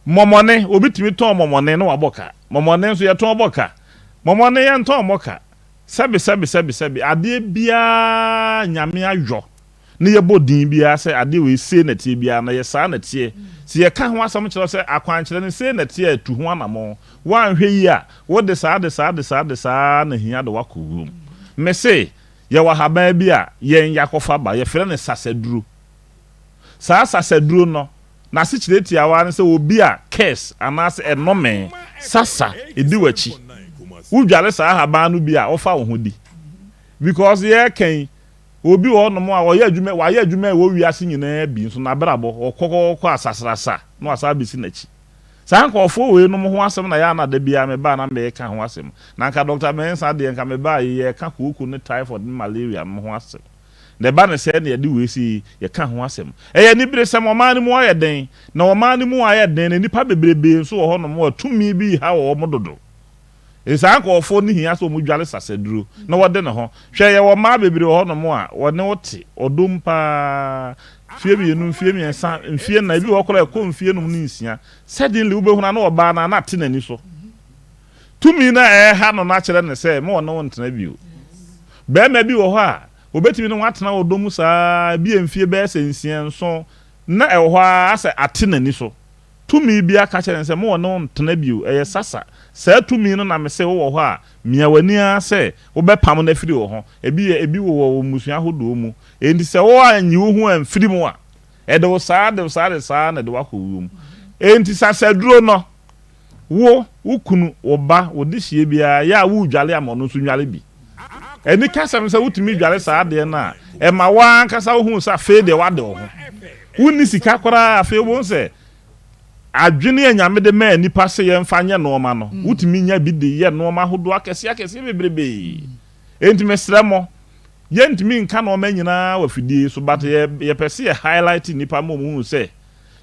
Mɔmɔne, obi tumi tɔn mɔmɔne na wabɔ ka. Mɔmɔne nso yɛtɔn bɔ ka. Mɔmɔne yɛntɔn mmɔ ka. Sɛbe sɛbe sɛbe sɛbe, adeɛ biara Nyame ayɔ na yɛbɔ din biara sɛ adeɛ wei sei na ɛteɛ biara no, ɛyɛ saa na ɛteɛ. Sɛ yɛka ho asɛm kyerɛ wo sɛ akwankyerɛ no sei na ɛteɛ a, tu ho anamɔn. Woanhwɛ yie a, wode saa de saa de saa de saa na hia de wo akɔ wuom. Mese, yɛwɔ ahaban bi a yɛn yɛakɔfa ba, yɛfrɛ no sasaduro. Saa sasaduro no, n'asekyerɛ tiawa ara ne sɛ obi a curse anaasɛ ɛnome, sasa, di w'akyi. Wodware saa ahaban no bi a, wofa wo ho di. Because yɛreka yi, obi wɔ hɔnom a ɔyɛ adwuma, wayɛ adwuma a ɛwɔ wiase nyinaa bi, nso n'abrabɔ, ɔkɔ kɔ asasrasa na wasan abɛsi n'akyi. Saa nkurɔfoɔ wei nom ho asɛm na yɛ a na da biara meba a na meka ho asɛm. Na nka Doctor Mensah deɛ nka mebaa yi yɛreka kooko ne typhoid ne malaria nom ho asɛm. Na ɛba no sɛɛ na yɛde wei sei yɛka ho asɛm. Ɛyɛ aniberesɛm, ɔman no mu ayɛ den, na ɔman no mu ayɛ den na nnipa bebrebee nso wɔ hɔnom a tumi bi reha wɔn dodo. Saa nkurɔfoɔ no hia sɛ wɔdware sasaduro na wɔde ne ho. Hwɛ, yɛwɔ mmaa bebree wɔ hɔnom a wɔne wo te ɔdɔ mu pa ara, mfeɛ mmienu, mfeɛ mmiɛnsa, mfeɛ nnan, ebi wɔ hɔ koraa a ɛkɔ mfeɛ num ne nsia. Suddenly wobɛhunu a na ɔbaa no a na ate n'ani so. Tumi no a ɛreha no no akyerɛ no sɛ ma ɔne wo ntena bio. Barima bi wɔ hɔ a, obetumi ne wo atena ɔdɔ mu saa ara, ebia mfie bɛyɛ sɛ nsia, nson, na ɛwɔ hɔ ara asɛ ate n'ani so. Tumi bi aka kyerɛ no sɛ ma ɔne wo ntena bio, ɛyɛ sasa. Saa tumi no na mese wowɔ hɔ a, mia w'ani ara sɛ wobɛpam no afiri wo ho. Ebi yɛ, ebi wowɔ wɔ mmusua ahodoɔ mu. Enti sɛ woanyi wo ho amfiri mu a, ɛde wo saa, de wo saa, de saa na ɛde wo akɔ wuo mu. Enti sasaduro no. Wo, wo kunu, wo ba, wo dehyeɛ biara, yɛ a woredware ama ɔno nso nnware bi. Anikasɛm sɛ wotumi dware saa adeɛ no a, ɛma wo ara ankasa wohu sɛ afei deɛ woade wo ho. Wonni sika koraa a, afei wobɛhu sɛ adwene a Nyame de maa nnipa sɛ yɛmfa nyɛ nnoɔma no, wotumi nya bi de yɛ nnoɔma ahodoɔ akɛseɛ akɛseɛ bebrebee. Enti mesrɛ mo, yɛntumi nka nnoɔma nyinaa wɔ afidie yi so but yɛpɛ sɛ yɛ highlight nnipa ma wɔhunu sɛ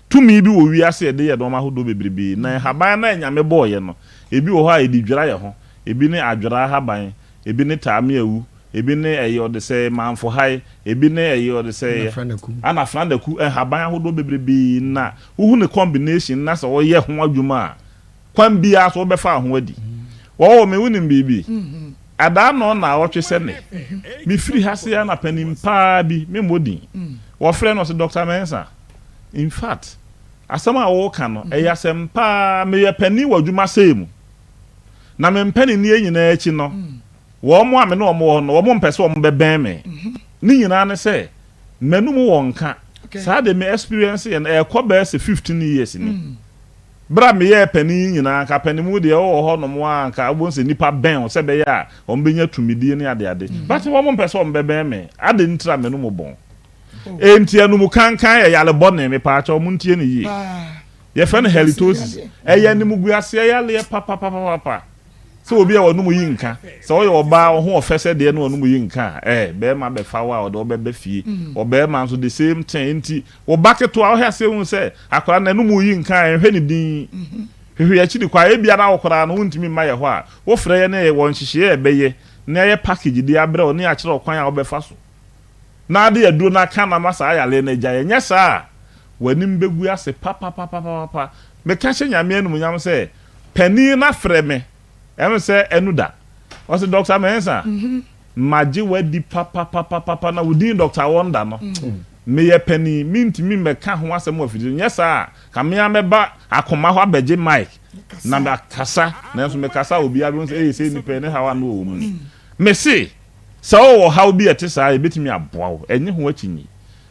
Tumi bi wɔ wiase a yɛde yɛ nnoɔma ahodoɔ bebrebe, na nhaban no a Nyame bɔɔeɛ no, ebi wɔ hɔ a yɛde dwira yɛn ho, ebi ne adwera ahaban, ebi ne taameawu, ebi ne ɛyɛ ɔdesɛe, manfohae, ebi ne ɛyɛ ɔdesɛeɛ, anafrandaku, nhaban ahodoɔ bebrebe, na wohu ne combination na sɛ woyɛ ho adwuma a, kwan biara so wobɛfa wo ho adi. Wɔwoo me, wonim biribi? Adaa nnɔn naawɔtwe sɛ nnɛ, mefiri ha se ara na panin paa bi, memmɔ din, wɔfrɛ no, ɔse, Doctor Mensah, in fact, asɛm a woreka no, ɛyɛ asɛm paa, meyɛ panin wɔ adwuma sei mu, na me mpaninnie nyinaa akyi no, wɔn a me ne wɔn wɔ hɔ no, wɔn mpɛ sɛ wɔbɛbɛn me. Ne nyinaa ne sɛ, m'anum wɔ nka. Saa deɛ me experience yɛ no, ɛrekɔ bɛyɛ sɛ 15 years ni. Berɛ a meyɛɛ panin yi nyinaa, anka panin mu deɛ wowɔ hɔ nom a anka wobɛhu sɛ nnipa bɛn wo sɛ ɛbɛyɛ a wɔbɛnya tumidie ne adeade. But wɔn mpɛ sɛ wɔbɛbɛn me. Adɛn ntira m'anum bɔn? Enti anum kankan yɛ yare bɔne, mepaakyɛw montie no yie. Yɛfrɛ no halitosis. Ɛyɛ animguaseɛ yareɛ papapapapa. Sɛ obi a w'anum yi nka, sɛ woyɛ ɔbaa wo ho ɔfɛ sɛ deɛ na w'anum yi nka a, eh, bɛrima bɛfa wo a ɔde wo bɛba fie. Ɔbarima nso the same thing. Enti wo ba ketewa wohwɛ aseɛ hu sɛ akwadaa no n'anum yi nka a, nhwɛ ne din. Hwehwɛ akyiri kwan. Ebia na wo koraa no wontumi mma yɛ hɔ a, wofrɛ yɛn na yɛwɔ nhyehyɛeɛ a yɛbɛyɛ na yɛayɛ package de abrɛ wo na yɛakyerɛ wo kwan a wobɛfa so na ade aduro no aka no ama saa yareɛ no agyae. Ɛnyɛ saa a, w'anim bɛgu ase papapapapapa. Meka hyɛ Nyame animuonyam sɛ Panin no afrɛ me, ɛm sɛ ɛnu da. Ɔse Doctor Mensah, magye wo adi papapapapa na wo din Doctor Wonder no, meyɛ panin, mentumi mmɛka ho asɛm wɔ afidie so, nyɛ saa a, ka me ara mɛba akoma hɔ abɛgye mic na makasa, nanso mekasa a obiara bɛhu sɛ ei sei nipa yi ne haw a na ɔwɔ mu ni. Mese, sɛ wowɔ ɔhaw bi a ɛte saa a, yɛbɛtumi aboa wo, ɛnnye ho akyinnye.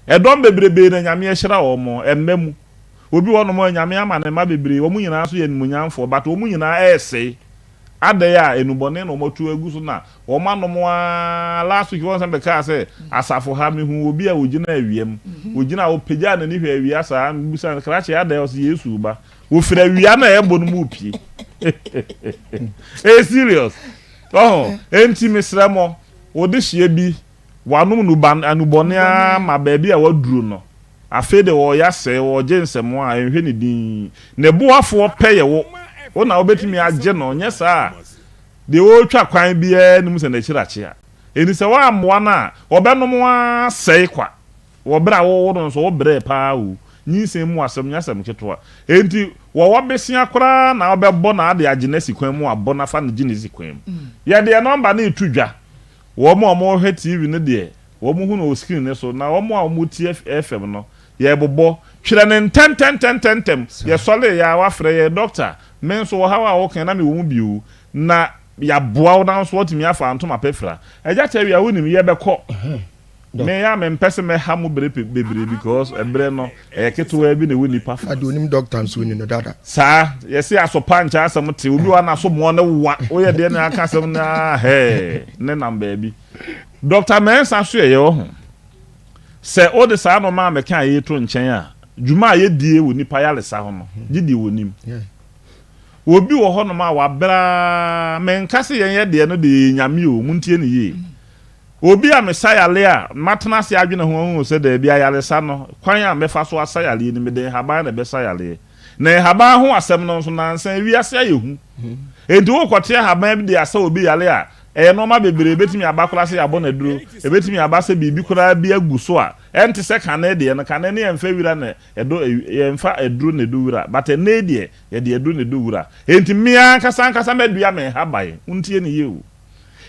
Ɛdɔm bebrebee na Nyame ahyira wɔn, ɛmma mu. Obi wɔ hɔnom a Nyame ama no mma bebree, wɔn nyinaa nso yɛ animuonyamfoɔ, but wɔn nyinaa ɛresɛe. Adɛn a enubɔne na wɔatu agu so na wɔn anom ara, last week wɔn sɛ mekaa sɛ asafo ha mehuu obi a ogyina awia mu, ogyina hɔ ɔpagyaa n'ani hwɛ awia saa, mebisa no krakye adɛn, ɔse Yesu reba, wɔfiri awia no a ɛrebɔ no mu repie. Ɛyɛ serious. Ɔho, enti mesrɛ mo, wo dehyeɛ bi. Wanom nuban anubɔne ara ma baabi a waduru no, afei de ɔreyɛ asɛe, ɔregye nsɛmmoa a ɛnhwɛ ne din. Ne boafoɔ pɛ yɛ wo. Wo na wobɛtumi agye no, nyɛ saa a, deɛ ɔretwa kwan biara nnim sɛ n'akyiri akyea. Enti sɛ woammoa no a, ɔbɛnom ara asɛe kwa. Wɔ berɛ a worewo no nso, wobrɛɛ pa ara o. Nyinsɛn mu asɛm nyɛ asɛm ketewa. Enti wɔwɔ besea koraa na wobɛbɔ no ade agye no asi kwan mu abɔ no afa no gye no asi kwan mu. Yɛde yɛn nɔmba no reto dwa. Wɔn a wɔrehwɛ TV no deɛ, wɔhu no wɔ screen no so, na wɔn a wɔretie FM no, yɛrebobɔ. Twerɛ no ntɛntɛntɛntɛntɛm. Yɛsɔreeɛ ara, woafrɛ yɛn, Dɔkta, me nso ɔhaw a woka yi, na mewɔ mu bi o. Na yɛaboa wo na wo nso woatumi afa ntoma pa afira. Agya Tawia, wonim, yɛbɛkɔ. Me a mempɛ sɛ mɛha mo bere bebree because ɛberɛ no ɛyɛ ketewaa bi na ɛwɔ nipa fa. Ade onim doctor nso oni no dada. Saa, yɛse asopa nkyɛ asɛm te, obi wɔ hɔ a n'aso moɔ ne wa, woyɛ deɛ na aka asɛm no ara hɛɛ, ne nam baabi. Doctor Mensah so yɛyɛ wɔ ho. Sɛ wode saa nnoɔma a meka yi to nkyɛn a, dwuma a yɛdie wɔ nipa yaresa ho no, gye deɛ wɔnim. Obi wɔ hɔnom a wabrɛ ara, menka sɛ yɛn yɛ deɛ no deɛ yɛyɛ nyame o, montie no yie. Obi a mesa yare a, matena ase adwene ho ahu sɛ dabi, ayaresa no, kwan a mɛfa so asa yareɛ ni, mede nhaban na ɛbɛsa yareɛ. Na nhaban ho asɛm no nso, nnansa yi, wiase ayɛ hu. Enti worekɔte ahaban bi de asa obi yare a, ɛyɛ nneɛma bebree. Ɛbɛtumi aba koraa sɛ yɛabɔ no aduro, ɛbɛtumi aba sɛ biribi koraa bi agu so a ɛnte sɛ kane deɛ no. Kane no yɛmfa wira na ɛdɔ, yɛmfa aduro na ɛdɔ wira, but ɛnnɛ yi deɛ, yɛde aduro na ɛdɔ wura. Enti me ankasa ankasa mɛdua me nhaban. Wontie no yie o.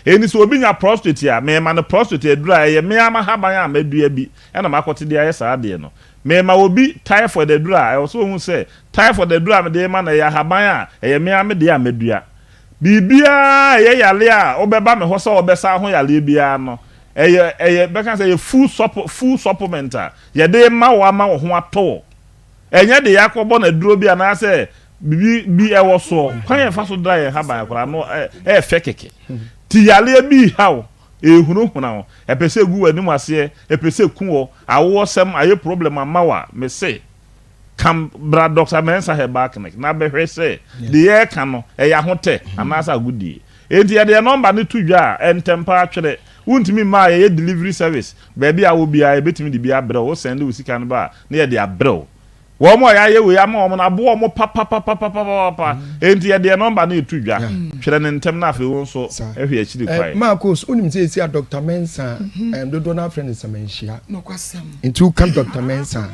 Enti sɛ obi nya prostate a, mema no prostate aduru a ɛyɛ me ara m'ahaban a madua bi na makɔte de ayɛ saa adeɛ no. Mema obi typhoid aduru a, ɛwɔ sɛ ɔhu sɛ typhoid aduru a mede rema no, ɛyɛ ahaban a ɛyɛ me ara me deɛ a madua. Biribiara a ɛyɛ yareɛ a wobɛba me hɔ sɛ wɔbɛsa ho yareɛ biara no, ɛyɛ, ɛyɛ, bɛka sɛ ɛyɛ full supp, full supplement a yɛde rema wo ama wo ho atɔ wo. Ɛnyɛ de yɛakɔbɔ no aduro bi anaasɛ biribi bi ɛwɔ soɔ. Kwan a yɛfa so dra yɛn haban koraa no ɛyɛ fɛ kɛkɛ. Ti yareɛ bi reha wo, ɛrehunahuna wo, ɛpɛ sɛ ɛgu w'anim aseɛ, ɛpɛ sɛ ɛku wɔ, awoɔsɛm ayɛ problem ama wo a, mese come bra Doctor Mensah Herbal Clinic na bɛhwɛ sɛ deɛ yɛreka no ɛyɛ ahotɛ anaasɛ agodie. Enti yɛde yɛn nɔmba no to dwa a, ntɛmpa twerɛ. Wontumi mma a, yɛyɛ delivery service. Baabi a wowɔ biara yɛbɛtumi de bi abrɛ wo. Wo sɛnde wo sika no ba a, na yɛde abrɛ wo. Wɔn a yɛayɛ wei ama wɔn no, aboa wɔn papapapapapapa. Enti yɛde yɛn nɔmba no reto dwa. Twerɛ no ntɛm na afei wo nso hwɛ akyiri kwan. Marcos, wonim sɛ ɛsi a Doctor Mensah, dodoɔ no ara frɛ no Sɛmɛnhyia. Nti woka Doctor Mensah a,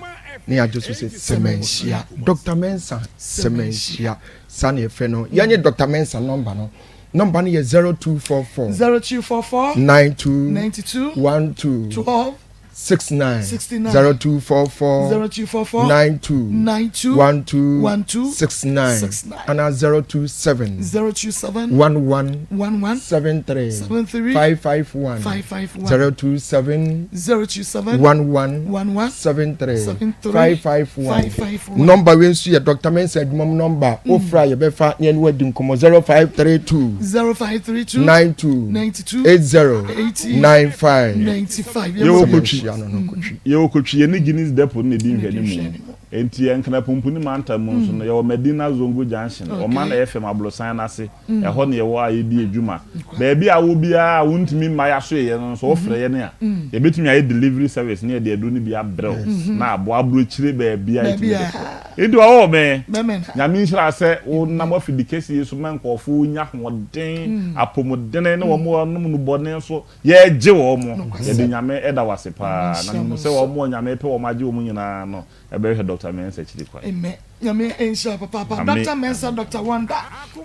na yɛagye so sɛ Sɛmɛnhyia. Doctor Mensah, Sɛmɛnhyia. Saa na yɛfrɛ no. Yɛnye Doctor Mensah nɔmba no. Nɔmba no yɛ 0244. 0244. 92. 92. 12. 12. 69. 69. 0244. 0244. 92. 92. 12. 12. 69. 69. Ana 027. 027. 11. 11. 73. 73. 551. 551. 027. 027. 11. 11. 73. 73. 551. 551. Nɔmba wei nso yɛ Dr. Mensah adwuma mu nɔmba. Wofrɛ a yɛbɛfa na yɛne wo adi nkɔmmɔ 0532. 0532. 92. 92. 80. 80. 95. 95. Yɛwɔ Sɛ Kotwi. manhyia no no Kotwi. Yɛwɔ Kotwi, yɛne Guinness Depot no na ɛdi nhwɛanimu. Enti yɛn Nkrapumpuni mantam mu nso no, yɛwɔ Medina Zongo Junction, Ɔman FM aborosan no ase. Ɛhɔ na yɛwɔ a yɛdi adwuma. Baabi a wowɔ biara a wontumi mma yɛasoɛ yɛn no nso, wofrɛ yɛn a, yɛbɛtumi ayɛ delivery service na yɛde aduro no bi abrɛ wo na aboa aburokyire baabiara yɛtumi de kɔ. Enti ɔwɔ me. Nyame nhyira sɛ wonam afidi kɛseɛ yi so ma nkurɔfoɔ nya ahoɔden, apɔmudene ne wɔn a wɔnom nnubɔne nso yɛregye wɔn. Yɛde Nyame da wo ase paa na menim sɛ wɔn a Nyame pɛ wɔn agye wɔn nyinaa no bɛhwehwɛ Doctor Mensah akyiri kwan. Amen Nyame nhyira wo papaapa Ame. Doctor Mensah Doctor Wonder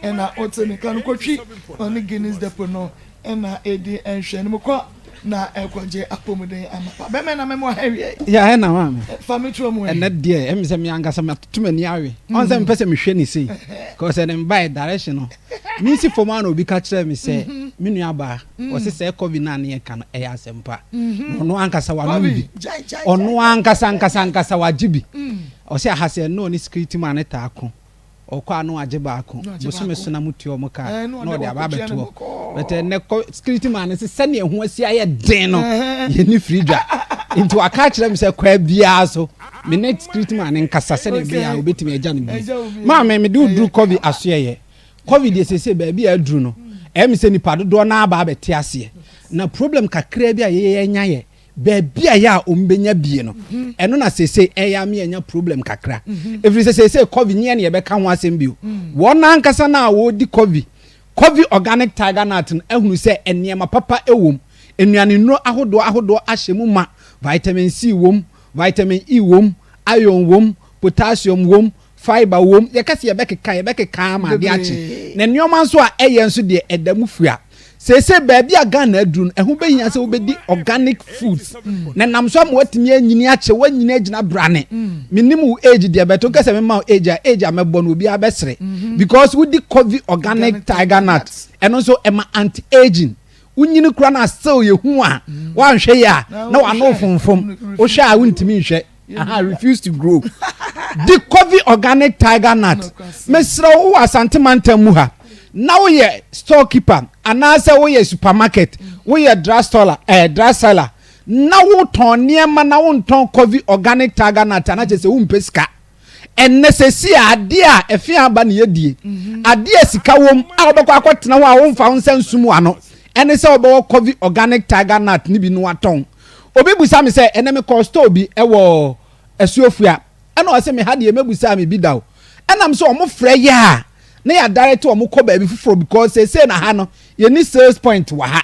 ɛna ɔte ne ka no kɔtwi ɔne Guinness Depot no ɛna ɛdi nhwɛanim kɔ na ɛkɔgye apɔmuden amapa bɛmɛ na mɛmoa ha awiei. Yeah ɛna maame. Fa me to mu ɛ. Ɛnɛ deɛ ɛmi sɛ mi ankasa mi atoto m'ani awe. Ɔn sɛ mepɛ sɛ mehwɛ ne sei. Cause ɛne mbaɛ direction no. Mi si fam a na obi ka kyerɛ mi sɛ me nua baa ɔse sɛ covid no a ne yɛ ka no ɛyɛ asɛmpa. Na ɔno ankasa wanom bi. Ɔno ankasa ankasa ankasa wagye bi. Ɔse aha sɛ ɛno ɔne security man no taa ko. Ɔkɔ a na wagye baako. Bosome so na motua wɔn ka a, na ɔde aba abɛto hɔ. But ɛnnɛ kɔ security man no se sɛnea ɛho asi ayɛ den no, yɛnni firi dwa. Nti waka akyerɛ me sɛ kwaa biara so, me ne security man no nkasa sɛnea ɛbɛyɛ a obetumi agya no bi. Maame, mede wo duru Kobe asoɛeɛ. Kobe deɛ seesei baabi a aduru no, Ɛyɛ me sɛ nipa dodoɔ no ara aba abɛte aseɛ. Na problem kakraa bi a yɛyɛ anya yɛ baabi a yɛ a wɔn bɛnya bie no, ɛno na seesei ɛyɛ ame anya problem kakra. Ɛfiri sɛ seesei Covey nyɛ ne yɛbɛka ho asɛm bio. Wɔn ankasa no a wɔredi Covey, Covey Organic Tiger Nut no ahunu sɛ nneɛma papa wɔ mu. Nnuane nnuro ahodoɔ ahodoɔ ahyɛ mu ma, vitamin C wɔ mu, vitamin E wɔ mu, iron wɔ mu, potassium wɔ mu, Fibre wom, yɛka sɛ yɛbɛkeka a, yɛbɛkeka ara ma ade akye. Na nneɛma nso a ɛyɛ nso deɛ, ɛda mu fua. Seesei baabi a Ghana aduru no, ɛho bɛhia sɛ wobɛdi organic foods. Na ɛnam so ama woatumi anyini akyɛ, woanyini agyina brane. Mennim wo age deɛ, but woka sɛ memma wo age a, age a mɛbɔ no, obiara bɛsere. Because wodi Covey Organic Tiger Nut, ɛno nso ɛma anti-aging. Wonyini koraa no a still yɛhu a, woanhwɛ yie a, na w'ano refonfom. Wohwɛ a wontumi nhwɛ. Aha, refuse to grow. Di Covey Organic Tiger Nut. Mesrɛ wo wɔ Asante mantam mu ha na woyɛ storekeeper anaasɛ woyɛ supermarket, woyɛ drug store, eh, drug seller na wotɔn nneɛma na wontɔn Covey Organic Tiger Nut anakyɛ sɛ wompɛ sika. Ɛnnɛ sɛsi a adeɛ a ɛfe aba ne yɛdie, adeɛ a sika wom a wobɛkɔ akɔtena hɔ a womfa wo nsa nsum w'ano ɛne sɛ wobɛwɔ Covey Organic Tiger Nut no bi na watɔn. Obi busa me sɛ ɛnɛ mekɔɔ store bi wɔ Asuofua ɛna ɔse me ha deɛ mɛbusaa me bi da o. Ɛna me sɛ ɔmo frɛ yɛ a na yɛ direct ɔmo kɔ baabi foforɔ because seesei na ha no yɛnni sales point wɔ ha.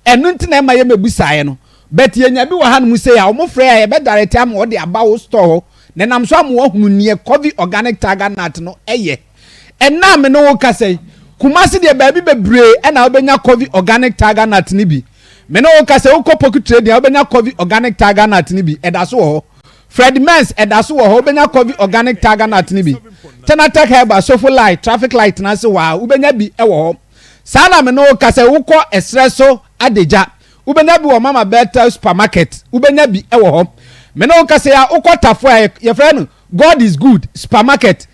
Ɛno nti na ɛma yɛ mɛbusaeɛ no. But yɛnya bi wɔ hanom sei a ɔmo frɛ a yɛbɛ direct ama ɔde aba wo store hɔ na ɛnam so ama wahunu neɛ Covey Organic Tiger Nut no yɛ. Ɛnnɛ a me ne wo kasa yi, Kumasi deɛ baabi bebree ɛna wobɛnya Covey Organic Tiger Nut no bi. Me ne wo kasa yi, wokɔ Poku Trading a wobɛnya Covey Organic Tiger Nut no bi, ɛda so wɔ hɔ. Fred Men's ɛda so wɔ hɔ, wobɛnya Covey Organic Tiger Nut no bi. Tenatec Herbal, Sofo Light, Traffic Light no ase hɔ a, wobɛnya bi wɔ hɔ. Saa na me ne wo kasa yi, wokɔ ɛserɛ so Adagya, Wobɛnya bi wɔ Mama Bethel Supermarket, wobɛnya bi wɔ hɔ. Me ne wo kasa yi a, wokɔ Tafo a, yɛfrɛ no God is Good Supermarket,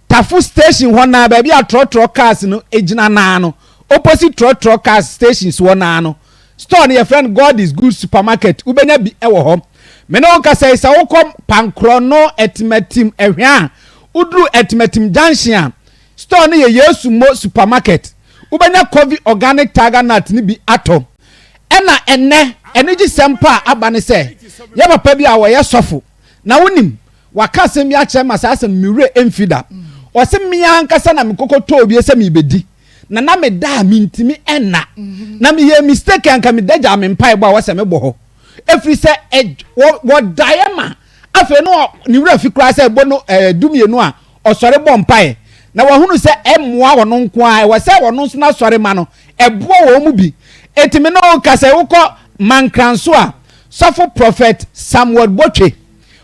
Tafo station hɔ naa, baabi a trɔtrɔ cars no gyina naa no, opposite trɔtrɔ cars stations hɔ naa no, store no yɛfrɛ no God is Good Supermarket, wobɛnya bi wɔ hɔ. Me ne wo kasa yi, sɛ wokɔ Pankorɔno, Atimatim, Ɛhwɛ a, woduru Atimatim junction a, Store no yɛ Yesu Mo Supermarket. Wobɛnya Covey Organic Tiger Nut no bi atɔ. Ɛna ɛnnɛ, anigyesɛm pa a aba ne sɛ, yɛ papa bi a ɔyɛ sɔfo, na wonim, waka asɛm bi akyerɛ me ma saa asɛm no me werɛ mfi da. Ɔse me ankasa na mekɔkɔtɔɔ bi sɛ merebɛdi, na na meda a mentumi nna. Na meyɛɛ mistake a anka meda gyaa me mpaebɔ a wɔsɛ mebɔ hɔ. Ɛfiri sɛ, wɔdaeɛ ma afei no ne werɛ fi koraa sɛ ɛbɔ no dumienu a ɔsɔre bɔ mpae, na wahunu sɛ ɛmmoa ɔno nko ara, ɛwɔ sɛ ɔno nso n'asɔre ma no, ɛboa wɔn mu bi. Enti me ne wo ka sɛ wokɔ Mankranso a, Sɔfo Prɔfɛt Samuel Botwe,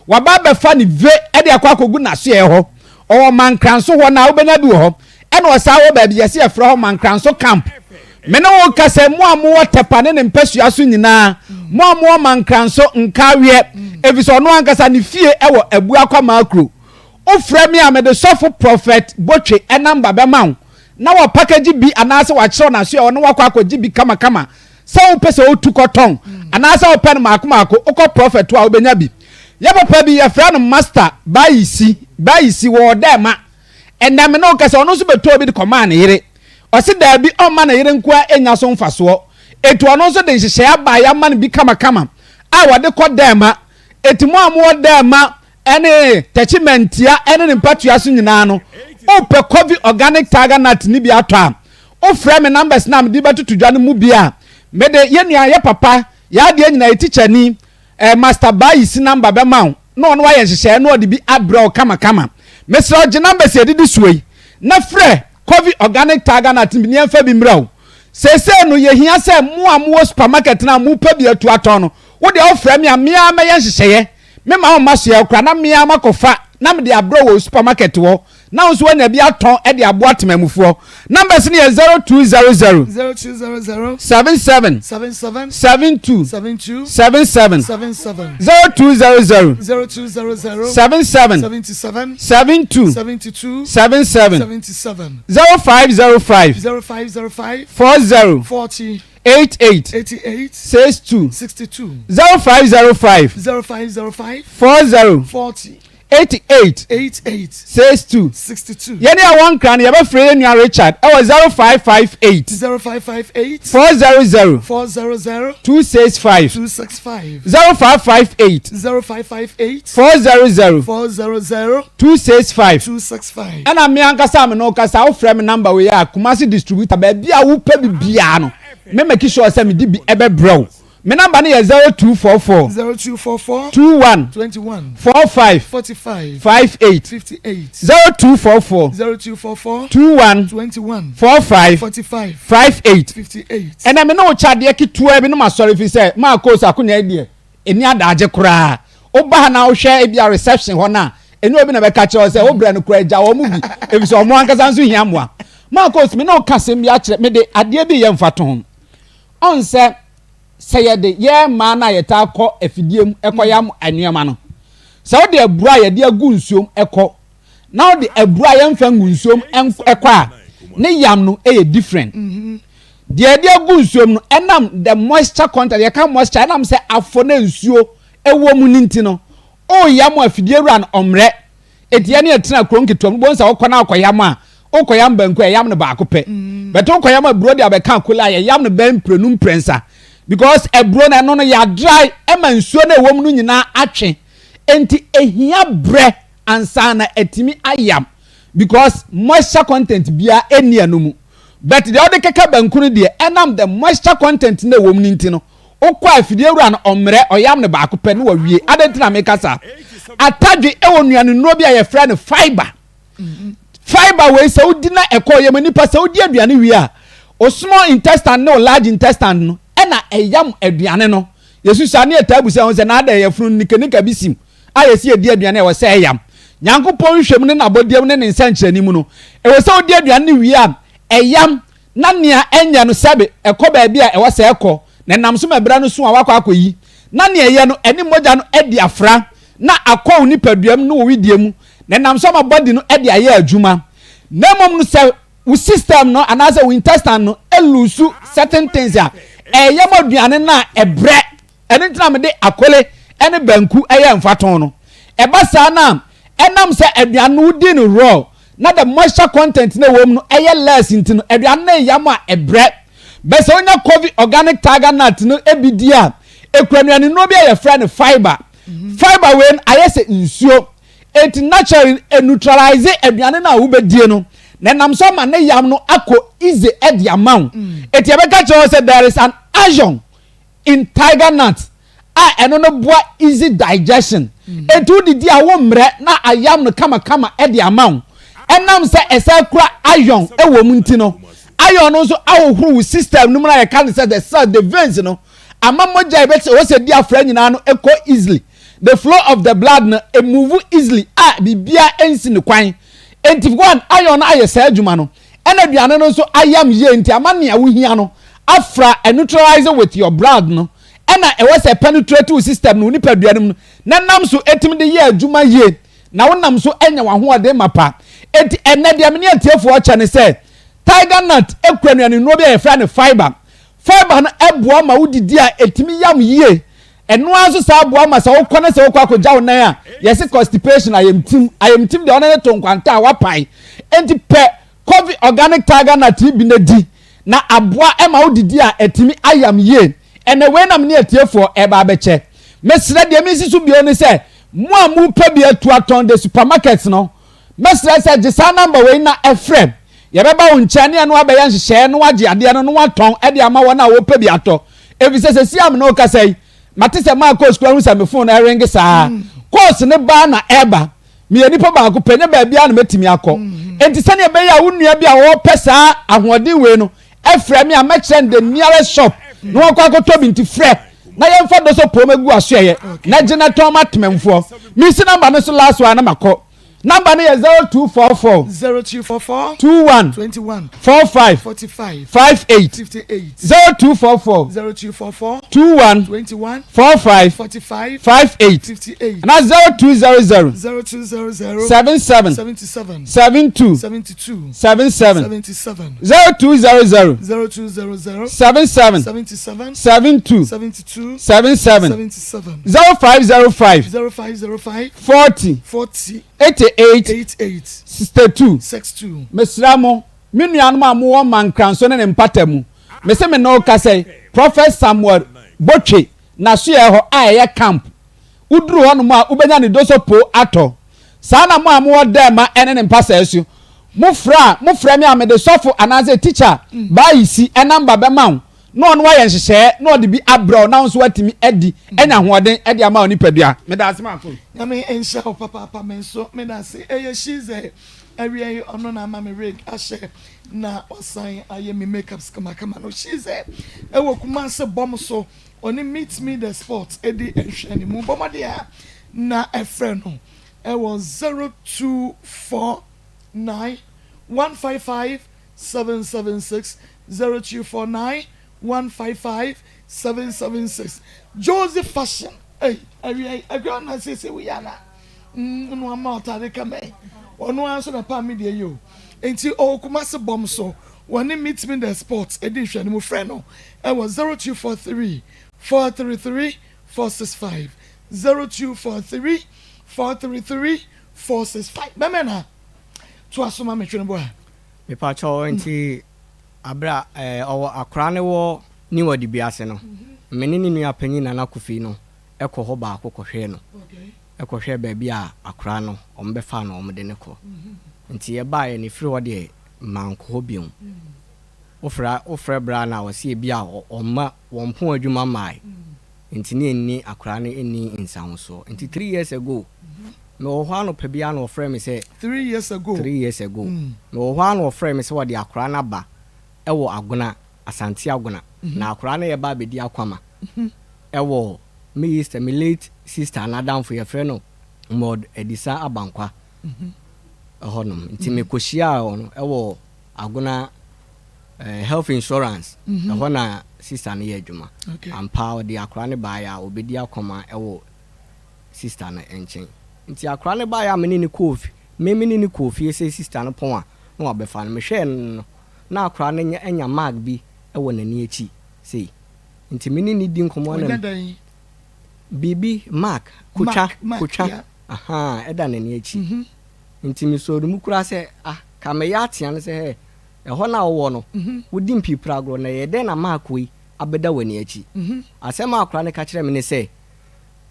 waba abɛfa ne ve de akɔ akɔgu n'asoɛeɛ hɔ. Ɔwɔ Mankranso hɔ no a, wobɛnya bi wɔ hɔ. Ɛna ɔsan wɔ baabi yɛse yɛfrɛ hɔ Mankranso Camp. Me ne wo ka sɛ mo a mowɔ Tɛpa ne ne mpasua so nyinaa, mo a mowɔ Mankranso, Nkaweɛ, ɛfiri sɛ ɔno ankasa ne fie wɔ Abuakwa Maakuro. Wo frɛ me a mede sɔfo prɔfɛt Botwe namba bɛma wo na wa package bi anaasɛ wakyerɛw n'aso a ɔne wakɔ akɔgye bi kamakama sɛ wopɛ sɛ wotu kɔtɔn anaasɛ wopɛ no maako maako wokɔ prɔfɛt hɔ a wobɛnya bi. Yɛ papa bi yɛfrɛ no Master Bayisi Bayisi wɔ Ɔdɛɛma ɛnɛ me ne wo kasa ɔno nso bɛtɔɔ bi de kɔmaa ne yere ɔse daabi ɔmma ne yere nkoa ɛnya so mfasoɔ enti ɔno nso de nhyehyɛe aba a yɛama no bi kamakama a wɔde kɔ Dɛɛma enti mo a mowɔ Dɛɛma ɛne tɛkyimantia ɛne ne mpatua so nyinaa no, wopɛ Covey Organic Tiger Nut no bi atɔ a, wofrɛ me numbers no a mede bɛtoto dwa no mu bi a, mede yɛn nua, yɛ papa, yɛn adeɛ nyinaa, yɛ tikyani, eh, Master Bayisi number bɛma wo, na ɔno wayɛ nhyehyɛeɛ na ɔde bi abrɛ wo kamakama. Mesrɛ wo, gye numbers a ɛdidi soɔ yi, na frɛ Covey Organic Tiger Nut no bi na yɛmfa bi mmrɛ wo. Seesei no, yɛhia sɛ mo a mowɔ supermarket no a mopɛ bi atu atɔn no, wo deɛ wofrɛ me a, me ara mɛyɛ nhyehyɛeɛ Me ma wo mma soɛ koraa na me ara makɔfa na mede abrɛ wɔ supermarket hɔ na wo nso woanya bi atɔn de aboa temanmufoɔ. Numbers no yɛ 0200 0200 77 77 72 72 77 77 0200 0200 77 77 72 72 77 77 0505 0505 40 40 88 88 62 62 0505 0505 40 40. 88 88 62 62. Yɛne a wɔn nkra no yɛbɛfrɛ yɛn nua Richard ɛwɔ 0558 0558 400 400 265 265 0558 0558 400 400 265 265. Ɛna me ankasa a me ne wo kasa wofrɛ me number wei a Kumasi distributor baabi a wopɛ bi biara no me make sure sɛ mede bi ɛbɛbrɛ wo. Me number no yɛ 0244 0244 21 21 45 45 58 58 0244 0244 21 21 45 45 58 58. Ɛnɛ me ne wo kyɛ adeɛ ketewa bi na masɔre fi sɛ maa course akonya yi deɛ ɛni adaagye koraa. Woba ha na wohwɛ ebia reception hɔ no a, ɛnyɛ obi na bɛka kyerɛ wo sɛ wo brɛ no koraa gya wɔn bi efisɛ wɔn ankasa nso hia mmoa. Maa course me ne wo ka asɛm bi akyerɛ mede adeɛ bi yɛ mfatoho. Ɔn sɛ sɛ yɛde yɛn mmaa no a yɛtaa kɔ afidie mu kɔyam nneɛma no, sɛ wode aburo a yɛde agu nsuom kɔ na wode aburo a yɛmfa ngu nsuom kɔ a, ne yam no yɛ different. Deɛ yɛde agu nsuom no, ɛnam the moisture content, yɛka moisture, ɛnam sɛ afɔ na nsuo wɔ mu no nti no, woyam afidie wura no ɔmmerɛ. Enti yɛne yɛtena kuro nketewa mu, wobɛhu sɛ wokɔ na wokɔyam a, wokɔyam banku a, yɛyam no baako pɛ. But wokɔyam aburo de abɛka akole a, yɛyam no bɛyɛ mprenu mprɛnsa. Because aburo no, ɛno no yɛadry ma nsuo no a ɛwɔ mu no nyinaa atwe. Enti ɛhia berɛ ansa na atumi ayam because moisture content biara ɛnni ɛno mu. But deɛ wode kɛkɛ banku no deɛ, ɛnam the moisture content no a ɛwɔ mu no nti no, Wokɔ a afidie wura no ɔmmerɛ, ɔyam no baako pɛ na wawie. Adɛn nti na meka saa? Atadwe wɔ nnuanennuro bi a yɛfrɛ no fibre. Fibre wei sɛ wodi na ɛkɔ yam nipa sɛ wodi aduane wie a, wo small intestine ne wo large intestine no ɛna ɛyam aduane no. Yɛsusua ne yɛtaa bu sɛ ho sɛ na adɛn yɛfunu nikanika bi sim a yɛsi yɛdi aduane a ɛwɔ sɛ ɛyam. Nyankopɔn nhwɛmu ne n'abɔdeɛ mu ne ne nsɛnkyerɛnne mu no, ɛwɔ sɛ wodi aduane no wie a ɛyam na nea ɛnyɛ no sɛbe ɛkɔ baabi a ɛwɔ sɛ ɛkɔ, na ɛnam so ma ɛbra no su a woakɔ akɔyi, na nea ɛyɛ no ɛne mogya no adi afra na akɔ wo nipadua mu ne wo wedeɛ mu, na ɛnam so ama body no de ayɛ adwuma. Na mmom no sɛ wo system no anaasɛ wo intestine no lusu certain things a, ɛyɛ ma aduane no a ɛbrɛ. Ɛno nti na mede akole ne banku yɛ mfatoho no. Ɛba saa no a, ɛnam sɛ aduane no wodi no raw na the moisture content no a ɛwɔ mu no yɛ less nti no, aduane no yam a ɛbrɛ. But sɛ wonya Covey Organic Tiger Nut no bi di a, ɛkura nnuanennuro bi a yɛfrɛ no fibre. Fibre wei no ayɛ sɛ nsuo. Enti naturally no, ɛneutralise aduane no a wobɛdie no, na ɛnam so ama ne yam no akɔ easy de ama wo. Enti yɛbɛka kyerɛ wo sɛ there is an iron in tiger nut a ɛno no boa easy digestion mm. Enti wodidi a wommrɛ na ayam no kamakama de ama wo. Ɛnam sɛ ɛsɛ kura iron wɔ mu nti no, iron no nso ahohoro wo system no mu na yɛka no sɛ the cell, the veins no ama mogya ɛbɛsɛ wɔ sɛ di afra nyinaa no ɛkɔ easily, the flow of the blood no move easily a biribiara nsi ne kwan. Enti one iron no ayɛ saa adwuma no. Ɛna aduane no nso ayam yie nti ama nea wohia no afra a neutralize with your blood no ɛna ɛwɔ sɛ penetrate wo system no wo nipadua no mu na nam so ɛtumi de yɛ adwuma yie na wonam so anya w'ahoɔden mapa. Enti ɛnɛ deɛ mene atiefoɔ kyɛ ne sɛ tiger nut kura nnuane nnuro bi a yɛfrɛ no fiber. Fiber no ɛboa ma wodidi a ɛtumi yam yie. Ɛno ara nso saa boa ma sɛ wokɔ na sɛ wokɔ akɔgya wo nan a, yɛse constipation, ayamtim. Ayamtim deɛ ɔne ne to nkwanta a wapae. Enti pɛ Covey Organic Tiger Nut yi bi na di na aboa ma wo didi a atumi ayam yie. Ɛnɛ wei na me ne atiefoɔ ɛreba abɛkyɛ. Mesrɛ deɛ mensi so bio ne sɛ mo a mopɛ bi atu atɔn the supermarkets no, mɛsrɛ sɛ gye saa number wei na frɛ. Yɛbɛba wo nkyɛn ne ɛno abɛyɛ nhyehyɛeɛ na woagye adeɛ no na woatɔn de ama wɔn a wɔpɛ bi atɔ. Efisɛ seesei a me ne wo kasa yi, mate sɛ makɔ sukuu ahu sɛ me fon no ɛrenge saa. Kɔɔse no baa na ɛreba. Meyɛ nipa baako pɛ, nyɛ baabiara na mɛtumi akɔ. Enti sɛnea ɛbɛyɛ a wo nua bi a ɔrepɛ saa ahoɔden wei no frɛ me a, mɛkyerɛ no the nearest shop na wakɔ akɔtɔ bi. Nti frɛ na yɛmfa dɔ sɛ pom agu asoɛeɛ na gye na tɔn ma temamfoɔ. Mesi number no so last one na makɔ. Number no yɛ 0244. 0244. 21. 21. 45. 45. 58. 58. 0244. 0244. 21. 21. 45. 45. 58. 58. Na 0200. 0200. 77. 77. 72. 72. 77. 77. 0200. 0200. 77. 77. 72. 72. 77. 77. 0505. 0505. 40. 40. 88. 88. 62. 62. Mesrɛ mo, me nuanom a mowɔ Mankranso ne ne mpata mu, mese me ne wo kasa yi, Prophet Samuel Botwe n'asoɛɛ hɔ a ɛyɛ camp, woduru hɔnom a wobɛnya ne dosopo atɔ. Saa na mo a mowɔ Dɛɛma ne ne mpasɛɛ so, mofrɛ a, mofrɛ me a mede sɔfo anaasɛ tikya Baayisi namba bɛma wo na ɔno ayɛ nhyehyɛɛ na ɔde bi abrɛ wo na wo nso woatumi adi anya ahoɔden de ama wo nipadua. Meda ase Maako. Nyame nhyira wo papaapa me nso medase ɛyɛ shize awia yi ɔno na ama me wig ahyɛ na wasan ayɛ me makeups kamakama no shize ɛwɔ Kumasi bɔm so ɔne meet me the spot ɛdi nhwɛanimu bɔ mmɔden a na ɛfrɛ no ɛwɔ 0249 155 776 0249 155 776 Josie fashion ei awia yi akua na siesie wo yi ana mm no ama ɔtade kama yi ɔno ara nso na pam me deɛ yi o nti ɔwɔ Kumasi bɔm so wɔne meet me the spot edi nhwɛ no mu frɛ no ɛwɔ 0243 433 465 0243 433 465 bɛmɛ na toa so ma me twene boa. Mepakyɛw nti aber a ɔwɔ akora no wɔ New Adibea ase no, me ne ne nua panyin Nana Kofi no kɔ hɔ baako kɔhwɛɛ no, kɔhwɛɛ baabi a akora no wɔbɛfaa no wɔde no kɔ. Nti yɛbaeɛ no ɛfiri hɔ deɛ mankɔ hɔ bio. Wofrɛ wofrɛ bra no a ɔse ebi a ɔmma wɔmpɔn adwuma mmae nti ne ɛnni akora no nni nsawosoɔ. Nti three years ago Mewɔ hɔ anɔpa bi ara na wɔfrɛɛ me sɛ. Three years ago. Three years ago. Mewɔ hɔ ara na wɔfrɛɛ me sɛ wɔde akwadaa no aba wɔ Agona, Asante Agona. Na akwadaa no reba abɛdi akwama wɔ me sister, me late sister n'adamfo, yɛfrɛ no Maud Adisa Abankwa hɔnom. Nti mekɔhyiaa wɔn wɔ Agona Health Insurance, ɛhɔ na sister no yɛ adwuma. Ampa ara ɔde akwadaa no baeɛ a ɔbɛdi akwama wɔ sista no nkyɛn. Nti akora no baeɛ a me ne no kɔɔ fie, me me ne no kɔɔ fie sɛ sista no pɔn a na wabɛfa no. Mehwɛɛ no no, na akora no anya mark bi wɔ n'ani akyi sei. Nti me ne no di nkɔmmɔ na Wanya dɛn? Biribi, mark, kotwa, Mark, mark, kotwa, yeah. ahaa, ɛda n'ani akyi. Nti mesɔɔ ne mu koraa sɛ, ah, ka meyɛ atea no sɛ, hɛ, ɛhɔ no a wowɔ no, wodi mpipragorɔ na ɛyɛ dɛn na mark wei abɛda w'ani akyi? Asɛm a akora no ka kyerɛɛ me ne sɛ,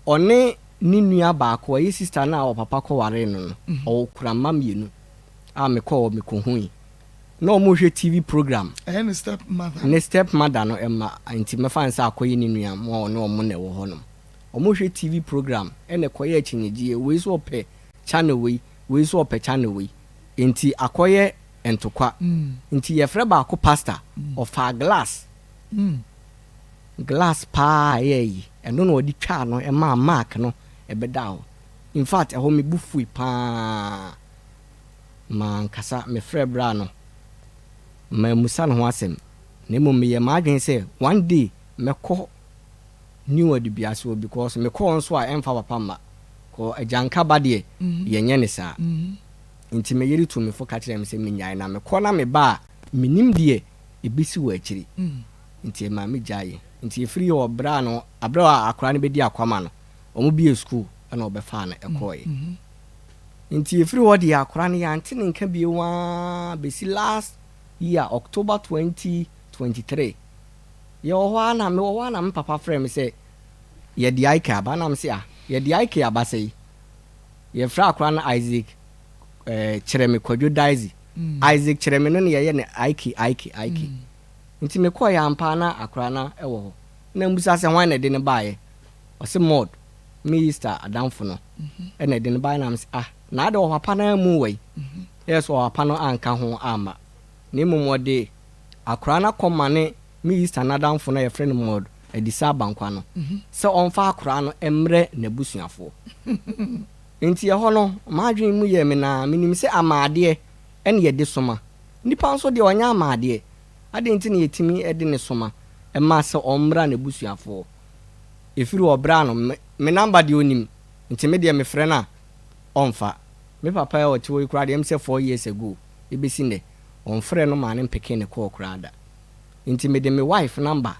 Ɔne ne nua baako, ɛyɛ sista no a ɔpapa kɔwaree no no, ɔkura mma mmienu a mekɔɔ hɔ mekɔhui. Na wɔrehwɛ TV program. Ɛyɛ ne step mother. Ne step mother no mma, nti mɛfa no sɛ akɔyɛ ne nua mo a ɔne wɔn na ɛwɔ hɔnom. Wɔrehwɛ TV program ɛna ɛkɔyɛ akyinnyegyeɛ, wei nso ɔpɛ channel wei, wei nso ɔpɛ channel wei. Nti akɔyɛ ntokwa. Nti yɛfrɛ baako pastor, ɔfaa glass. Glass paa a ɛyɛ ayi, ɛno na ɔde twaa no maa mark no ɛbɛdaa hɔ. In fact, ɛhɔ me bo fui paa. Mankasa mefrɛɛ bra no, mammisa ne ho asɛm, na mmom meyɛɛ m'adwene sɛ one day mɛkɔ New Adubiase hɔ because mekɔ hɔ nso a ɛmfa papa mma, kɔ agyanka ba deɛ yɛnyɛ no saa. Nti me yere tuu me fo ka kyerɛɛ me sɛ mennyae na mekɔ na meba a mennim deɛ ɛbɛsi wɔ akyiri. Nti ɛmaa me gyaeɛ. Nti ɛfiri hɔ berɛ a no aberɛ a akwadaa no bɛdi akwama no, wɔn bue sukuu ɛna wɔbɛfaa no ɛkɔeɛ. Nti ɛfiri hɔ deɛ akwadaa no yɛante ne nka bio ara bɛsi last year October 2023. Yɛwɔ hɔ ara na mewɔ hɔ ara na me papa frɛɛ me sɛ yɛde IK aba na mese ah yɛde IK aba sɛi? Yɛfrɛ akwadaa no Isaac eh, Kyerɛme Kwadwo Daisy. Isaac Kyerɛme no na yɛyɛ no IK IK IK. Nti mekɔeɛ ampa ara na akwadaa no wɔ hɔ. Na mebisa sɛ hwan na ɛde no baeɛ? Ɔse Maud, me Easter adamfo no na ɛde no baeɛ. Na mese ah, na adɛn ɔpapa no ammu wɔ yi? Ɛyɛ sɛ ɔpapa no anka ho amma. Na mmom ɔde akwadaa no akɔma ne me Easter no adamfo no a yɛfrɛ no Maud Adisa Abankwa no sɛ ɔmfa akwadaa no mmrɛ n'abusuafoɔ. Nti ɛhɔ no, m'adwene mu yɛɛ me naa. Menim sɛ amaadeɛ ne yɛde soma. Nipa nso deɛ ɔnyɛ amaadeɛ. Adɛn nti na yɛtumi de no soma ma sɛ ɔmmra n'abusuafoɔ? Ɛfiri ɔbra no, me number deɛ ɔnim, nti me deɛ mefrɛ no a, ɔmfa. Me papa a ɔte hɔ yi koraa deɛ, ɛm sɛ four years ago ɛbɛsi nnɛ, ɔmfrɛɛ no maa no mpekee ne call koraa da. Nti mede me wife number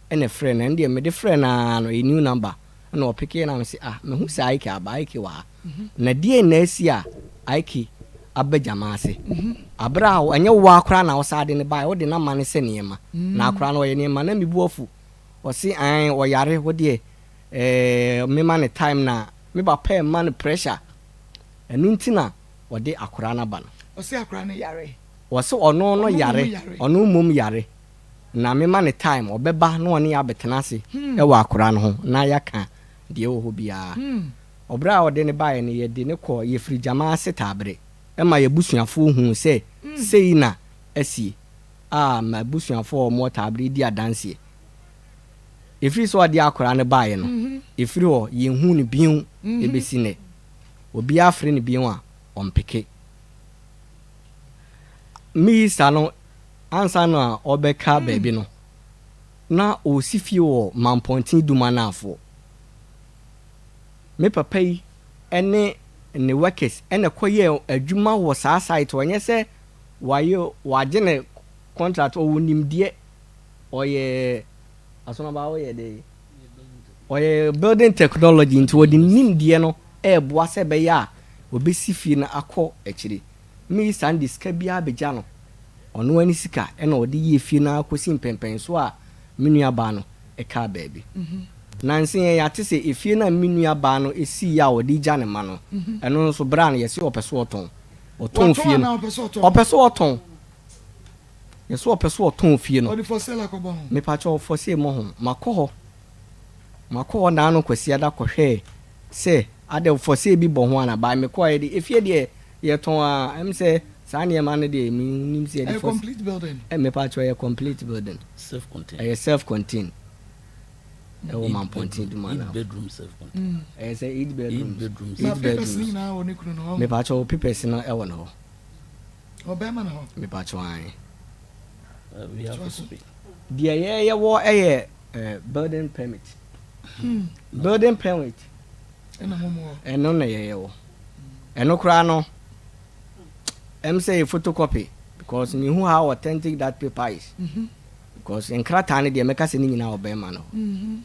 na ɛfrɛɛ no, ɛno deɛ mede frɛɛ no ara no, ɛyɛ new number, ɛna ɔpekee na mese ah, mahu sɛ Ike aba, Ike wɔ ha. Na deɛn na asi a Ike aba gyama ase? Aberɛ a ɛnyɛ wo ara koraa na wosan de no baeɛ, wode no ama no sɛ nneɛma, na akwadaa no ɔyɛ nneɛma, na me bo afu. Ɔse ae ɔyare, wo deɛ eh, mema no time na me papa ɛmma no pressure, ɛno nti na ɔde akwadaa no aba no. Ɔse akwadaa no yare. Ɔse ɔno no yare, ɔno mmom yare, na mema no time, ɔbɛba na ɔne yɛn abɛtena ase wɔ akwadaa no ho na yɛaka deɛ ɛwɔ hɔ biara. Ɔberɛ a ɔde no baeɛ no, yɛde no kɔɔ, yɛfiri Gyama Setaabere ma y'abusuafoɔ huu sɛ sei na asie a m'abusuafoɔ a wɔwɔ Taabere di adanseɛ. Ɛfiri sɛ ɔde akwadaa no baeɛ no, ɛfiri hɔ yɛnhuu no bio ɛbɛsi nnɛ. Obiara frɛ no bio a, ɔmpeke. Miisa no, ansa na ɔrebɛka baabi no, na ɔresi fie wɔ Mampɔnten Dumanaafoɔ. Me papa yi ne ne workers na ɛkɔyɛɛ adwuma wɔ saa site hɔ. Ɛnyɛ sɛ wayɛ wagye ne contract, ɔwɔ nimdeɛ, ɔyɛ asonaba ɔyɛ dɛ ɔyɛ building technology nti ɔde ne nimdeɛ no ɛreboa sɛ ɛbɛyɛ a ɔbɛsi fie no akɔ akyire. Me saa no de sika biara bɛgya no, ɔno ara ne sika na ɔde yɛɛ fie no ara kɔsi mpɛnpɛnsoɔ a me nuabaa no kaa baabi. Nansa yi yɛate sɛ efie no a me nua baa no siiɛ a ɔde regya ne mma no, ɛno nso berɛ a no yɛse ɔpɛ sɛ ɔtɔn. Ɔtɔn fie no. Ɔpɛ sɛ ɔtɔn. Yɛse ɔpɛ sɛ ɔtɔn fie no. Mepakyɛw for sale mmɔ ho. Makɔ hɔ. Makɔ hɔ naano Kwasiada kɔhwɛɛ sɛ adɛ for sale bi bɔ ho anaa. But mekɔeɛ de, efie deɛ yɛtɔn a, ɛm sɛ saa nneɛma no deɛ mennim sɛ yɛde for sale. Mepakyɛw ɛyɛ complete building. Ɛyɛ self contained. Ɛwɔ Mampɔnten Duma na. Eight bedroom self contained. Ɛyɛ sɛ eight bedrooms. Eight bedrooms. Eight bedrooms. nyinaa wɔ ne kunu no hɔ. Mepakyɛ wo papers no ɛwɔ ne hɔ. Ɔbɛrima na hɔ. Mepakyɛ an. Deɛ yɛyɛ wɔ ɛyɛ eh, building permit. Hmm. Building permit. Ɛna mo wɔ. Ɛno na yɛyɛ wɔ. Ɛno koraa no, ɛm sɛ yɛ photocopy because mehu how authentic that paper is. Mm -hmm. Because nkrataa no deɛ mɛka sɛ ne nyinaa wɔ bɛɛma no hɔ.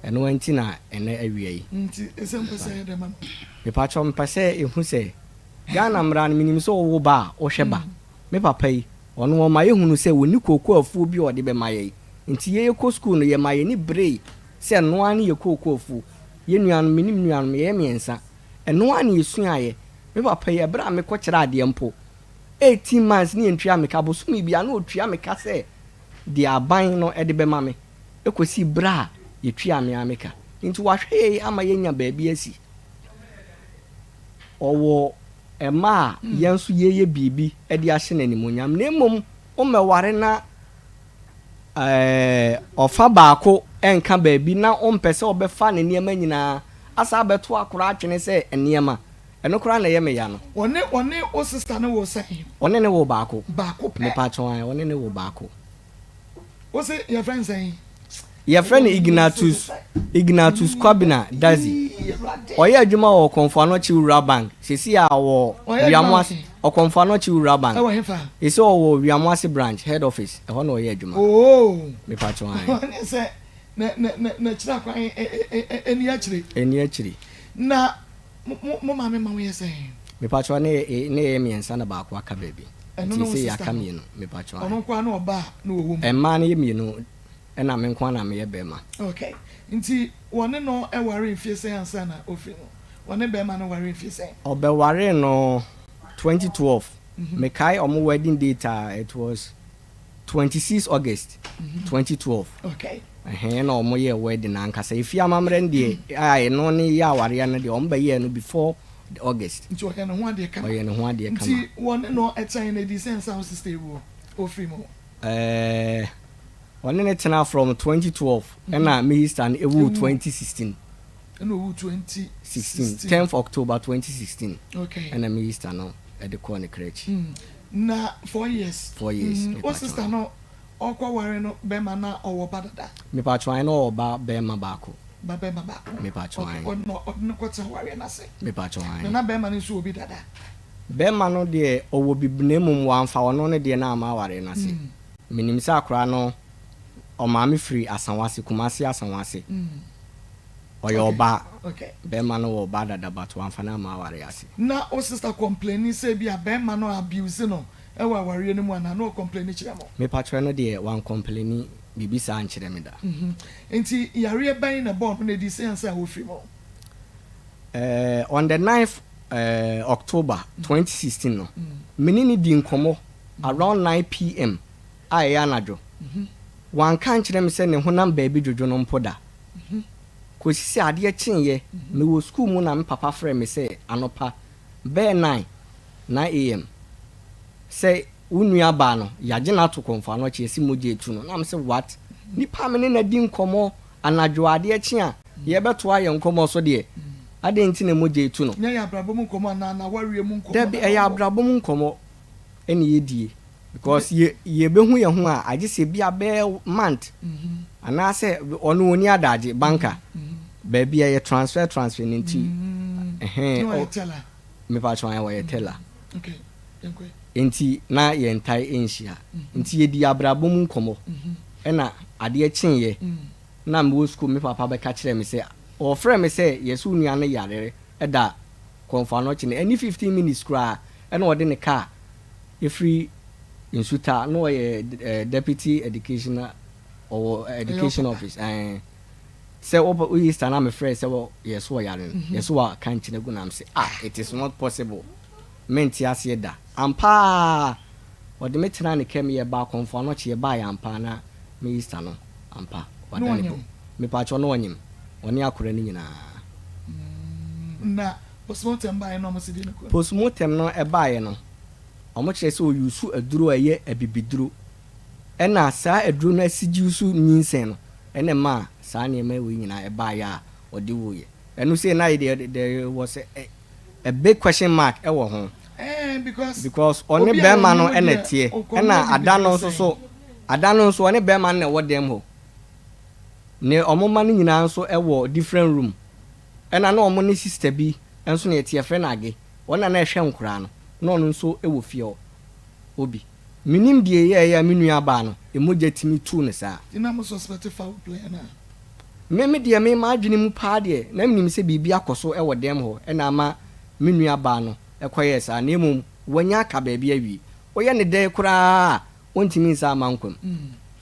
Ɛno nti na ɛnɛ awia yi. Nti ɛsɛ mpɛ sɛ ɛyɛ dɛ ma no. Mepakyɛw mepɛ sɛ ehu sɛ Ghana mmara no menim sɛ wowo ba a wohwɛ ba. Me papa yi ɔno ɔma yɛhunu sɛ ɔnni kooko afuo bi a ɔde bɛma yɛn. Nti yɛ yɛkɔ sukuu no yɛma yɛn ani beree sɛ ɛno ara ne yɛ kooko afuo. Yɛ nuanom me ne me nuanom yɛyɛ mmiɛnsa. Ɛno ara na yɛsuaeɛ. Me papa yi ɛberɛ a mekɔ kyerɛ adeɛ mpo 18 months ne yɛntua me ka, bosome biara na ɔtua me ka sɛ deɛ aban no de bɛma me kɔsi berɛ a yɛtuaa me ara me ka. Nti wahwɛ yɛn ama yɛanya baabi asi. Ɔwɔ mma a yɛn nso yɛreyɛ biribi de ahyɛ no animuonyam. Na mmom wommɛware na ɔfa baako nka baabi na wompɛ sɛ ɔbɛfa ne nneɛma nyinaa asan abɛto akora atwene sɛ nneɛma. Ɛno koraa na ɛyɛ me ya no. Ɔne ɔne wo sister no woo sɛn? Ɔne no woo baako. Baako pɛ. Mepakyɛw ae, ɔne no woo baako. Wo se yɛfrɛ no sɛn? Yɛfrɛ no Ignatius Ignatius Kwabena Dadzie. Ɔyɛ adwuma wɔ Ɔkɔmfo Anɔkye Rural Bank. Seesei a ɔwɔ Wiamoase Ɔkɔmfo Anɔkye Rural Bank. Ɛwɔ hefa? Seesei ɔwɔ Wiamoase branch, head office. Ɛhɔ na ɔyɛ adwuma. Oo. Mepakyɛw ae. Ɔne sɛ na na na n'akyiri akwan ɛni akyire. Ɛni akyire. Na Mo mo mo maame ma mo yɛ sɛn? Mepakyɛw ne yɛ ne yɛyɛ miɛnsa na baako aka baabi. Ɛno Nti ne wo seisei sister yɛaka no? mienu mepakyɛw Ɔno ae. nko ara ne ɔba a na ɔwɔ mu? Mmaa no yɛ mienu ɛna me nko ara na meyɛ bɛɛma. Okay. Nti wɔne no waree mfie sɛn ansa na ɔfiri mu? Wɔne bɛɛma no waree mfie sɛn? Ɔbɛwaree no 2012. Mekae ɔmo wedding date a it was 26 August 2012 ɛhɛn na wɔn yɛɛ wedding ankasa efie amammerɛ no deɛ a ɛno ne yɛ awareɛ no deɛ wɔn bɛ yɛɛ no before the August. Nti ɔyɛ ne ho adeɛ kama. Ɔyɛ ne ho adeɛ kama. Nti wɔne no ɛtɛn no edi sɛ nsa wo sister ewu ofiri mu. Ɛɛ ɔne ne tena from 2012 ɛna me sister no ewu 2016. Ɛna ɔwuu 2016. 10th October 2016. Okay. Ɛna me sister no ɛde kɔɔ ne kra akyi. Mm. Na 4 years. 4 years. Mm. Wo sister no ɔkɔ ware no bɛrima na ɔwɔ ba dada? Mepatwo ae na ɔwɔ ba bɛrima baako. Ba bɛrima baako. Mepatwo ae. Okay. Ɔde ɔde no kɔtena wareɛ no ase. Mepatwo ae. Na na bɛrima no nso wɔ bi dada? Bɛrima no deɛ ɔwɔ bi na mmom wamfa ɔno ne deɛ no amma awareɛ no ase. Mm. Menim sɛ akwadaa no ɔmaame firi Asawase, Kumasi Asawase. Mm. Ɔyɛ ɔbaa. Okay. Bɛrima no wɔ ɔbaa dada but wamfa no amma awareɛ ase. Na wo sister complaini sɛ ebia bɛrima no abuse no wɔ awareɛ no mu anaa? Na ɔcomplaini kyerɛ mo? Mepakyɛw ɛno deɛ wancomplaini biribi saa ankyerɛ me da. Nti yareɛ bɛn na ɛbɔɔ no na ɛdii sɛ ansa a ɔfiri mu? Eh, on the ninth eh, October 2016 no, me ne no dii nkɔmmɔ around 9 PM a ɛyɛ anadwo. Wanka ankyerɛ me sɛ ne honam baabi dwodwo no mpo da. Kɔsi sɛ adeɛ kyeeɛ, mewɔ sukuu mu na me papa frɛɛ me sɛ anɔpa bɛyɛ nine, 9 am, sɛ wo nua baa no, yɛagye no ato kɔmfoanɔkye, yɛse mogya retu no. Na mese what? Nipa a me ne no adi nkɔmmɔ anadwo a adeɛ kye a yɛrebɛtoa yɛn nkɔmmɔ so deɛ, adɛn nti na mogya retu no? Nyɛ yɛ abrabɔ mu nkɔmmɔ anaa n'awareɛ mu nkɔmmɔ Dabi, na ɛyɛ wɔbɔ? abrabɔ mu nkɔmmɔ na yɛdie. Because yɛ yɛbɛhu yɛn ho a agye sɛ bi a bɛyɛ month anaasɛ ɔno ɔni adagye banka baabi a yɛ transfer transfer no nti ɛhɛn Na ɔyɛ teller. mepa kyɛw ayɛ ɔyɛ teller. Okay, yɛnkɔ Nti na yɛn ntae nhyia nti yɛdi abrabɔ mu nkɔmmɔ ɛna adeɛ kyeeɛ na mewɔ school me papa bɛka kyerɛɛ me sɛ ɔfrɛ me sɛ yɛse wo nua no yare da kɔmfoanɔkye no ɛne 15 minutes koraa ɛna ɔde ne car Ɛfiri Nsuta na ɔyɛ deputy education ɔwɔ education office ɛɛ sɛ wopɛ woyi Easter na mefrɛ sɛ wɔ yɛ so ɔyare no yɛ so waka nkyene gu nam sɛ ah it is not possible mente aseɛ da ampa ɔde me tena ne kɛm yɛ ba akɔmfo anɔkye yɛ baa yɛ ampa na me Easter no ampa wada ne bo mepaakyɛw na ɔnyem ɔne akora no nyinaa. Na postmortem baeɛ no ɔmo se deɛ ne kunu. Postmortem no ɛbaeɛ no Wɔkyerɛ sɛ ɔyusu aduro a ɛyɛ abibiduro ɛna saa aduro no asigyusu nyinsɛn no ɛna ɛmaa saa nneɛma wei nyinaa ɛbaeɛ a ɔde wuiɛ. Ɛno sei na deɛ there was a, a big question mark ɛwɔ ho. Ɛɛ because Because ɔne obi a bɛrima no ɔnim ɛna deɛ ɛteɛ ɔkɔm ɛna no ada no abibiduro nso sɛn. so ada no nso ɔne bɛrima no na ɛwɔ dɛm hɔ. Ne wɔn mma no nyinaa nso ɛwɔ different room ɛna na wɔn ne sister bi nso na ɛte yɛfrɛ no Age. Ɔno na na ɛhwɛ nkoraa no, na ɔno nso wɔ fie hɔ bi. Mennim deɛ ɛyɛeɛ a me nua baa no, mogya tumi tuu no saa. Nti na mo suspect foul play anaa? Me me deɛ me m'adwene mu paa deɛ, na menim sɛ biribi akɔ so wɔ dɛm hɔ na ama me nua baa no kɔyɛɛ saa, na mmom wanya aka baabi awie. Woyɛ no dɛn koraa a, ɔntumi nsan mma nkwa mu.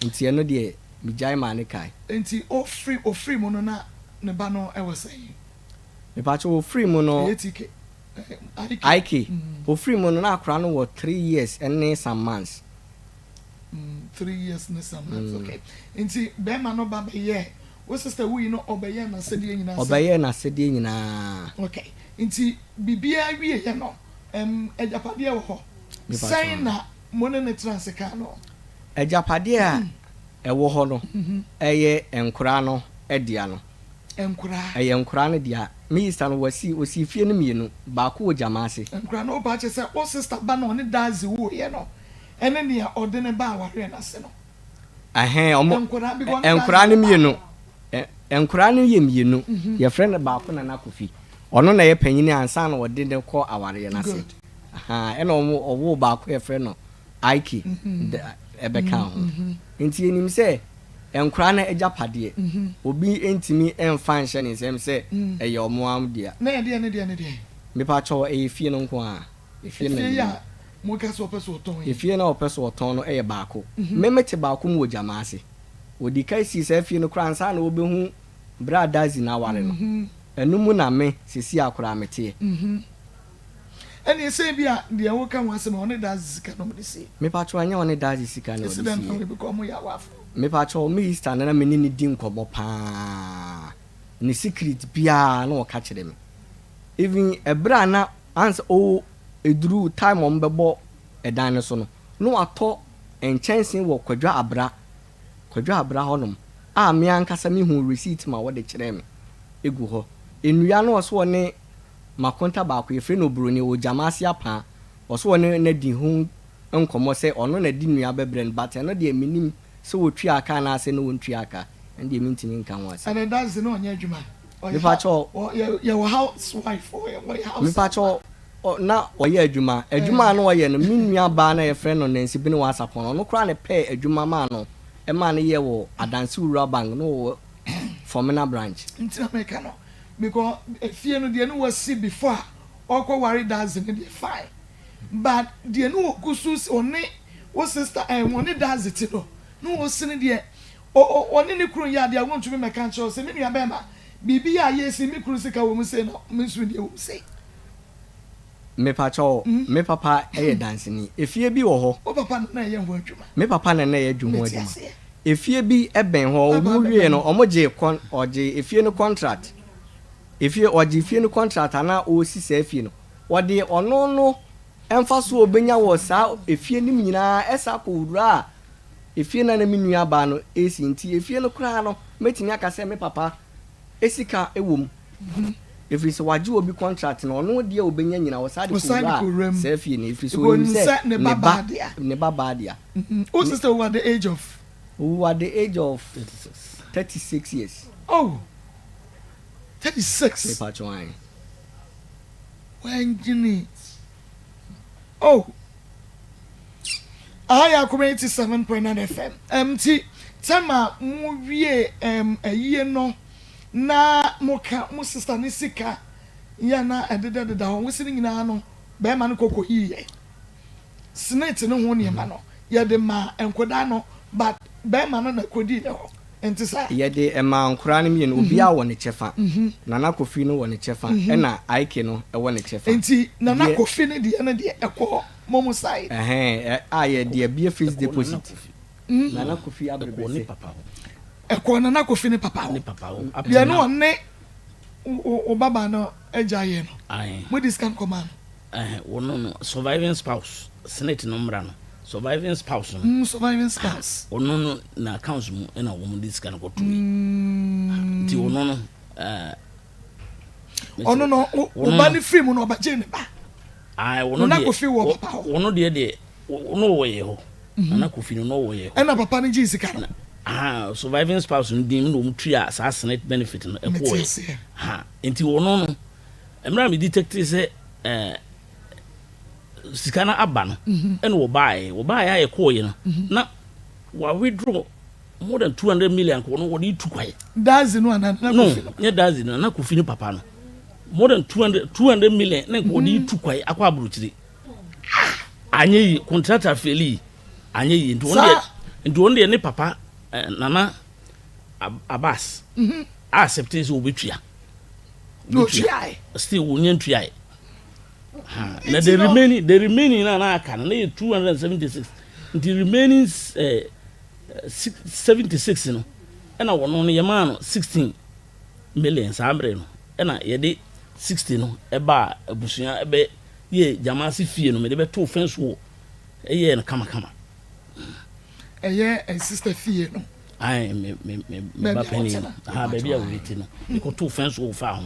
Nti ɛno deɛ megyae maa no kae. Nti ɔfiri ɔfiri mu no na ne ba no wɔ sɛn? Mepakyɛw ofiri mu no. Ɛyɛ TK. IK. IK. Ofiri mu no na akora no wɔ three years ne some months. Mm, three years ne some months. Mm. Okay. Nti bɛrima no ba bɛyɛ wo sister wuyi no ɔbɛyɛ n'asɛdeɛ nyinaa. Ɔbɛyɛ n'asɛdeɛ nyinaa. Okay. Nti biribiara wie yɛ no, ɛm agyapadeɛ wɔ hɔ. Sɛn na mo ne ne tena ase kan no? Agyapadeɛ a ɛwɔ hɔ no ɛyɛ nkoraa no dea no. Nkoraa. Ɛyɛ nkoraa no dea. Me sista no wasi, osii fie no mienu, baako wɔ Gyama ase. Nkoraa no, wopa kyɛ sɛ wo sista ba no a ɔne Dadzie woeɛ no ɛne nea ɔde no baa awareɛ no ase no? Ɛhɛn, ɔmo, Nkoraa, because ɔne Dadzie nkoraa no wɔ mienu, baako. ɛ, nkoraa no yɛ mienu, yɛfrɛ no baako Nana Kofi, ɔno na ɛyɛ panyini ansa na ɔde no kɔ awareɛ no ase. Good. Ahaa, ɛna ɔmo, ɔwoo baako a yɛfrɛ no Ike de, ɛbɛkaa ho. Nti yɛnim sɛ. Nkwadaa no agyapadeɛ, obi ntumi mfa nhyɛ ne nsam sɛ ɛyɛ wɔn ara dea. Na ɛdeɛn ne deɛ ne deɛn? Mepakyɛw, ɛyɛ efie no nko ara. Efie no na Efie yi menim. a moka sɛ ɔpɛ sɛ ɔtɔn yi? Efie no a ɔpɛ sɛ ɔtɔn no yɛ baako. Me mete baako mu wɔ Gyama ase. Wɔdii kan sii saa fie no koraa ansa na wɔbɛhu berɛ a Daisy no aware no. Ɛno mu na me, seesei ara koraa meteɛ. Ɛnneɛ sɛ ebia deɛ woka ho asɛm yi, ɔne Daisy sika na wɔde sie. Mepakyɛw, ɛnyɛ ɔne Daisy sika na Ɛsi ɔde dɛn na sieɛ. wonim? Because wɔyɛ awafoɔ. Mepakyɛw, me Easter no na me ne no di nkɔmmɔ paa. Ne secret biara na ɔka kyerɛ me. Even ɛberɛ a na ansa o ɛduru time a wɔbɛbɔ ɛdan no so no, na watɔ nkyɛnse wɔ Kwadwo Abra, Kwadwo Abra hɔnom a me ankasa mehuu receipt ma wɔde kyerɛɛ me gu hɔ. Nnua no ɔse ɔne Makonta baako yɛfrɛ no Obroni ɔwɔ Gyamaase Apaa ɔse ɔne no adi ho nkɔmmɔ sɛ ɔno na de nnua bɛbrɛ no but ɛno deɛ mennim sɛ ɔtuaa ka anaasɛ na ɔntuaa ka ɛno deɛ mentumi nka ho asɛm. Ɛnɛ Dadzie na ɔnyɛ adwuma ɔyɛ Mepakyɛw. yɛwɔ house wife ɔyɛ house Mepakyɛw ɔ na ɔyɛ adwuma adwuma a na ɔyɛ no me nua baa no a yɛfrɛ no Nancy Benewaa Sarpong no ɔno koraa na ɛpɛɛ adwuma maa no ɛmaa no yɛɛ wɔ Adansi Rural Bank na ɔwɔ Fomena branch. Nti na meka no because efie no deɛ ne wasi before a ɔkɔ ware Dadzie no deɛ fine but deɛ ne ɔgu so si ɔne wo sister ɛɛ ɔne Dadzie te no ne ɔsi no deɛ ɔ ɔ ɔne ne kunu yɛ adeɛ a wontumi mmɛka nkyerɛ wo sɛ me nua bɛɛma biribi yɛ a yɛsi me kunu sika wɔ mu sei na me nso deɛ wɔ mu sei. Mepakyɛw, me papa yɛ danseni. Efie bi wɔ hɔ. Wo papa na na ɛyɛ ho adwuma. Me papa na na ɛyɛ ho Mete adwuma. aseɛ. Efie bi bɛn hɔ, Aba wɔn abɛbɛn wiee no, hɔ. wɔgyee kɔn, ɔgyee efie no contract. Efie, ɔgyee fie no contract a na ɔresi saa fie no. Wɔde ɔno no mfasoɔ a ɔbɛnya wɔ saa efie no mu nyinaa ɛsan kɔwuraa efie no a na me nuabaa no resi. Nti efie no koraa no, mɛtumi aka sɛ me papa sika wɔ mu. Ɛfiri sɛ wagye obi contract no, ɔno deɛ ɔbɛnya nyinaa ɔsan de kɔwura saa fie no, ɛfiri sɛ ɔnim sɛ ne ba ne ba baa dea. Wo sister wu at the age of? Ɔwu at the age of 36 years. Oh, 36? Mepa kyɛw ae. Wanyini. Oh. Aha yɛ Akoma 87.9 FM. Ɛm ti, tɛma mo wie ɛm ayie no. Na mo ka mo sister ne sika yɛ na ɛdeda deda hɔ wosi ne nyinaa no bɛɛma no kɔ kɔ yii yɛ snit ne ho nneɛma no yɛde maa nkodaa no but bɛɛma no na kɔ dii ne hɔ nte saa. Yɛde maa nkoraa no mmienu obiara wɔ ne kyɛfa Nana Kofi no wɔ ne kyɛfa ɛna Ike no wɔ ne kyɛfa Nti Nana Kofi no deɛ no deɛ ɛkɔɔ momo side. Ɛhɛn a yɛde abue fixed deposit Nana Kofi Abrebese. Ɛkɔɔ Nana Kofi ne papa hɔ. Deɛ ne ɔne wo babaa no agya yɛ no, mode sika no kɔmaa no? Wɔno no, surviving spouse, Senate no mmara no, surviving spouse no. Mm, surviving spouse. Ɔno no na accounts mu ɛna wɔn de sika no kɔto yi. Nti ɔno no. Ɔno no, wo ba no firi mu na ɔbɛgye ne ba. Nana Kofi wɔ papa hɔ. Ɔno deɛ deɛ, ɔno wɔ yɛ hɔ. Nana Kofi no na ɔwɔ yɛ hɔ. Ɛna papa no gyee sika no. Ahaa, surviving spouse no din mu na wɔn tua saa senate benefit no ɛkɔɔ yɛ. Ha, nti ɔno no, mmerɛ a me detectee sɛ ɛɛ sika no aba no, ɛna wɔbaeɛ, wɔbaeɛ a yɛkɔɔ yɛ no, na wa withdraw more than 200 million kɔ no wɔde tu kwae. Dazi no anaa Nana Kofi no? No, nyɛ Dazi no, Nana Kofi no papa no. More than 200, 200 million na nka wɔde tu kwae akɔ aburokyire. Anyɛ yie, contractor faili yi, anyɛ yie. Nti wɔn deɛ, nti wɔn deɛ ne papa eh, Nana Abbas mm -hmm. accept sɛ wɔbɛtua. Na ɔtuae. Still wɔnyɛ ntuae. Na the remaining, the remaining na na aka no na yɛ 276. Nti remaining eh, 76 no, ɛna wɔn no yɛmaa no 16 million saa mmerɛ no, ɛna yɛde 60 no ɛbaa abusua ɛbɛ yɛ Gyamase fie no mede bɛtoo fence wall yɛɛ no kamakama. Ɛyɛ ɛ sister fie no. Ae me me me me ba panyin no aha baabi a wɔte no mekɔtoo fence wall faa ho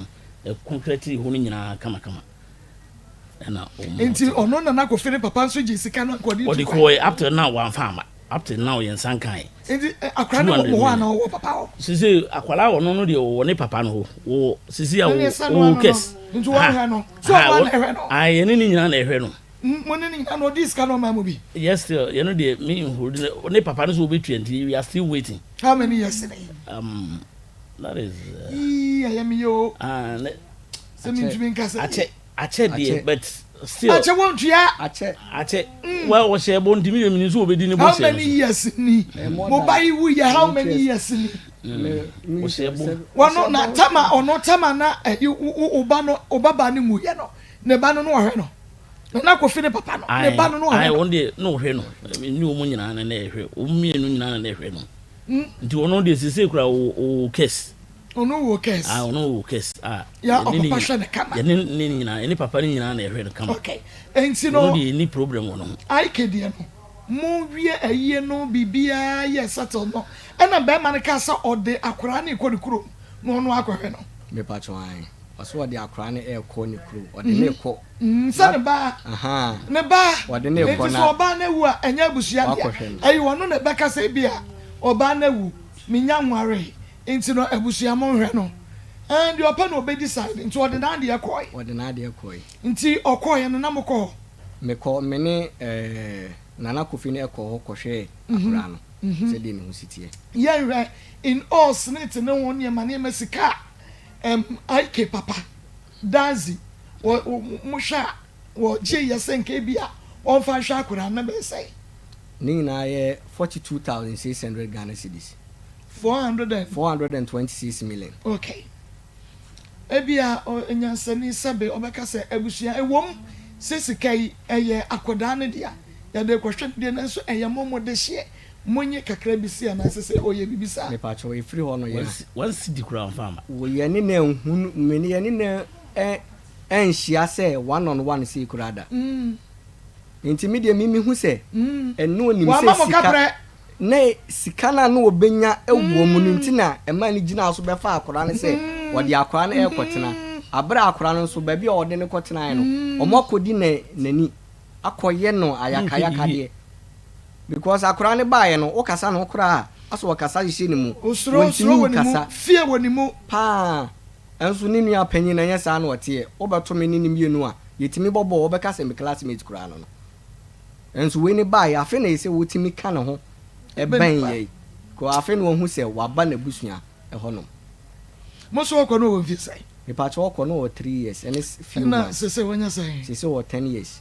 ɛkɔnkrɛte hɔ no nyinaa kamakama ɛna wɔn. Nti ɔno Nana Kofi ne papa nso gye sika no nkɔde tu kwan. Ɔde kɔɛ up till now wɔamfa amma. Up till now yɛn nsa nkae. Nti akwadaa no wɔ mo hɔ anaa ɔwɔ papa hɔ? Sisi akwadaa wɔ no no deɛ ɔwɔ ne papa no hɔ wɔ sisi a ɔwɔ kɛs. Nti wɔn hwɛ no so ɔmo na ɛhwɛ no. Ayi yɛne ne nyinaa na ɛhwɛ no. Mo ne ne nyinaa na ɔdi sika na ɔmaa mo bi. Yes still yɛn no deɛ mi nhoro ne papa no so ɔbɛtua nti we are still waiting. How many years ni? That is. Yii ɛyɛ mi yɛ o. Ah ne. Sɛ mi ntumi nka sɛ. Akyɛ akyɛ deɛ but still. Akyɛ wɔn tua. Akyɛ. Akyɛ well ɔhyɛ bɔ ntumi yɛ mi nso obedi ne bɔ hyɛ no so. How many years ni? Mo ba yi wu yɛ how many years ni? Ɔhyɛ bɔ. Wɔn na tama ɔno tama na ɛyi wo ba no wo ba ba ne nwu yɛ no ne ba no no ɔhwɛ no Nana Kofi ne papa no ne ba no no ɔhwɛ no. Ayi wɔn deɛ na ɔhwɛ no ne wɔn nyinaa na na ɛhwɛ wɔn mmienu nyinaa na na ɛhwɛ no nti wɔn deɛ sese kura wɔ kɛse. Ɔno wɔ kɛs. Ah, ɔno wɔ kɛs. Ah. Ya ɔpapa hwɛ ne kama. Yɛne ne nyinaa, yɛne papa ne nyinaa na ɛhwɛ no kama. Okay. Enti no. Ɔno deɛ ni problem wɔ no ho. Aike deɛ no, mo wie ayie no biribiara yɛ settle no, ɛna bɛrima no kaa sɛ ɔde akwaraa no rekɔ ne kurom na ɔno akɔhwɛ no. Mepa kyɛw ae. Ɔse ɔde akwadaa no ɛrekɔ ne kurom. Ɔde no rekɔ. Sɛ ne ba. Ne ba. Ɔde no rekɔ na. Nti sɛ ɔbaa no awu a, ɛnyɛ abusua dea. Wakɔhwɛ no. Ɛyɛ ɔno na ɛbɛka sɛ ebia ɔbaa no awu, menya nwaree, nti no abusua monhwɛ no. Ɛɛ deɛ ɔpɛ na ɔbɛ decide, nti ɔde n'adeɛ kɔe. Ɔde n'adeɛ kɔe. Nti ɔkɔeɛ no na mokɔ hɔ? Mekɔ, me ne ɛɛ Nana Kofi no kɔɔ hɔ kɔhwɛɛ akwadaa no sɛdeɛ ne ho si teɛ. Yɛnhwɛ, in all snit ne ho nneɛma nneɛma sika a ɛm IK papa Dadzie wɔ wɔ mohwɛ a wɔgye yɛ sɛ nka ebi a wɔmfa nhwɛ akwadaa no na bɛyɛ sɛn? Ne nyinaa yɛ 42,600 Ghana cedis. 400 and. 426 million. Okay. Ebia onyansani sɛbe ɔbɛka sɛ, Abusua, ɛwom sɛ sika yi yɛ akwadaa no dea, yɛde rekɔhwɛ no deɛ, nanso ɛyɛ mo mo dehyeɛ, monye kakra bi si anaasɛ sɛ ɔyɛ biribi saa. Mepakyɛw, ɛfiri hɔ no yɛ. One cedi koraa ɔmfa mma. Wɔ yɛne no anhunu, me ne yɛne no anhyia sɛ one on one sei koraa da. Nti me deɛ me mehu sɛ ɛno onim sɛ Wamma mo sika. kaprɛ. Na sika no a na ɔbɛnya wɔ mu no nti na ɛmaa no gyinaa so bɛfaa akwadaa no sɛ ɔde akwadaa no rekɔtena. Aberɛ a akwadaa no nso, baabi a ɔde no kɔtenaeɛ no, wɔakɔdi n'ani akɔyɛ no ayakayakadeɛ. Because akwadaa no baeɛ no, wokasa ne ho koraa a, asɛ ɔkasa hyehyɛ ne mu. Osuro, suro Ɔntumi wɔ ne mu, nkasa. fear wɔ ne mu. Paa. Nso ne nua panin no, ɛnyɛ saa na ɔteɛ. Wobɛto me ne no mmienu a, yɛtumi bɔ bɔɔl, wobɛka sɛ me classmate koraa no no. Nso wei ne baeɛ, afei na ɛsɛ wɔtumi ka ne ho bɛn yɛn, kɔ afei na wahu sɛ waba n'abusua hɔ nom. Mo nso ɔkɔ no ɔwɔ mfie sɛn? Mepakyɛw ɔkɔ no ɔwɔ three years ɛne few Ɛna months. sese wanya sɛn? Sese ɔwɔ ten years.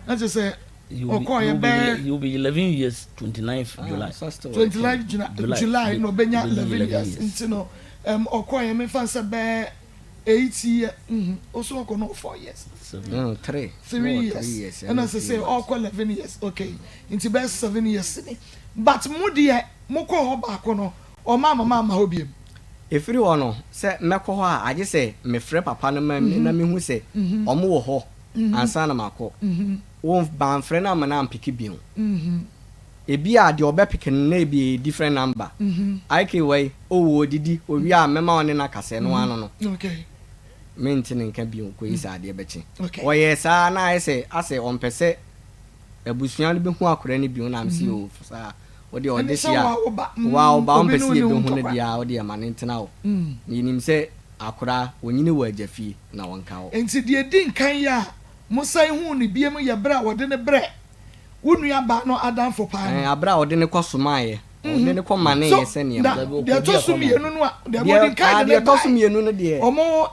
Na kyerɛ sɛ ɔkɔɔ yɛ bɛyɛ. He will be 11 years 29th Ah, July. so still ɔyɛ 29 ten. July, July na ɔbɛnya ɔbɛnya 11 11 years years. nti no ɛm ɔkɔɔ yɛ mefa nsɛ bɛyɛ 8 year mhm ɔso ɔkɔ no 4 years. No, 3. 3 years ɛna sese ɔkɔ 11 years okay nti bɛyɛ 7 years ni but mo deɛ mo kɔ hɔ baako no ɔma ama ma ama hɔ biem. Ɛfiri hɔ no sɛ mɛkɔ hɔ a agye sɛ mefrɛ papa no ma na mehu sɛ ɔmo wɔ hɔ ansa na makɔ. Wo bamfrɛ no amma no ampeke bio. Ebia deɛ ɔbɛpeke no na ebia ɛyɛ different number. IK wai, oh ɔɔdidi, ɔwie a mɛma ɔne no akasa ɛno ara no no. Mente ne nka bio kɔyi sɛ adeɛ bɛkye. Ɔyɛɛ saa na ayɛ sɛ asɛ ɔmpɛ sɛ abusua no bɛhu akwadaa no bio na mese oo saa wo deɛ ɔde hyɛ a waa wo ba wompɛ sɛ yɛbɛhu no deɛ a wo deɛ ma no ntena hɔ. Na yɛnim sɛ akwadaa ɔnyini wɔ agya fie na ɔnka hɔ. Enti deɛ ɛdi nkan yi a mosan huu no bio yɛ berɛ a wɔde no brɛɛ wo nuabaa no adamfo paa no. Ɛɛ, berɛ a ɔde no kɔsomaeɛ, ɔde no kɔmaneeɛ So, sɛdeɛ na ma. deɛ ɛtɔ so mmienu no a, deɛ Deɛ, wɔdi nkan ah, de deɛ no ɛtɔ so baeɛ, mmienu no deɛ,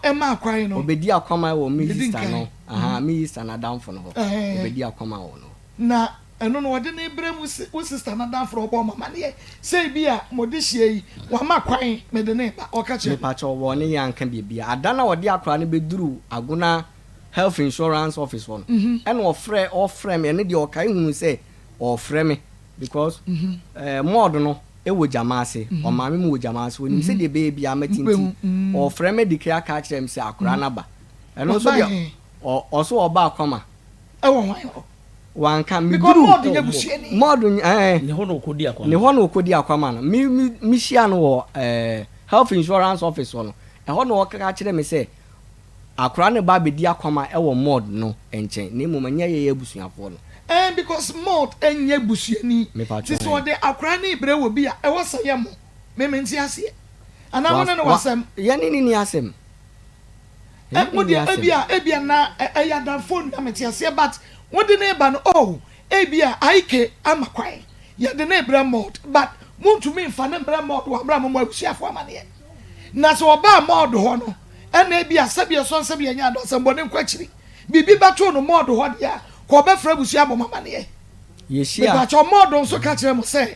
wɔmaa kwan no. ɔbɛdi akwaman wɔ me Deɛ ɛdi sista nkan. no, aha, me sista no adamfo no hɔ. Ɛɛ. Ɔbɛdi akwaman wɔ no hɔ. Na ɛno no, wɔde no rebrɛ mo si, wo sista no adamfo no, ɔbɔɔ mo amaneɛ sɛ ebia mo dehyeɛ yi, wama kwan mede no reba. Ɔka kyerɛɛ mo. Mepakyɛw, wɔne yɛn anka biribiara. Ada no a wɔde akwadaa no bɛduruu Agona Health Insurance Office hɔ no, ɛna ɔfrɛ, ɔfrɛ me, ɛno deɛ ɔkae hunuu sɛ ɔrefrɛ me because ɛɛ mɔɔd no wɔ gyama ase, ɔmaame mu wɔ gyama ase, ɔnim sɛ deɛ ɛbɛyɛ biara mɛte nti, ɔrefrɛ me adi kan aka akyerɛ me sɛ akwadaa no aba. Ɛno nso deɛ, ɔ, ɔso ɔba Akwama. Ɛwɔ hwan hɔ? Wanka, Because meduru, mɔɔd nyɛ busuani. Mɔɔd nyɛ, ɛɛ. Ne hɔ na ɔkɔdi akwama. Ne hɔ na ɔkɔdi akwama no. Me, me, mehyia no wɔ ɛɛ Health Insurance Office hɔ no, ɛhɔ na ɔka kyerɛ me sɛ Akora no ba abɛdi akwama wɔ Maud no nkyɛn na mmom ɛnyɛ yɛn abusuafoɔ no. Ɛɛ because Maud nyɛ busuani Mepakyɛw nti sɛ ɛn. ɔde akora no rebrɛ wɔ bi a ɛwɔ sɛ yɛ mo. Me mente aseɛ. Anaa mo ne no wɔ Wa asɛm? yɛne no nni asɛm. Ɛ Yɛne mo no nni deɛ asɛm. ebia ebia na ɛyɛ adamfoɔ nua mete aseɛ but wode no reba no oh Ebia IK ama kwan yɛde no rebrɛ Maud but montumi mfa no mbrɛ Maud wɔ aberɛ a mommɔ abusuafoɔ amaneɛ. Na sɛ ɔbaa Maud hɔ no ɛna ebia sɛbi ɛsɔ nsɛbi ɛnyɛ adɔ asɛmbɔne nkɔ akyiri biribi bɛtoo no Maud hɔ deɛ a kɔ ɔbɛfrɛ abusua abɔ mo amaneɛ. Yɛhyia. Mepakyɛw Maud nso ka kyerɛ mo sɛ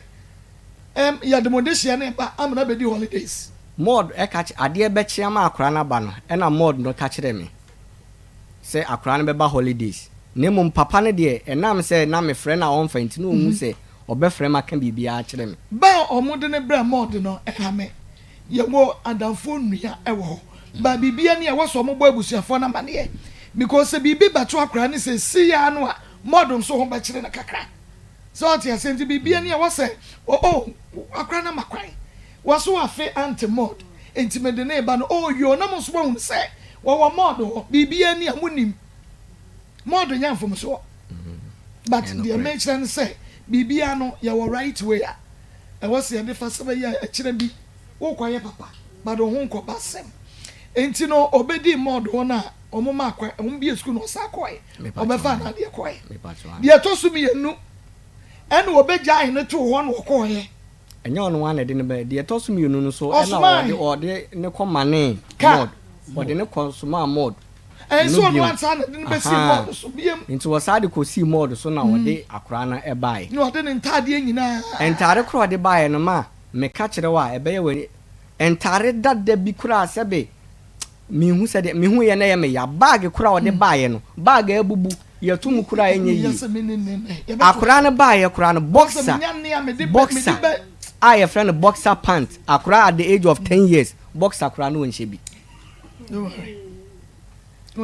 ɛm yɛde mo dehyeɛ no reba amena abɛdi holidays. Maud ka kye adeɛ bɛkye ama akwadaa no aba no ɛna Maud no ka kyerɛɛ me. sɛ akwadaa no bɛba holidays na mmom papa no deɛ ɛnam sɛ na mefrɛ no a ɔmfa nti na ɔhu sɛ ɔbɛfrɛ me aka biribiara akyerɛ me. Ba a wɔde no brɛɛ Maud no ha me. Yɛwɔ adamfoɔ nnua wɔ hɔ but biribiara ni a ɛwɔ sɛ wɔbɔ abusuafoɔ no amaneɛ because sɛ biribi bɛto akwadaa no seesei ara no a Maud nso ho bɛkyere no kakra. Sɛ ɔte aseɛ nti biribiara ni a ɛwɔ sɛ oh akwadaa no ama kwan. Waso afe Aunty Maud nti mede no reba no oh yoo na mo nso moahunu sɛ. Wɔwɔ mɔɔdo hɔ, biribiara ni a monim. Mɔɔdo nyɛ mfomsoɔ. But deɛ mekyerɛ ne sɛ, biribiara no yɛwɔ right way a ɛwɔ sɛ yɛde fa sɛ bɛyɛ a ɛkyerɛ bi wokɔyɛ papa but wo ho nkɔba asɛm. Nti no ɔbɛdii mɔɔdo hɔ no a wɔn maa kwan, wɔn bie sukuu no ɔsan kɔɛ, ɔbɛfaa n'adeɛ kɔɛ. Deɛ ɛtɔ so mmienu ɛna ɔbɛgyae no too hɔ na ɔkɔɔeɛ. Ɛnyɛ ɔno ara na ɛde no bae. Deɛ ɛtɔ so mmienu no nso, ɛna ɔde ɔde no kɔ manee Maud. Ɔde no kɔ somaa Maud no bio. Ahaa. Nti wɔsan de kɔsii Maud so na ɔde akwadaa no baeɛ. Na ɔde ne ntaadeɛ nyinaa. Ntaade korɔ a ɔde baeɛ no, ma meka kyerɛ wo a, ɛbɛyɛ w'ani. Ntaade dada bi koraa sɛbe menhu sɛdeɛ, mehuiɛ na ɛyɛ me ya. Bag koraa a ɔde baeɛ no, bag a abubu. Yɛto mu koraa ɛnyɛ yie. Akwadaa no baeɛ koraa no boxer boxer a yɛfrɛ no boxer pant akwadaa at the age of ten years boxer koraa no ɔnhyɛ bi. Na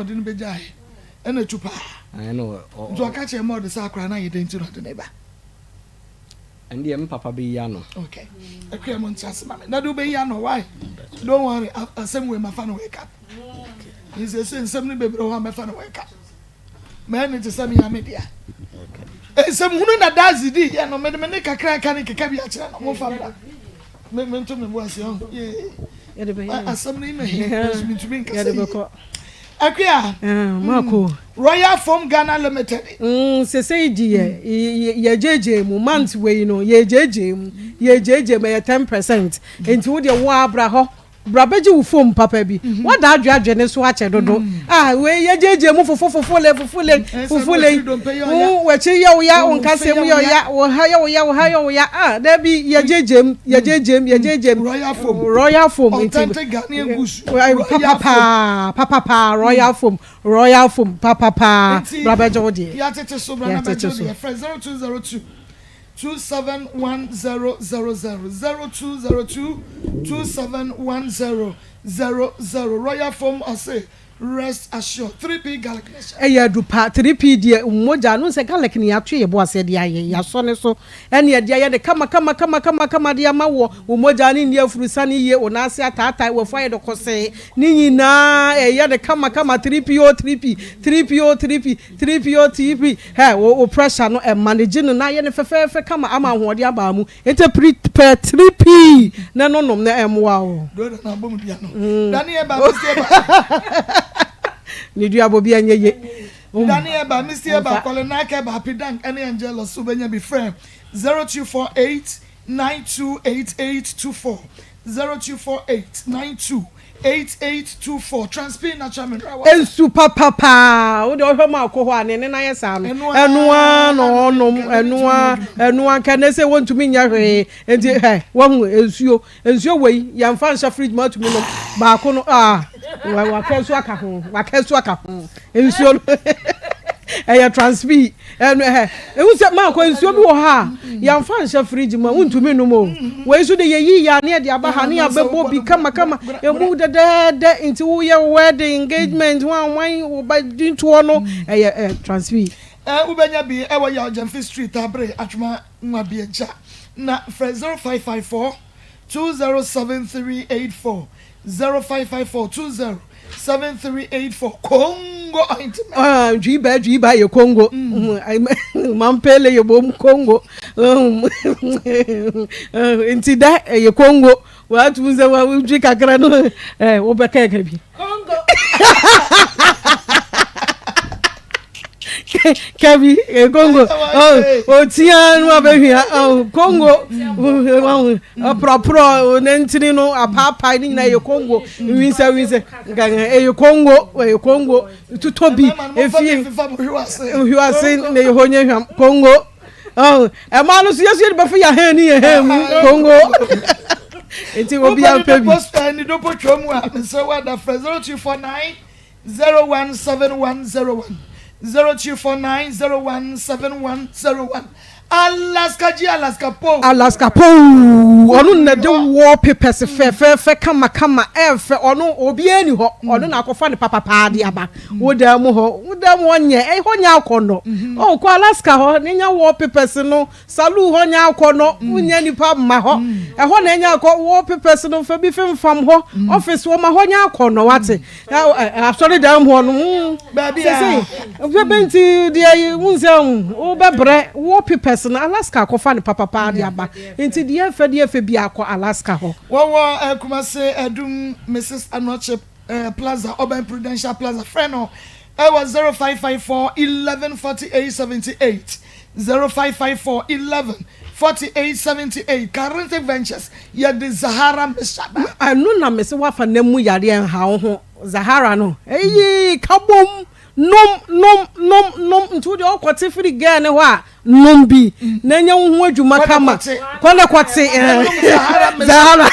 ɔde no bɛgyaeɛ ɛna tu paa. Nti ɔka kyerɛ ma ɔde sɛ akwadaa no ayɛ dɛn nti na ɔde ne ba. Ɛndeɛ me papa bɛyi ano. Okay. Akua mo nte ase ma me. Dade wobɛyi ano why? Don't worry asɛm wei mafa no wake up. Nsese nsɛm no bebree hɔ a mɛfa no wake up. Mɛyɛ no te sɛ me ara me dea. Nsɛm hunu na Daisy di yɛ no mede me ne kakra nka ne keka bi akyerɛ no momfa bra. Me mento me bo ase ɔho. Yee. Asɛm no yi ma hi nso mentumi nkasa yie. Akua. Mako. Royal Foam Ghana Limited. Mm, sesei deɛ yɛgyegye mu month wei no yɛgyegye mu yɛgyegye mu ɛyɛ 10% nti wo deɛ wo abra hɔ Bra bɛgye wo foam papa bi. Woada adweadwe ne so akyɛ dodo. Ah, wei yɛgyegye mu fofo fofo le fofo le fofo le. Wo w'akyi yɛ wo ya, wo nkasɛɛ mu yɛ wo ya, wo ha yɛ wo ya, wo ha yɛ wo ya. Ah, dabi yɛgyegye mu, yɛgyegye mu, yɛgyegye mu. Royal foam. Royal foam. Authentic Ghanaian goods. Royal foam. Papa paa, papa paa, royal foam, royal foam, papa paa. Bra bɛgye wo deɛ. Yɛatete so, bra na bɛgye wo deɛ. Frɛ 0202 271000, 0202 271000, Royal Foam ɔse rest assured, 3P garlic mixture. Ɛyɛ adu pa, 3P deɛ mogya no sɛ garlic no yɛato yɛ bo ase de ayɛ, yɛasɔ ne so ɛne yɛde ayɛ no kama kama kama kama kama de ama woɔ, wo mogya no nni afurusane yie, wo nan ase ataatae, w'afu ayɛ no kɔsee, ne nyinaa ɛyɛ no kama kama, 3P o 3P, 3P o 3P, 3P o 3P. Hɛ, wo wo pressure no ɛ manage no na ayɛ no fɛfɛɛfɛ kama ama ahoɔden aba mu. Enti piri pɛ tiri pii na ɛno nom na ɛmmoa wo. Duro na abɔ mu dua no. Dane ɛba mesi ɛba. Ne dua bɔ bi ɛnyɛ ye. Dane ɛba mesi ɛba kɔle na ɛba pidank ɛne angelus wobɛnya bi frɛ 0248 928824 0248 92 8824 Transpin natural mineral water. Nsu papa paa wo deɛ ɔhwɛ mu akɔ hɔ a ne ne nan yɛ saa no ɛno ara na ɔnom ɛno ara ɛno ara nka ne sɛ wɔntumi nyɛ hwee nti hɛ wahu nsuo nsuo wei yɛnfa nhyɛ fridge mu atumi nom baako no ah waka nsuo aka ho waka nsuo aka ho nsuo no ɛyɛ transpi ɛno ɛhɛ ehu sɛ maa kɔ nsuo bi wɔ hɔ a yɛnfa nhyɛ fridge mu a wontumi nom o wei nso de yɛyi yɛ ne yɛde aba ha ne yɛabɛbɔ bi kamakama emu dɛdɛɛdɛ nti woyɛ wedding engagement ho anwan wo ba dintoɔ no ɛyɛ ɛ transpi. Ɛ wobɛnya bi ɛwɔ Yaw Gyamfi Street Abere Atwoma Nwabiagya na frɛ 0554 207384 0554 20 7384 Congo ointment. Ah, Dwiba Dwiba yɛ Congo. Mm. Mampele yɛ bom Congo. Nti da yɛ Congo. W'atum sɛ wodwi kakra no eh, wobɛka ɛka bi. Congo. Kabi eh, Congo. Oh, otia no abɛhwia. Oh, Congo. Ɔporɔporɔ ne ntini no apaapae ne nyinaa yɛ Congo. Nwinsɛ nwinsɛ nkankan ɛyɛ Congo ɛyɛ Congo tutɔ bi efie nhwiwase na ɛyɛ hɔ nyɛ hwam Congo. Ɛmaa no so yɛso yɛde bɛfo yɛ ahɛn ne yɛ hɛn mu Congo. Nti obi apɛ bi. Wopɛ ne dopo twɛ mu a mesrɛ wo ada frɛ 0249 017101 0249 017101. Alaska G Alaska po. Alaska poo ɔno na de wallpapers fɛfɛɛfɛ kamakama ɛɛfɛ ɔno obiara ni hɔ ɔno na akɔfa ne papapaa de aba wo dan mu hɔ wo dan mu hɔ nyɛ ɛhɔ nyɛ akɔnɔ ɔn kɔ Alaska hɔ ne nya wallpapers no Saluu hɔ nyɛ akɔnɔ, wonnya nnipa mma hɔ. Ɛhɔ na ɛnyɛ akɔ, wallpapers no fa bi femfam hɔ, office wɔ ma hɔ nyɛ akɔnɔ, wate. Asɔredan mu hɔ no, mm, sese, bɛbɛ nti deɛ wohu sɛ wobɛbrɛ wallpapers no, Alaska akɔfa no papapaa de aba. Nti deɛ ɛfɛ deɛ ɛfɛ bi akɔ Alaska hɔ. Wɔwɔ Kumasi Adum Mrs Anokye Plaza, ɔbɛn Prudential Plaza. Frɛ no ɛwɔ 0554 11 48 78, 0554 11 48 78. Karinte Ventures, yɛde Zahara mixture ba. Ɛno na mese woafa nam mu yareɛ nha wo ho Zahara no eyii ka bom nom nom nom nom nti wodeɛ wokɔte firi girl no hɔ a Nom bi na nya wo ho adwuma kama. Kɔ na kɔte. Zahara.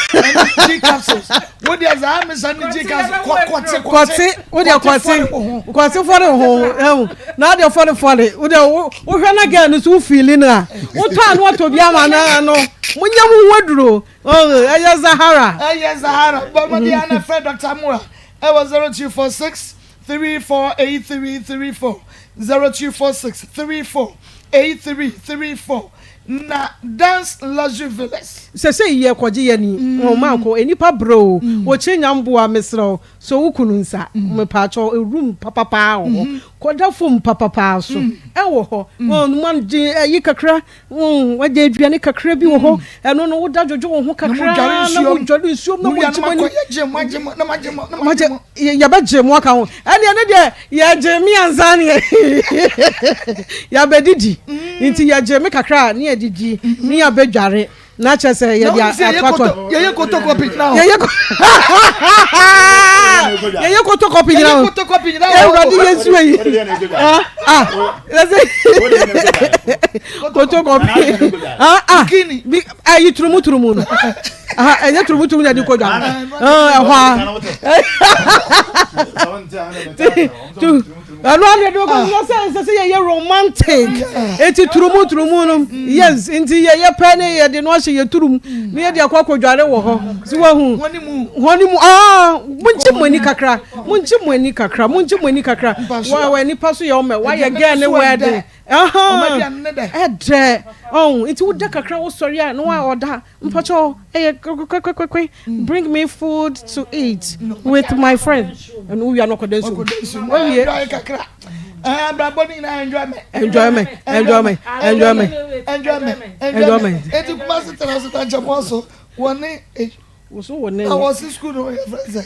G capsules. Wo deɛ Zahara misa ne G capsules. Kɔ kɔte kɔte. Wo deɛ kɔte. Kɔte fɔre ho. Ɛho. Na deɛ fɔre fɔre. Wo deɛ wo hwɛ na girl no so wo feeli no a. Wo tɔ ano atɔ bi ama na ano. Mo nya mo ho aduro. Ɛyɛ Zahara. Ɛyɛ Zahara. Bɔ mmɔden ana frɛ Dr. Moa. Ɛwɔ 0246 348334 0246 348334 na Dance Luxury Villas. Sesei yɛ kɔgye yɛ ni wɔn ma kɔ enipa brɛ o wɔkyɛ nya mboa mesrɛ wo sɔ wo kunu nsa mepaakyɛw room papapaa wɔ hɔ kɔda fom papapaa so ɛwɔ hɔ wɔn ma gye ɛyi kakra Wo wagya aduane kakra bi wɔ hɔ mm. ɛno no woda dwodwo wo ho kakra na wodware nsuom na wogye mo ani yɛbɛgye mo aka ho ɛne ɛno deɛ yɛgye me ansa ne yɛabɛdidi mm. nti yɛgye me kakra ne yɛdidi ne yɛabɛdware na kyerɛ sɛ yɛde atoatoa yɛyɛ kotokɔpi gyina hɔ yɛyɛ kotokɔpi gyina hɔ awurade yɛ nsuo yi ah ah kotokɔpi ah ah bi ayi turumu turumu no ah ɛnyɛ turumu turumu na ɛde kɔ dwa ɛhɔ a ɛno ano yɛde kɔ dwa sɛ nsɛ sɛ yɛyɛ romantic eti turumu turumu no yes nti yɛyɛ pɛ ne yɛde no ahyɛ yɛ turum ne yɛde akɔ akɔdware wɔ hɔ si wahu hɔn mu aa mo ngye mo ani kakra mo ngye mo ani kakra mo ngye mo ani kakra wa wa nipa so yɛ ɔmɛ wayɛ gɛɛ ne wɛɛden ɛdɛ ɔn nti woda kakra wosɔre a na wa ɔda mpakyɛw ɛyɛ kwekwekwekwe bring me food to eat with my friend ɛno wowia no ɔkɔda nsuo wawie abrabɔ no nyinaa enjoyment enjoyment enjoyment enjoyment enjoyment enjoyment eti kumasi tena so tankyɛmɔ so wɔne Woso wɔ ne. Na wɔsi sukuu no yɛ fɛ sɛ.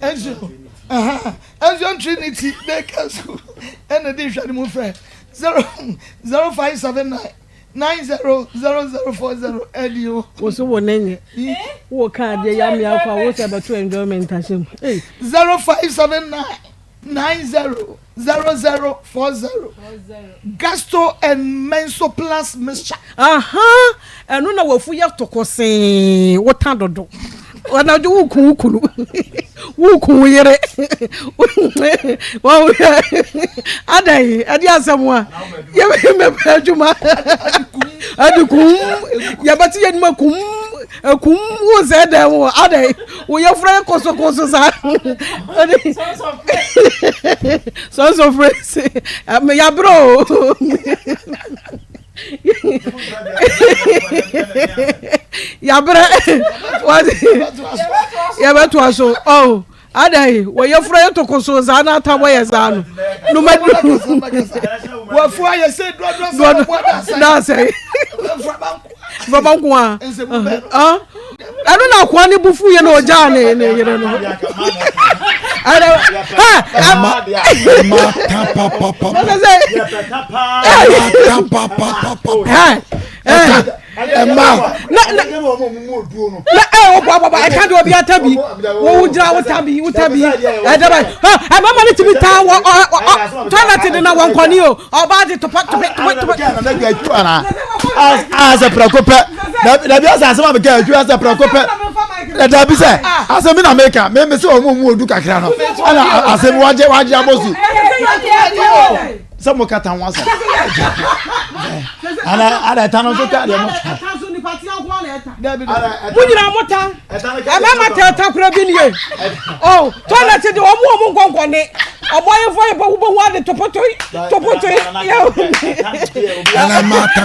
Ɛnso ɛnso Trinity Baker School ɛna di nhwɛ ne mu fɛ 0 0579 900040 ɛdi o. Woso wɔ ne nyɛ. Wɔ kaa deɛ yɛ amia kɔ a wosɛ bɛto enjoyment ahyɛ mu. 0579 900040 Gasto and Menso Plus mixture. Ahaa ɛno na wafu yɛ tokosee wota dodo anadwo woku wo kunu woku wo yere adan ɛde asɛm a yɛbɛpɛ adwuma ɛde kum yɛbɛte yɛ nima kum kum wo sɛ dɛn wo adan wo yɛfrɛ yɛ kosokɔso saa sons of praise yɛabrɛ o yɛabrɛ yɛbɛtoa so oh. Adɛn, wɔ yɛfura yɛ tokoso saa na atabɔ yɛ saa no. Numa du. Wɔfu ayɛ sɛ duadua sɛ wɔbɔ daasɛ. Nframa nko a. Ɛno na akoa ne bu fu yɛ na ɔgyaa ne ne yere no. Ɛdɛ ha. Ɛma ɛma ta pa pa pa. Ɛma ta pa pa pa pa. Ɛma. Na na na ɛ o bɔ bɔ ɛka de obi ata bi wo gyina wo ta bi wo ta bi ɛdɛ bɛ ɛ ɛmɛma ne tumi taa wɔ ɔ ɔ toilet de na wɔn kɔni o ɔbaa de topa tope tope tope. asɛ prɛko pɛ dabi asɛ asɛm a meka atwi asɛ prɛko pɛ dabi sɛ asɛm bi na meka me me sɛ ɔmo mu odu kakra no ɛna asɛm wagye wagye abɔ so sɛ mo kata ho asɛm. Ana ana ɛta no nso ka deɛ mo ta. Ɛta nso nipa tia nko ana ɛta. Mo nyinaa mo ta. Ɛmɛɛma tɛ ɛta kura bi nie. Oh toilet de ɔmo ɔmo nkɔnkɔne. Ɔmo ayɛfo ayɛ bɔ wobɔ ho ade topotoe topotoe. Ɛna ɛma ta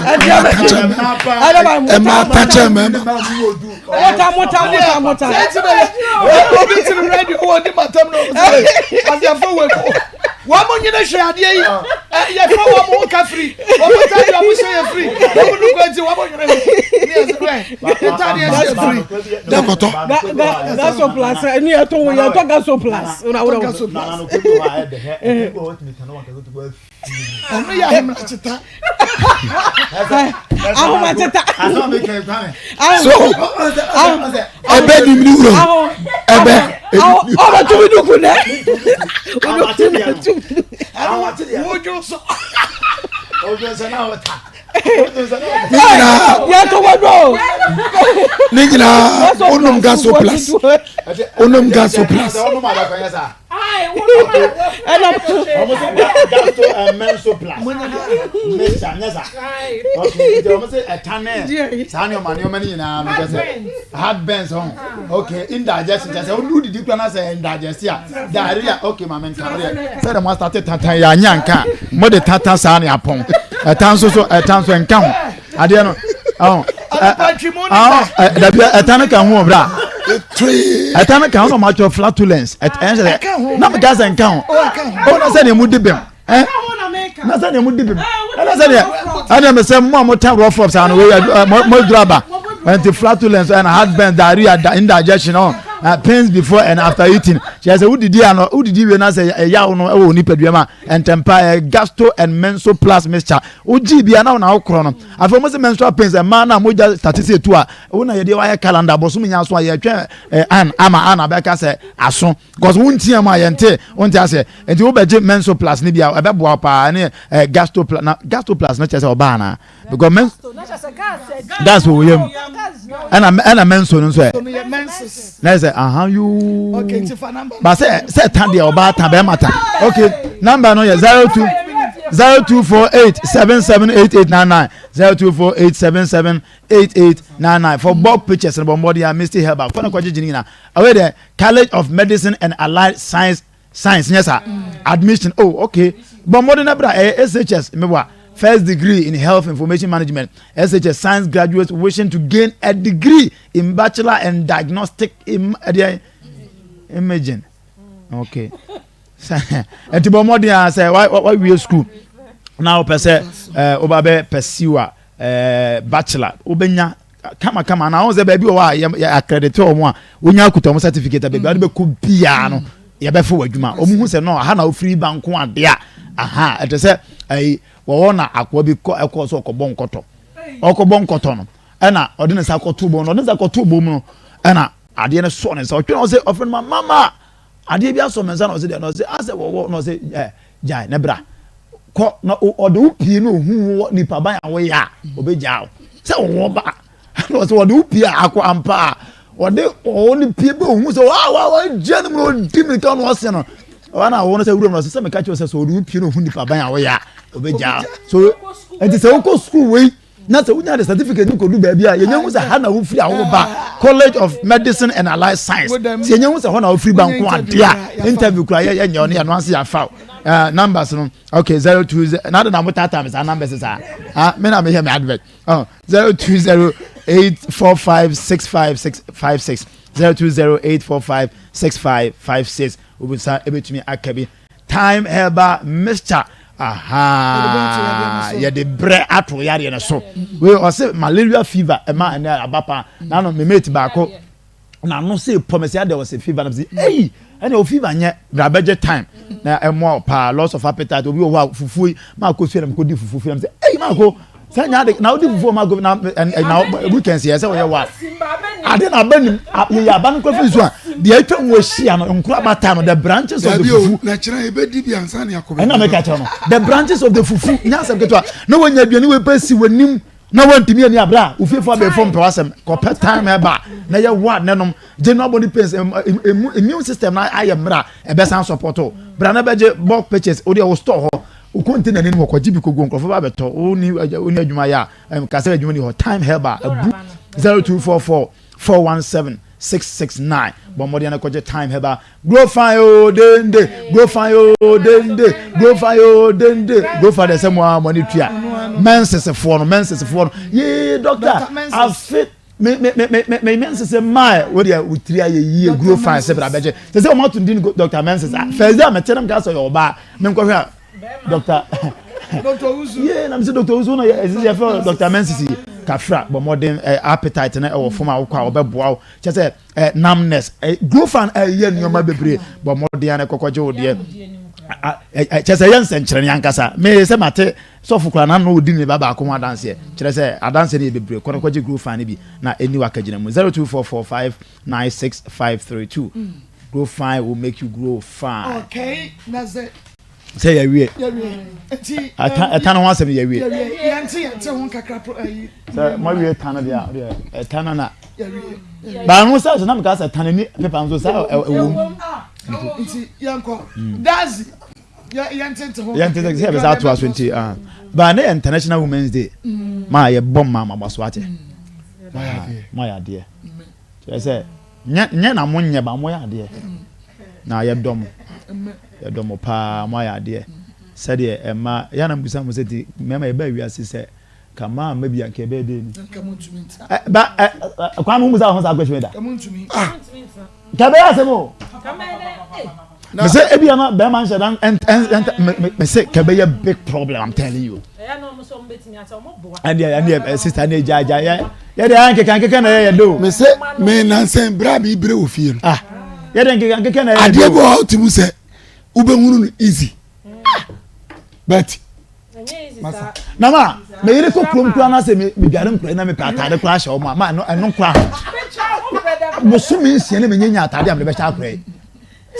ɛma ta kyɛ mɛma. Mota mota mota mota. Sɛ ti bɛ obi ti ni radio wɔ di ma tɛm na ɔmo sɛ adeɛfo wɔ mu. Wɔn mo nyina hwɛ adeɛ yi yɛ fɛ wɔn mo ka firi wɔn mo taade wɔn mo hyɛ yɛ firi wɔn mo nukɔ nti wɔn mo nyina ne yɛ sɛ yɛ taade yɛ hyɛ firi. Dɛkɔtɔ. Gaso plus ɛni yɛ to yɛ tɔ gaso plus. Gaso plus. Ɔno yɛ ahomakyeta. Ahomakyeta. So ɛbɛ nim ni wura ɛbɛ. Ɔbɛ tumi duku dɛ. Wodwo so. Ne nyinaa. Yɛ tɔgɔ do. Ne nyinaa onom gaso plus onom gaso plus. Ɛna ɔmo sɛ gasto ɛmɛnso plus mixture nyɛ sa okay nti ɔmo sɛ ɛta ne saa nneɛma nneɛma ne nyinaa no kyɛ sɛ heart burns ɔn okay indigestion kyɛ sɛ ɔno didi kura na sɛ indigest a diarrhea okay maame nka ɔdeɛ sɛ dɛm asate tatan yɛ anya nka mo de tatan saa ne apɔn ɛta nso so ɛta nso nka ho adeɛ no ɔn ɛ dabi ɛta no ka ho ɔbra ɛta no ka ho na ɔmo atwɛ flatulence ɛn sɛ na mo ka sɛ nka ho ɔn na sɛ nea mo di bɛm ɛ na sɛ nea mo di bɛm ɛna sɛ nea ɛna mɛ sɛ mo a mo ta rough rough saa no wei mo mo duro aba ɛnti flatulence ɛna heartburn diarrhea indigestion ɔn uh, pains before and after eating kyerɛ sɛ wodidi ano wodidi wie na sɛ ɛyaw no ɛwɔ nipadua mu a ntɛmpa ɛ gasto and menso plus mixture wogye bia na wona wokorɔ no afei wɔn sɛ menstrual pains mmaa no a mogya starte sɛ etu a wo na yɛde wayɛ calendar bɔsom nya so a yɛtwɛn ɛ an ama an abɛka sɛ aso because wo ntia mu a yɛnte wonte aseɛ nti wobɛgye menso plus ne bia ɛbɛboa paa ne ɛ gasto plus na gasto plus no kyerɛ sɛ ɔbaa anaa because men gas wɔ yam ɛna ɛna menso no nso ɛ na yɛ sɛ ahan yoo ba sɛ sɛ ta deɛ ɔbaa ta bɛrima ta okay number no yɛ 02 0248778899 0248778899 for bulk pictures no bɔ mmɔden a Misty Herbal kɔ na kɔ gyegye ne nyinaa awɛ dɛ College of Medicine and Allied Science science nyɛ saa admission oh okay bɔ mmɔden na bra ɛyɛ shs meboa first degree in health information management shs science graduates wishing to gain a degree in bachelor and diagnostic im ɛdeɛ imaging okay ɛnti bɔ mmɔden a sɛ wawie school na wopɛ sɛ ɛɛ woba bɛ pursue a ɛɛ bachelor wobɛnya kamakama na ahun sɛ baabi wɔ hɔ a yɛ yɛ accredit wɔn a wonya akuta wɔn certificate a baabi a wɔde bɛkɔ biara no yɛbɛfo wɔ adwuma wɔn hu sɛ no aha na ofiri ba nko adeɛ a aha ɛte sɛ ɛyi wɔwɔ na akoa bi kɔ ɛkɔ so ɔkɔbɔ nkɔtɔ ɔkɔbɔ nkɔtɔ no ɛna ɔde ne nsa kɔto bom no ɔde ne nsa kɔto bom no ɛna adeɛ no sɔ ne nsa ɔtwe na ɔsɛ ɔfrɛ no ma mama adeɛ bi asɔ me nsa na ɔsɛ deɛ na ɔsɛ asɛ wɔwɔ na ɔsɛ ɛɛ gyae ne bra kɔ na ɔde wo pie na ohun wɔ nipa ban a wɔyɛ a ɔbɛgyaa wo sɛ wɔwɔ ba na ɔsɛ ɔde wo pie a akɔ ampa a ɔde ɔwɔ ne pie bɛ ohun sɛ waa waa waa gya ne mu na ɔdi mirika na ɔsɛ no ɔwa na wɔn sɛ wuram na ɔsɛ sɛ meka kyerɛ sɛ sɛ ɔde wo pie na ohun nipa ban a wɔyɛ a ɔbɛgyaa so nti sɛ wokɔ sukuu wei na sɛ wonya de certificate no kɔdu baabi a yɛnya hu sɛ ha na wofiri a woba college of medicine and allied science sɛ yɛnya hu sɛ hɔ na wofiri ba nko adeɛ a interview kora yɛnyɛ ɔne yɛno ase yɛafa uh, numbers no okay 020 na ade na motaataa me saa numbers saa ah, me na meyɛ me advert oh, 020 845 6556 020 845 6556 wobisa ɛbɛtumi aka bi Thyme herbal mixture ahaa yɛde brɛ ato yareɛ no so wei ɔse malaria fever ɛma ɛnɛ aba paa nano me mate baako n'ano se pɔ me se adɛ ɔse fever na me se eyi ɛnna o fever nyɛ bra bɛgye time na ɛmoa wo paa loss of appetite obi wɔ hɔ a fufuo yi maa kɔ fie na me kɔ di fufuo fie na me se eyi maa ko sɛ nya ade na wodi fufuo ma go na na weekends yɛ sɛ wɔyɛ wa ade na aba nim yɛyɛ aba no kɔfi nso a deɛ atwa ho ahyia no nkoro aba ta no the branches of the fufu na kyerɛ ebedi bi ansa ne akɔ ɛna meka kyerɛ no the branches of the fufu nya asɛm ketewa na wɔnya aduane wɔ pɛ si w'anim na wɔntumi ani abere a ofiefo abɛɛfo mpɛ w'asɛm kɔpɛ time ɛba na yɛ wa nɛnom general body pains immune system na ayɛ mmerɛ a ɛbɛsan support o bra na bɛgye bulk purchase o deɛ wɔ store hɔ. Wo container no ni hɔ kɔgye bi kɔgu nkurɔfoɔ ba bɛtɔ. Wo ni wo ni adwuma yɛ a ɛm kasa adwuma ni hɔ. Time Herbal abu 0244 417 669. Bɔ mmɔden na kɔgye Time Herbal. Grow fine o dende, grow fine o dende, grow fine o dende. Grow fine deɛ sɛ mo ara mo ani tua. Menses foɔ no, menses foɔ no. Yee doctor, afe me me me me me menses mmaa wo deɛ wo tiri ayɛ yie grow fine sɛ bra bɛgye. Sɛ sɛ wɔn ato din doctor menses. First day a mɛte na meka sɛ ɔyɛ ɔbaa, menkɔhwɛ a doctor. Doctor Owusu. Yee na mese doctor Owusu na yɛ ɛsɛ yɛfrɛ doctor menses yi. Kafra bɔ mmɔden appetite no ɛwɔ fam a wokɔ a wɔbɛboa wo. Kyɛ sɛ eh, numbness eh, growth and ɛyɛ eh, nneɛma bebree bɔ mmɔden a na kɔkɔgye wo deɛ kyɛ sɛ ɛyɛ nsɛnkyerɛnne ankasa me sɛ mate sɔfo koraa na no ɔdi ne ba baako ho adanseɛ kyerɛ sɛ adanseɛ no yɛ bebree kɔ no kɔgye growth fan no bi na ɛni waka gyina mu 0244596532 grow fine will make you grow fine okay that's it sɛ yɛwie ɛta no ho asɛm yɛwie sɛ moawie ta no deɛ ɛta no na baano sɛ sɛ na meka sɛ ta no ni pepa nso sɛ ɛwom nti yɛnkɔ dazi yɛntete ho yɛntete sɛ yɛbɛsɛ atoa so nti baa ne yɛ international women's day ma yɛbɔ mma mabɔ so ate ma yɛ adeɛ kyerɛ sɛ Nyɛ nyɛ na mo nyɛ ba mo yɛ adeɛ na yɛ dɔ mo yɛ dɔ mo paa mo ayɛ adeɛ sɛdeɛ ɛma yɛ anam bisa mo sɛ ti mɛma yɛ ba wiase sɛ ka maa mma bi anka ɛbɛyɛ dɛ ni ba ɛ kwan mo musa ho saa question da ah ka bɛyɛ asɛm o mese ebi ama bɛrima nhyɛ dan ɛn mese ka bɛyɛ big problem i'm telling you. Ɛndeɛ ɛndeɛ sista ne gya gya yɛ yɛ de ayɛ nkeka nkeka na yɛ yɛ do. Mese me nansɛn bere a mi bere wɔ fie no. Ah yɛ de nkeka nkeka na yɛ yɛ do. Adeɛ bi wɔ hɔ ti mu sɛ wobɛhunu no easy ah but. Masa na ma me yere kɔ kurom kura na sɛ me me dware nkura na me pɛ ataade kura ahyɛ wɔn a ma ɛno ɛno kura bosome nsia na me nyɛ nya ataade a me de bɛhyɛ akora yi.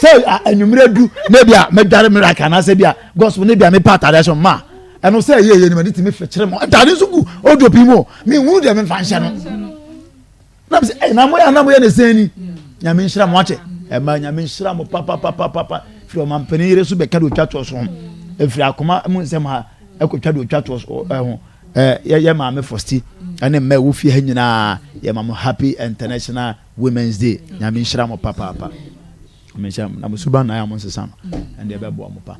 sɛ anwummerɛ du na ebi a mɛdware miracle anaasɛ bi a gospel na ebi a mepɛ ataade ahyɛ ma ɛno sɛ ɛyɛ yɛ ni ma de tumi fɛkyerɛ mu ntaade nso gu odwo pii mu menhunu deɛ memfa nhyɛ no na sɛ ɛyɛ na moyɛ na moyɛ ne sɛn ni nyame nhyira mo akyɛ ɛma nyame nhyira mo papapapapa firi ɔmampanin yere so bɛka de otwa toɔ so ho ɛfiri akoma mu nsɛm ha ɛkɔtwa de otwa toɔ so ɛho yɛ maame fɔsti ɛne mma ɛwɔ fie ha nyinaa yɛ ma mo happy international Women's day nyame nhyira mo papaapa nyame nhyira mo na mo suban na ayɛ a mo nsesa no ɛnde ɛbɛboa mo pa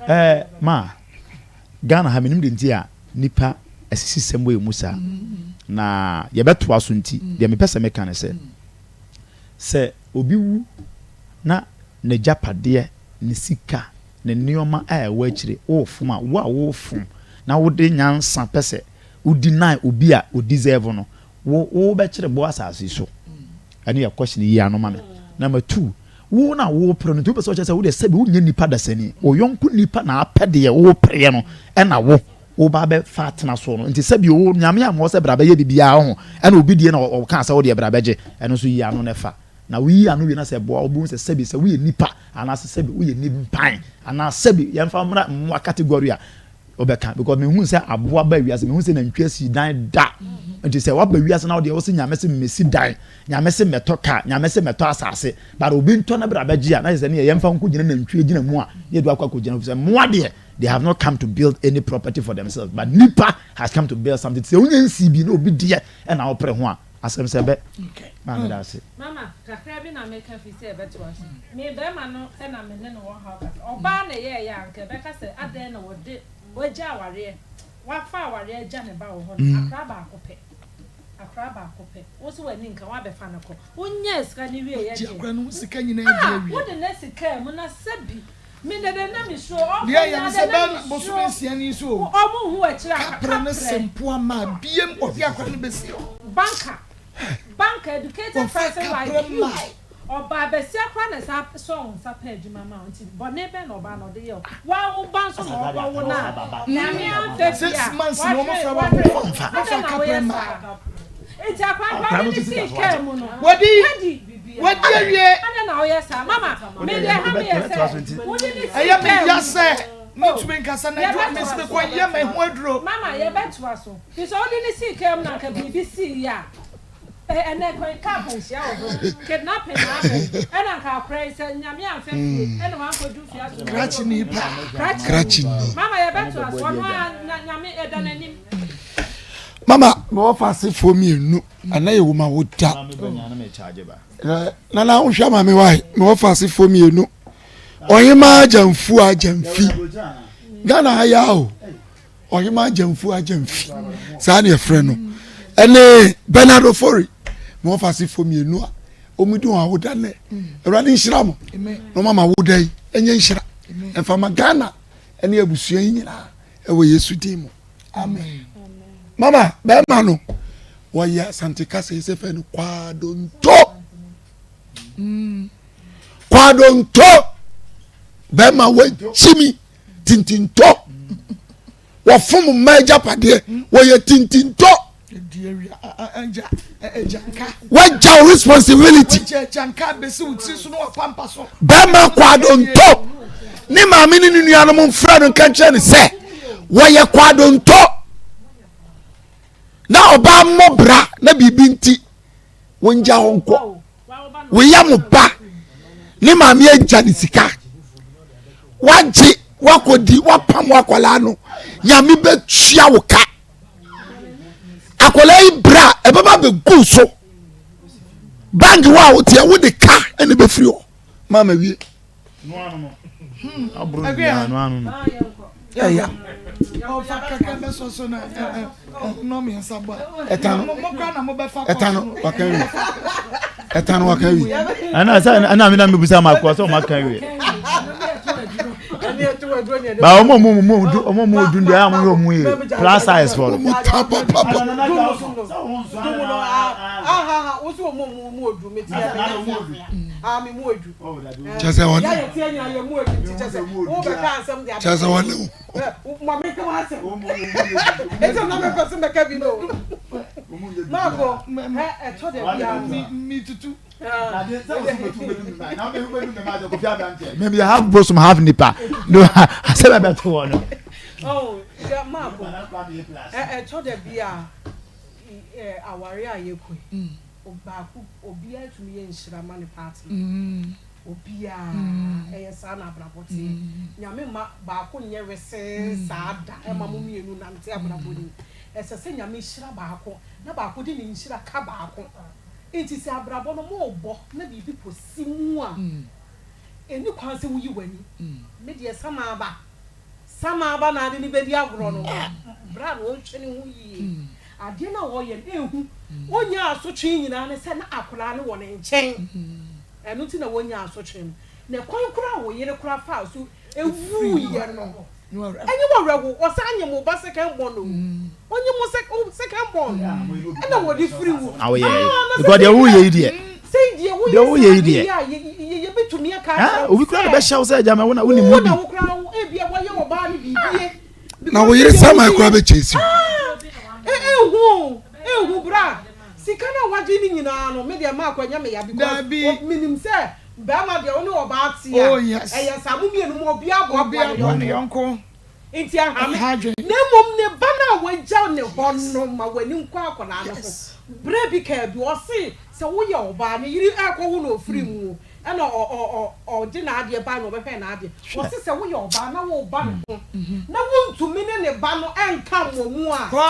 ɛɛ ma Ghana ha menim de nti a nipa asisi sɛm wɔ mu saa na yɛbɛtoa so nti deɛ mepɛ sɛ meka ne sɛ sɛ obi wu na n'agyapadeɛ ne sika ne nneɛma a ɛwɔ akyire wofom a wo a wofom na wode nyansa pɛ sɛ wo deny obi a o deserve no Wo wo bɛkyere bo asase yi so. Ɛne yɛ question yi ano ma me. Number two, wo na wo pere no nti wopɛ sɛ ɔkyerɛ sɛ wo deɛ sɛbi wonyɛ nipa dasani. Wo yɔnko nipa na apɛ deɛ wo pereɛ no ɛna wo wo ba bɛfa atena soɔ no nti sɛbi wo nyame amma wo sɛ bra bɛyɛ biribiara ho ɛna obi deɛ na ɔkaa sɛ wo deɛ bra bɛgye ɛno nso yi ano na ɛfa na woyi ano wie na sɛ ɛboa wobɛhu sɛ sɛbi sɛ woyɛ nipa anaasɛ sɛbi woyɛ nimpan anaa sɛbi yɛmfa mmra mmoa category a Wobɛka because mehu sɛ aboa ba wiase mehu sɛ nantwi asi dan da nti sɛ waba wiase na wodeɛ wose nyame se mmɛsi dan nyame se mmɛtɔ car nyame se mmɛtɔ asase but obi ntɔ na bra bɛgye a na kyerɛ sɛ ne yɛ yɛmfa nko gyina nantwi gyina mu a ne yɛde akɔ akɔgyina sɛ mmoa deɛ they have not come to build any property for themselves but nipa has come to build something sɛ wonya nsi bi na obi deɛ ɛna wopere ho a asɛm sɛ bɛ maa meda ase. Mama, kakra bi na meka firi sɛ yɛbɛtoa so. Me barima no na me ne no wɔ haw kakra. Ɔbaa na ɛyɛeɛ a anka ɛbɛka sɛ adɛn na wɔde wagya awareɛ, wafa awareɛ agya ne ba wɔ hɔ no, akwadaa baako pɛ. Akwadaa baako pɛ. Wo nso w'ani nka, woabɛfa no kɔ. Wonyaa sika no wieeɛ Wagye deɛ, akwadaa no ho sika nyinaa adi ah, awie. wode no asi kaa mu na sɛbi me dede na mesuro, ɔkɔ Deɛ ɛyɛ nyinaa ne deɛ sɛ na bɛɛ bosome mesuro. nsia ni so o. Ɔmo nhu akyire a, Kaprɛ ne kaprɛ. sempoa maa biem ɔde akwadaa no bɛsi hɔ. Banker. Banker, educated Wɔfa person like kaprɛ you, mae. ɔbaa basia koraa na ɛsan sɔɔ wo nsa pɛ adwuma ma wo nti bɔne bɛn na ɔbaa no ɔde yɛ wo? Woa wo ba nso na ɔkɔwo no a, Nyame amfa bi Six a, months na wahwere wɔfrɛ wahwere, wɔn adɛn wɔfa na kaprɛ woyɛ mae. saa? Nti akwadaa koraa de ne sii kaa mu no, Wadi wadi wadi awie. Adɛn na woyɛ saa? Mama, me deɛ ɛha me yɛ sɛ, wode ne sii Ɛyɛ me kaa ya mu. sɛ Oh, mentumi nkasa na adwo yɛbɛtoa mesi so. mekɔ yɛ me ho aduro. Mama, yɛbɛtoa so. Firi sɛ wode ne sii kaa mu na anka biribi sii a. Ɛnɛ kaa kwanhyia wɔ hɔ, kidnapping na aba yi, ɛna nka akora yi sɛ Nyame amfa fie ɛna wankɔdu fie aso. Krakye ni pa. Krakye ni. Mama yɛbɛto aso, ɔno a Nyame ɛda n'anim. Mama mewɔ fa asefoɔ mmienu ɛnɛ yɛ woma wo da. Nana wohwɛ ma me wae mewɔ fa asefoɔ mmienu ɔhemaa agyamfu agyamfi Ghana ha yɛ o. Ɔhema Agyamfu Agyamfi, saa ne yɛfrɛ no, ɛne Bernard Ofori, ma wɔfa asefoɔ mmienu a wɔdi wɔn awoda nnɛ. Awurade nhyira mo na ɔma ma awoda yi ɛnyɛ nhyira ɛmfa ma Ghana ɛne abusua yi nyinaa ɛwɔ Yesu din mu. Amen. Mama bɛrima no wɔyɛ Asante kasa yi sɛ fɛ no kwadonto. Mm. Kwadonto bɛrima wɔakyimi tintintɔ wɔfom mma agyapadeɛ wɔyɛ tintintɔ wagya wo responsibility bɛrima kwadontɔ ne maame ne ne nuanom mfrɛ no nka nkyerɛ no sɛ wɔyɛ kwadontɔ na ɔbaa mmɔ bra na biribi nti wɔngya hɔ nkɔ woyɛ mo ba ne maame agya ne sika wagye wakɔdi wapam wakwadaa no nyame bɛtua wo ka akwadaa yi bra ɛbɛba bɛgu so bank hɔ a woteɛ wode ka ɛna bɛfiri hɔ maama wie ɛya ɛta no waka wi ɛta no waka wi ɛna sɛ ɛna mi na mi bisa ma kɔ sɛ ɔma kan wi ba ɔmo ɔmo ɔmo du ɔmo ɔmo du deɛ ɔmo yɛ ɔmo yɛ plus size fɔ no. ɔmo ta papa. Kyɛ sɛ wɔne kyɛ sɛ wɔne wo. Maybe half bosom half nipa. No, asɛ bɛ bɛ to wɔ no. Oh, Marco, ɛtɔ da bi a aware a yɛkɔ yi. Obaako, obiara tumi yɛ nhyira ma ne partner. Obiara, ɛyɛ saa na abrabɔ teɛ. Nyame mma baako nyɛ wesee saa da ɛma mo mmienu nante abrabɔ no mu. Ɛsɛ sɛ Nyame hyira baako na baako de ne nhyira ka baako. Nti sɛ abrabɔ no morebɔ na biribi kɔsi mu a, ɛnni kwan sɛ woyi w'ani. Me deɛ Samaaba. Sama ba na ade no bɛdi agorɔ no, berɛ a na ɔnhwɛ ne ho yie. Adeɛ no a ɔyɛ no, ɛhu. Ɔnyaa asotwe nyinaa ne sɛ na akwadaa no wɔ ne nkyɛn. Ɛno nti na wɔnyaa asotwe no. Na kwan koraa a wo yere koraa faa so wuiɛ no, ɛnyɛ wo awerɛho. Ɔsan nyem wo ba second born o. Ɔnyem wo second born ɛna wɔde firi wo. Na woyɛ yi. Because deɛ woyɛ yi deɛ. Sɛ deɛ woyɛ yi deɛ. Yɛbɛtumi aka akyerɛ wo sɛ. Obi koraa na bɛhyɛ wo sɛ agya ma wo na wonim wo bi. Wo na wo koraa wo ebia wɔyɛ ɔbaa no biribi. Na wo yere saman koraa bɛkyɛ si. Ehu ehu bra sika no a wagye ne nyinaa no me deɛ maakɔ ɛnyɛ me ya because menim sɛ bɛrima deɛ wo ne ɔbaa te a ɛyɛ saa mo mmienu mu obiara boaboa ne yɔnko. Nti ɛha me. Na mmom ne ba no a wagyaw ne hɔ no, ma w'ani nkɔ akwadaa no ho. Berɛ bi kaa bi, ɔse sɛ woyɛ ɔbaa, ne yere rekɔwo na ɔfiri mu, ɛna ɔgye n'adeɛ bae na ɔbɛhwɛɛ n'adeɛ. Ɔse sɛ woyɛ ɔbaa na woreba ne ho, na wontumi ne ne ba no nka mmɔ mu a, kɔ.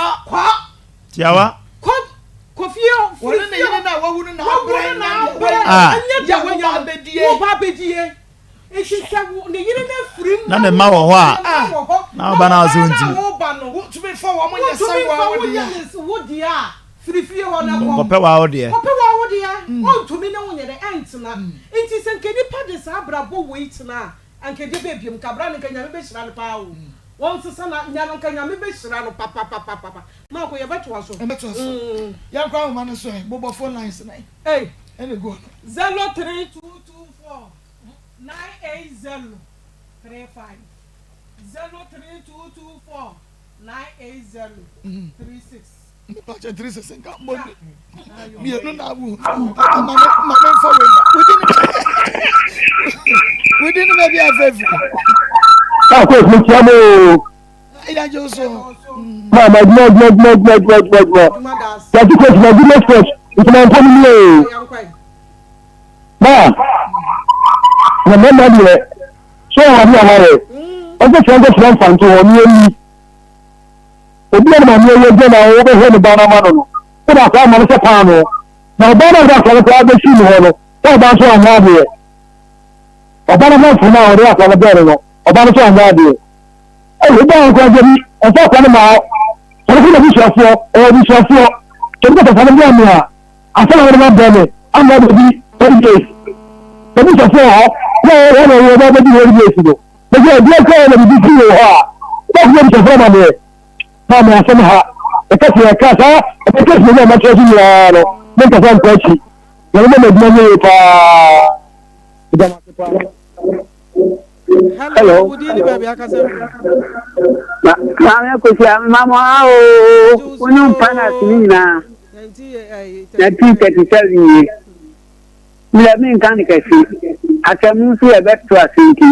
Tiawa. Kɔ, kɔ fie hɔ, firi Wɔne ne fie yere hɔ. no a wawu no na Wawu abrɛ no na nya abrɛ, Ah. ɛnyɛ deɛ wo ba wanya no, abɛdie. wo ba abɛdie. Enti sɛ wo ne yere no afiri mu Na ne mma wɔ hɔ a, ne mma wɔ hɔ, na wo ba no a ɔse na ɔbaa no wontumi. a woreba no, Wontumi mfa wɔn nyɛ sɛ wontumi wo mfa ara wo wo nyɛ dea. ne wo dea a, firi fie hɔ na kɔ. Kɔpɛ w'awo deɛ. Kɔpɛ w'awo dea. Ɔntumi ne wo nyɛ dɛ ɛntena. Enti sɛ nka nipa de saa abrabɔ wei tena a, anka ɛdeɛ bɛɛ biom, nka bra no nka Nyame bɛhyira no paa o. Wɔnsesa na nya no nka Nyame bɛhyira no papapapapa. Marko yɛbɛtoa so. Yɛbɛtoa so. Yɛnkɔ ahoma no so ɛ, bobɔ phone lines no ɛ. Ei. Ɛna egu hɔ no. 03224 980 35 03224 980 36. Mepakyɛ 36 nka mbɔ mmienu na awu ma me ma me nfa wei ma wodi ne wodi ne baabi afɛfiri. Kaa kɔ mi tia mo o. Ɛyà jẹ́ so. Maa ma adwuma adwuma adwuma adwuma adwuma adwuma. Yàtí coach na goodness coach. Nsumanfoɔ no nie oo. Ma, na mmarima deɛ, so wɔn ade a wɔayɛ. Ɔsɛ kyerɛ nkɔkyerɛ mfanto hɔ ne ɛnni. Obi a ne maame awu agya na wobɛhwɛ ne ba no ama no no, wode akwadaa ama no sɛ paanoo. Na ɔbaa no a wode akwadaa no koraa bɛsi ne hɔ no, sɛ ɔbaa nso anyɛ adeɛ. Ɔbaa no adamfo no a ɔde akwadaa no brɛɛ no no, ɔbaa no nso anyɛ adeɛ. Ɛyɛ ɔbaa no koraa gya bi, ɔmfa akwadaa no mmaa hɔ. Ɔno nso n'abusuafoɔ, ɔwɔ abusuafoɔ. Sɛ obi kɔfa no brɛ me a, ansa na wɔde no abrɛ me, ama abɛdi holidays. N'abusuafoɔ wɔ hɔ, na wɔn na wɔn abɛdi holidays no. Mese ɛdeɛ koraa na biribi firi wɔ hɔ a, wobɛkɔbɔ abusuafoɔ amaneɛ. Maame asɛm ha, ɛka sɛ yɛka saa, ɛbɛka sɛ yɛnya amakyerɛ so nyinaa no, menkasa nkɔ akyi. Nyame ma m'adwuma nyɛ yie paa. Meda mo ase paa. Hello, wo din ne baabi akasa firi? Maame Akosua, mma mo ha oo, wo ne mpa no ase ne nyinaa. 1937 nie. Mmerɛ menka no kɛse, asɛm no nso yɛbɛto ase nti.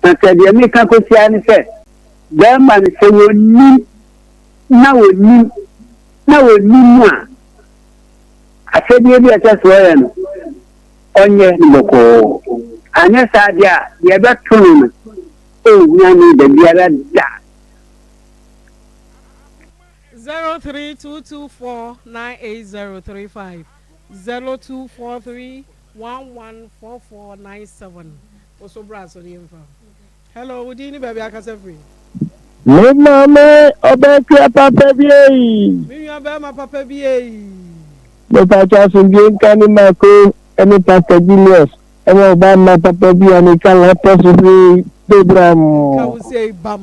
Na sɛ deɛ meka kɔsi ara ne sɛ, bɛrima no sɛ wɔnnim na wɔnnim na wɔnnim mu a, asɛdeɛ bi a ɛsɛ sɛ ɔyɛ no, ɔnyɛ no bɔkɔɔ. Anyɛ saa deɛ a, deɛ ɛbɛto no no, ɔnhunu ano da biara da. 0322498035 0243114497 Wo so bra so ne yɛmfa. Hello, wo din ne baabi akasa firi? Me maame ɔbɛtua papa bi ei. Me nua bɛrima papa bi ei. Mepakyɛ asomdwie nka ne Mako ne Pastor Julius ɛne ɔbaa mma papa bi a metwa lapɔ so firi Debram. Ka wo sei bam.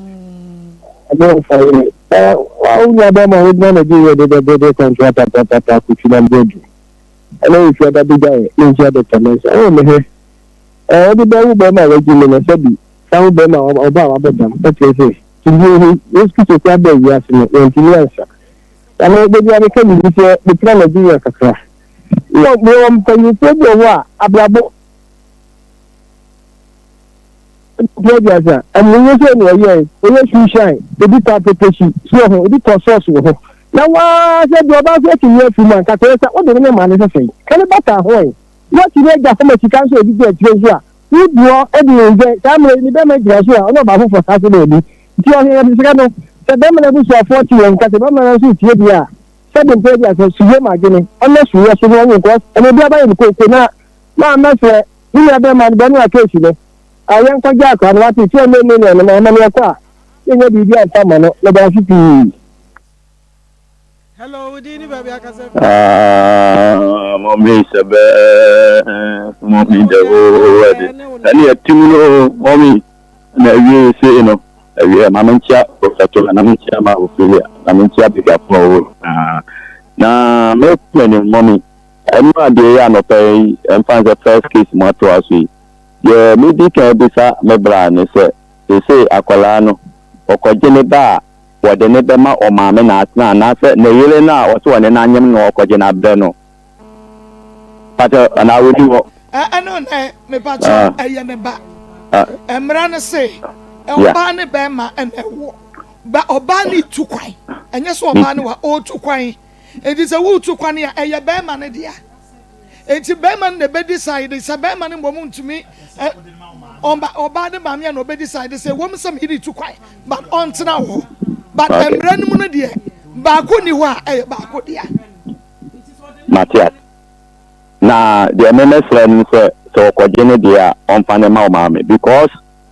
Ɛne ɔfa yere. Ɛ wo nua bɛrima a wogyina Nigeria de bɛbɛde kɔntrata papapa kotwi na mbrɛdu. Ɛne nhyia da bi gyae ne nhyia Dr. Mensah. Ɛwɔ mehwɛ. Ɛ wode bɛwo bɛrima a wagyi me no sɛbi san wo bɛrima a ɔba a wabɔ dam ɛkyerɛ sɛ tumi ho Yesu Kristo koraa baa wiase no wantumi ansa. Na me da biara meka biribi sɛ metena Nigeria kakra. Wɔ mewɔ mpanyinfoɔ bi wɔ hɔ a abrabɔ mpɛ aduasa ɛmunyɛ sɛ na ɔyɛ ɔyɛ shoe shine ebi tɔ apɛtɛsi so wɔ ho ebi tɔ sɔɔs wɔ hɔ na waa sɛ deɛ ɔbaa so atumi afiri mu anka kɔyɛ sɛ wode ne ne ma ne sɛ sɛn ka ne bata ho ɛ woatumi agya hɔ ma sika nso ɛdidi akyire nso a woduɔ de ne nkyɛn saa mmerɛ yi ne bɛma gyina so a ɔne ɔbaa foforɔ saa so daabi nti ɔhene yɛsesrɛ no sɛ bɛma no abusuafoɔ te yɛn nka sɛ bɛma no nso tie deɛ a sɛde mpɛ bi asɛ suyɛ ma adwene ɔnɛ suyɛ so no ɔnye nkɔ ɛna obi abayɛ no kooko na ma mɛsrɛ ne nua bɛma no bɛno akeesi no a yɛnkɔgye akora no wate 200 million no ma ɔma no yɛkɔ a yɛnyɛ biribi amfa ma no meda ase pii. Hello, wo din ne baabi akasa fi? Ah, mommy sɛbɛ, mommy the whole world. Ɛne ɛtim no, mommy, na awie sei no, awie ma menkyia Professor, na menkyia ma Ophelia, na menkyia badwafoɔ a wɔwɔ nyinaa. Na mɛkɔ m'anim, mommy, ɛno a deɛ ɛyɛ anɔpa yi, ɛmfa sɛ first case mu atoa so yi, deɛ medi kan bisa me bra ne sɛ, seesei akwadaa no, ɔkɔgye ne ba a, wɔde no bɛma ɔmaame na atena anaasɛ ne yere no a ɔse ɔne no anyem no ɔkɔgye no abrɛ no? Pakyɛ anaa ɔni hɔ? Ɛno nɛ mepakyɛ ɛyɛ ne ba. Mmara no se ɔbaa ne bɛrima ɛna ɛwɔ ba ɔbaa ne tu kwan ɛnyɛ sɛ ɔbaa ne wa ɔretu kwan enti sɛ woretu kwan a ɛyɛ bɛrima no dea. Enti bɛrima no na ɛbɛ decide sɛ bɛrima no mmom ntumi ɔba ɔbaa ne maame a na ɔbɛ decide sɛ ɛwom sɛ me yere tu kwan but ɔntena wɔ hɔ but mmerɛ no mu no deɛ baako nni hɔ a ɛyɛ baako dea. Mate ase. Na deɛ me mɛsrɛ no sɛ sɛ ɔkɔgye ne deɛ a ɔmfa ne ma ɔmaame because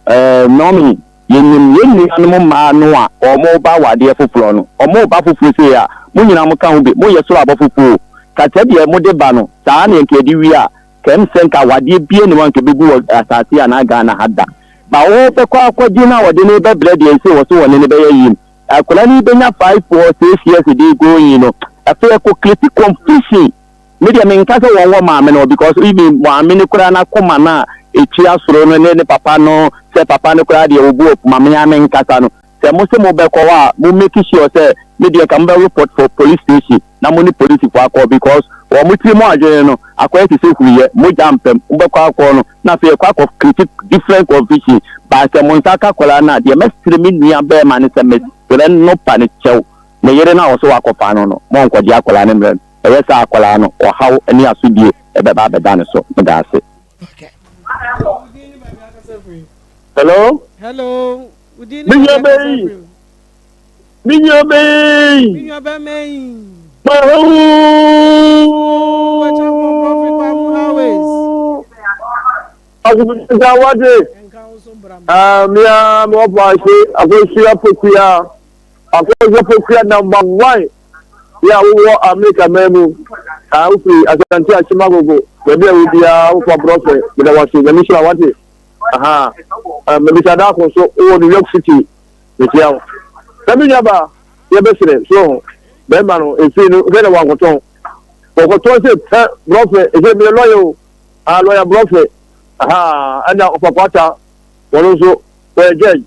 ɛɛ nɔmi Yɛnim yɛn nuanom mmaa no a wɔreba awadeɛ foforɔ no. Wɔreba foforɔ sei a, mo nyinaa moka ho bi. Moyɛ soro abɔfoɔ o. Ka sɛ deɛ mode ba no, saa ara na nka yɛde wie a, ka ɛm sɛ nka awadeɛ biara nni hɔ a nka ɛbɛgu wɔ asase anaa Ghana ha da. Ba wɔbɛkɔ akɔgye no a wɔde no rebɛbrɛ deɛ ɛsei wɔ so wɔne no bɛyɛ yim. Akwadaa no bɛnya five or six years de going no, afei ɛkɔ create confusion. Me deɛ menka sɛ wɔn wɔ maame no because even maame no koraa n'akoma no a ɛtua soro no ne ne papa no sɛ papa no koraa deɛ ɔbu ɔp ma me ara menkasa no sɛ mo se mobɛkɔ hɔ a mo make sure sɛ me deɛ nka mobɛ report for police station na mo ne polisifoɔ akɔ because wɔn mo tiri mu adwene no akɔyɛ te sɛ huruyɛ mogya mpam mobɛkɔ akɔ no na afei ɛkɔ akɔ create different confusion but sɛ mo nsa ka akwadaa no a deɛ mɛsrɛ me nua bɛrima no sɛ mesrɛ no pa no kyɛw ne yere no a ɔsɛ wakɔfa no no mo nkɔgye akwadaa no mmerɛ no. Ɛyɛ saa a akwadaa no, ɔhaw ne asodie bɛba abɛda ne so. Meda ase. Hello. Hello. Wudi ni Me nua bɛyi. Me nua bɛyi. Me nua bɛma yi. Asopita wate. Mea me wɔfo ase akosua pokuya akosua pokuya number one yɛ a wowɔ Amerika man mu a wofiri Asante Akyem Agogo baabi a wɔ biara wofa borɔfɛ meda wase nyame hyira wate aha mebisa daako nso wowɔ New York City mekyia wo na me nuabaa yɛbɛserɛ so ho bɛrima no efie no hwɛ na wankɔtɔn wɔkɔtɔn sɛ pɛ borɔfɛ ɛsɛ meyɛ lɔyɛ o ah lɔya borɔfɛ aha ɛna ɔfakwata wɔn nso wɔyɛ judge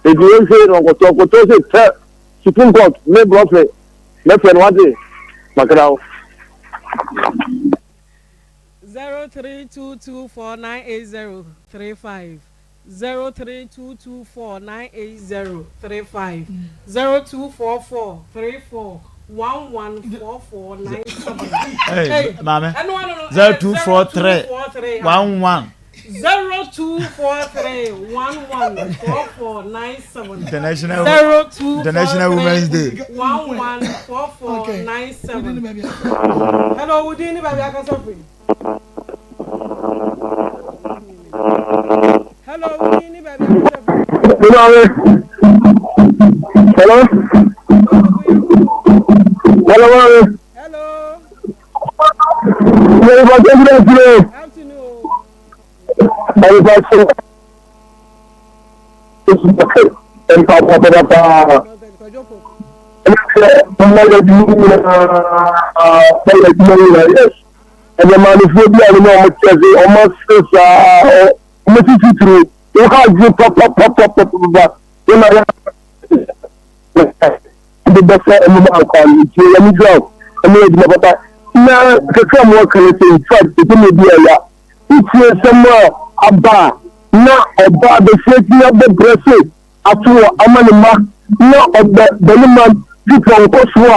edi wɔn hwɛ na wɔkɔtɔn kɔtɔn sɛ pɛ supreme court me borɔfɛ mɛfɛ no wate makra wo. 0322498035 0322498035 024434 114497. Hey, maame. 0243 11. 0243 114497. International 0243 International Women's Day. 114497. Hello, wudin ni baabi akasa firi. Hello, wudin ni baabi akasa firi. Hello. Hello. Hello. Hello. Good afternoon. Ɛnna maamefoɔ bi a ne na wɔn kyɛ se wɔn ase saa wɔn sisi tiri wɔn ha adwene papapapapapa wɔn na yɛ de bɛsɛ ɛmu ma akwa no nti yɛ ne dwa ɛmu yɛ adwuma papa na kakra mu ɔka no sɛ in fact ɛsɛ mu bi ɛya wotie nsɛm a aba a na ɔbaa bɛsi atumi abɔ brɛ se ato wɔ ama ne mma na ɔbɛ barima fi pɔnkɔ so a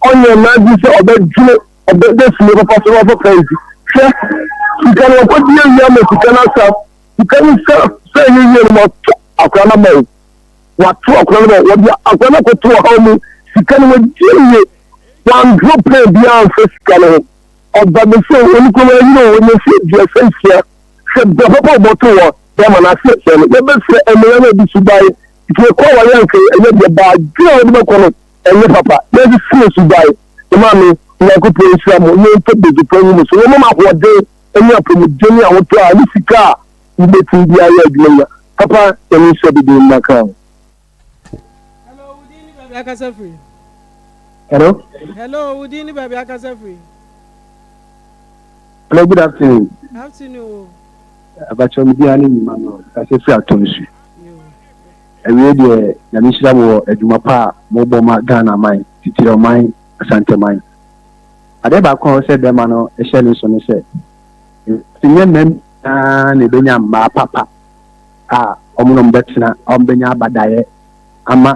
ɔnyɛ n'adwene sɛ ɔbɛdwene ɔbɛda sini papa so na wafa pɛnti hwɛ sika no ɔkɔdi awia ma sika no asa sika no sɛ sɛ ɛyɛ yie no wato akora no ama wo wato akora no ma wɔde akora no akɔto ɔhaw mu sika no wadi awie wandoro pɛn biara mfa sika no ho ɔba bɛsɛ onipa no ayere o wɔnyɛ sɛ 36 hwɛ bra papa ɔbɔto wɔ bɛma no ase ɛkyɛ no yɛbɛsrɛ mmea no adi suban nti yɛkɔ aware anka ɛnyɛ deɛ baa dwene a wɔde bɛkɔ no ɛnyɛ papa yɛsisi yɛ suban maame Nyankopɔn nhyira mo ne ntɔ bɛdwepɔ ngu mo so wɔma mo ahoɔden ne apɔmuden ne ahotɔ a ne sika a mobɛtumi de ayɛ adwuma nya papa Nyame nhyira bebree mma ka ho. Hello, wo din ne baabi akasa firi? Hello. Hello, wo din ne baabi akasa firi? Hello, good afternoon. Afternoon. Abakyɛ mi biara ne nyuma no kasa firi atɔ nsu. Awie deɛ nyame nhyira mo wɔ adwuma pa a mobɔ ma Ghana man, titiri ɔman Asanteman. Adeɛ baako a ɛwɔ sɛ bɛrima no hyɛ ne nso ne sɛ, nyɛ mmarima nyinaa na ɛbɛnya mmaa papa a wɔn na wɔbɛtena, a wɔbɛnya abadaeɛ ama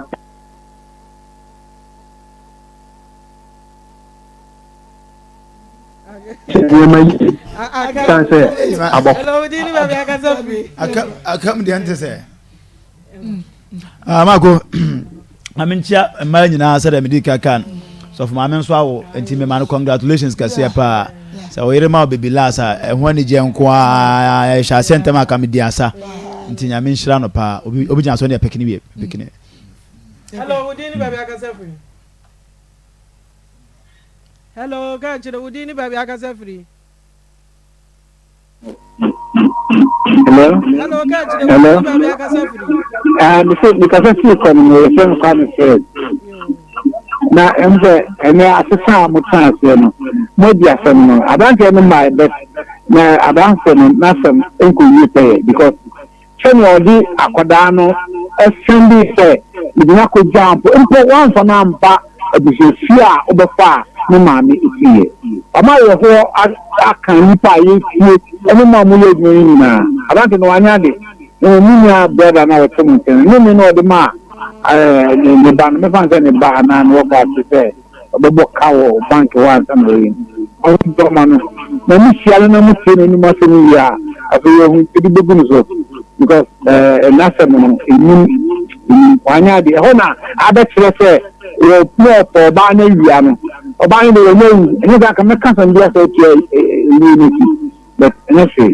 nneɛma yie san sɛ abɔfra. Akam deɛ nte sɛ. Ah, Marco, maame nkyia mmaa nyinaa sɛdeɛ mede kaka no sɔfo maame nso awo nti mema no congratulations kɛseɛ paa sɛ ɔyere ma wo baby last a ɛho anigyeɛ nko a ɛhyɛ aseɛ ntɛm aka medi asa nti nyame nhyira no paa obi obi gyina so ne ɛpɛkini wie pɛkini. Hello, wo din ne baabi akasa firi? Hello, ka kyerɛ wo din ne baabi akasa firi? Hello. Hello, ka kyerɛ Hello. wo baabi akasa firi. Ah, me se me kasa firi kɔ no mo yɛfrɛ me Kwame Fred. Na ɛm sɛ ɛnɛ asesa a mo tena aseɛ no mo adi asɛm no aberanteɛ no maa bɛ na aberanteɛ no n'asɛm nkɔ yie pɛyɛ because Sɛnea ɔde akwadaa no sɛndee sɛ mede no akɔgyaa mpo, mpo wamfa no amba abusuafie a wobɛfaa ne maame fieɛ. Wama awerɛhoɔ aka nnipa a yɛretie ne mo a moyɛ adwuma no nyinaa. Aberante no wanyɛ ade. Na mmom me nua brɔda no a ɔte mo nkyɛn no, nnome no a ɔde maa ne ba no, mɛfa no sɛ ne ba anaa ne wɔfa ase sɛ. Ɔbɛbɔ ka wɔ bank hɔ ansa na wayi no. Ɔno ma no na mo hyia no na mo tie n'anim asɛm wie a, afei yɛhu ebi bɛgu no so because ɛɛ n'asɛm no enim enim wanyɛ adeɛ. Ɛhɔ na abɛkyerɛ sɛ wɔ na ɔpɛ ɔbaa no awia no ɔbaa no deɛ wɔnyɛ awu ɛnyɛ sɛ anka mɛka sɛm bi asɛ atua ɛwuo no akyi but ɛnyɛ hwee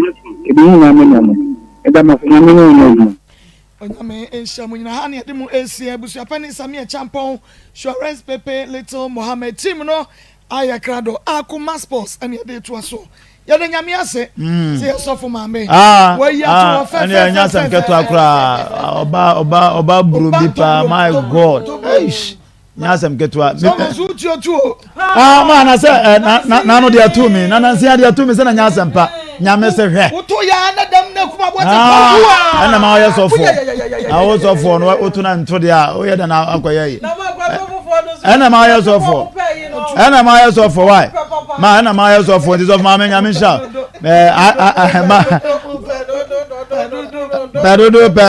ebi nyinaa me nua no ɛda mo ase nyame ne wo nyɛ adwuma. Onyame nhyira mo nyina ha ne yɛde mo ɛresie abusuapanin Samia Kyampɔn Suarez Pepe Little Mohammed team no ayɛ krado Akoma Sports ɛne yɛde retoa so yɛda Nyame ase mm. sɛ yɛ sɔfo maame ah, wayi ato hɔ ah, ɛne ɛnyɛ asɛm ketewa koraa ɔba ɔba ɔba buro bi paa my God eish nyɛ asɛm ketewa. sɔfo nso wotuo tuo. Ah, ma na sɛ eh, na na na no deɛ to mi na nansi adeɛ to mi sɛ na nyɛ asɛm pa nyame sɛ hwɛ. Woto ya na dɛm na kuma bɔ te ah, ɛna ma ɔyɛ sɔfoɔ na wo sɔfoɔ no woto na nto deɛ a woyɛ dɛ na akɔyɛ yi ɛna ma ɔyɛ sɔfoɔ ɛna ma ɔyɛ sɔfoɔ wae ma ɛna ma ɔyɛ sɔfoɔ nti sɔfo maame nyame nhyira ɛɛ ma pɛ dodo pɛ.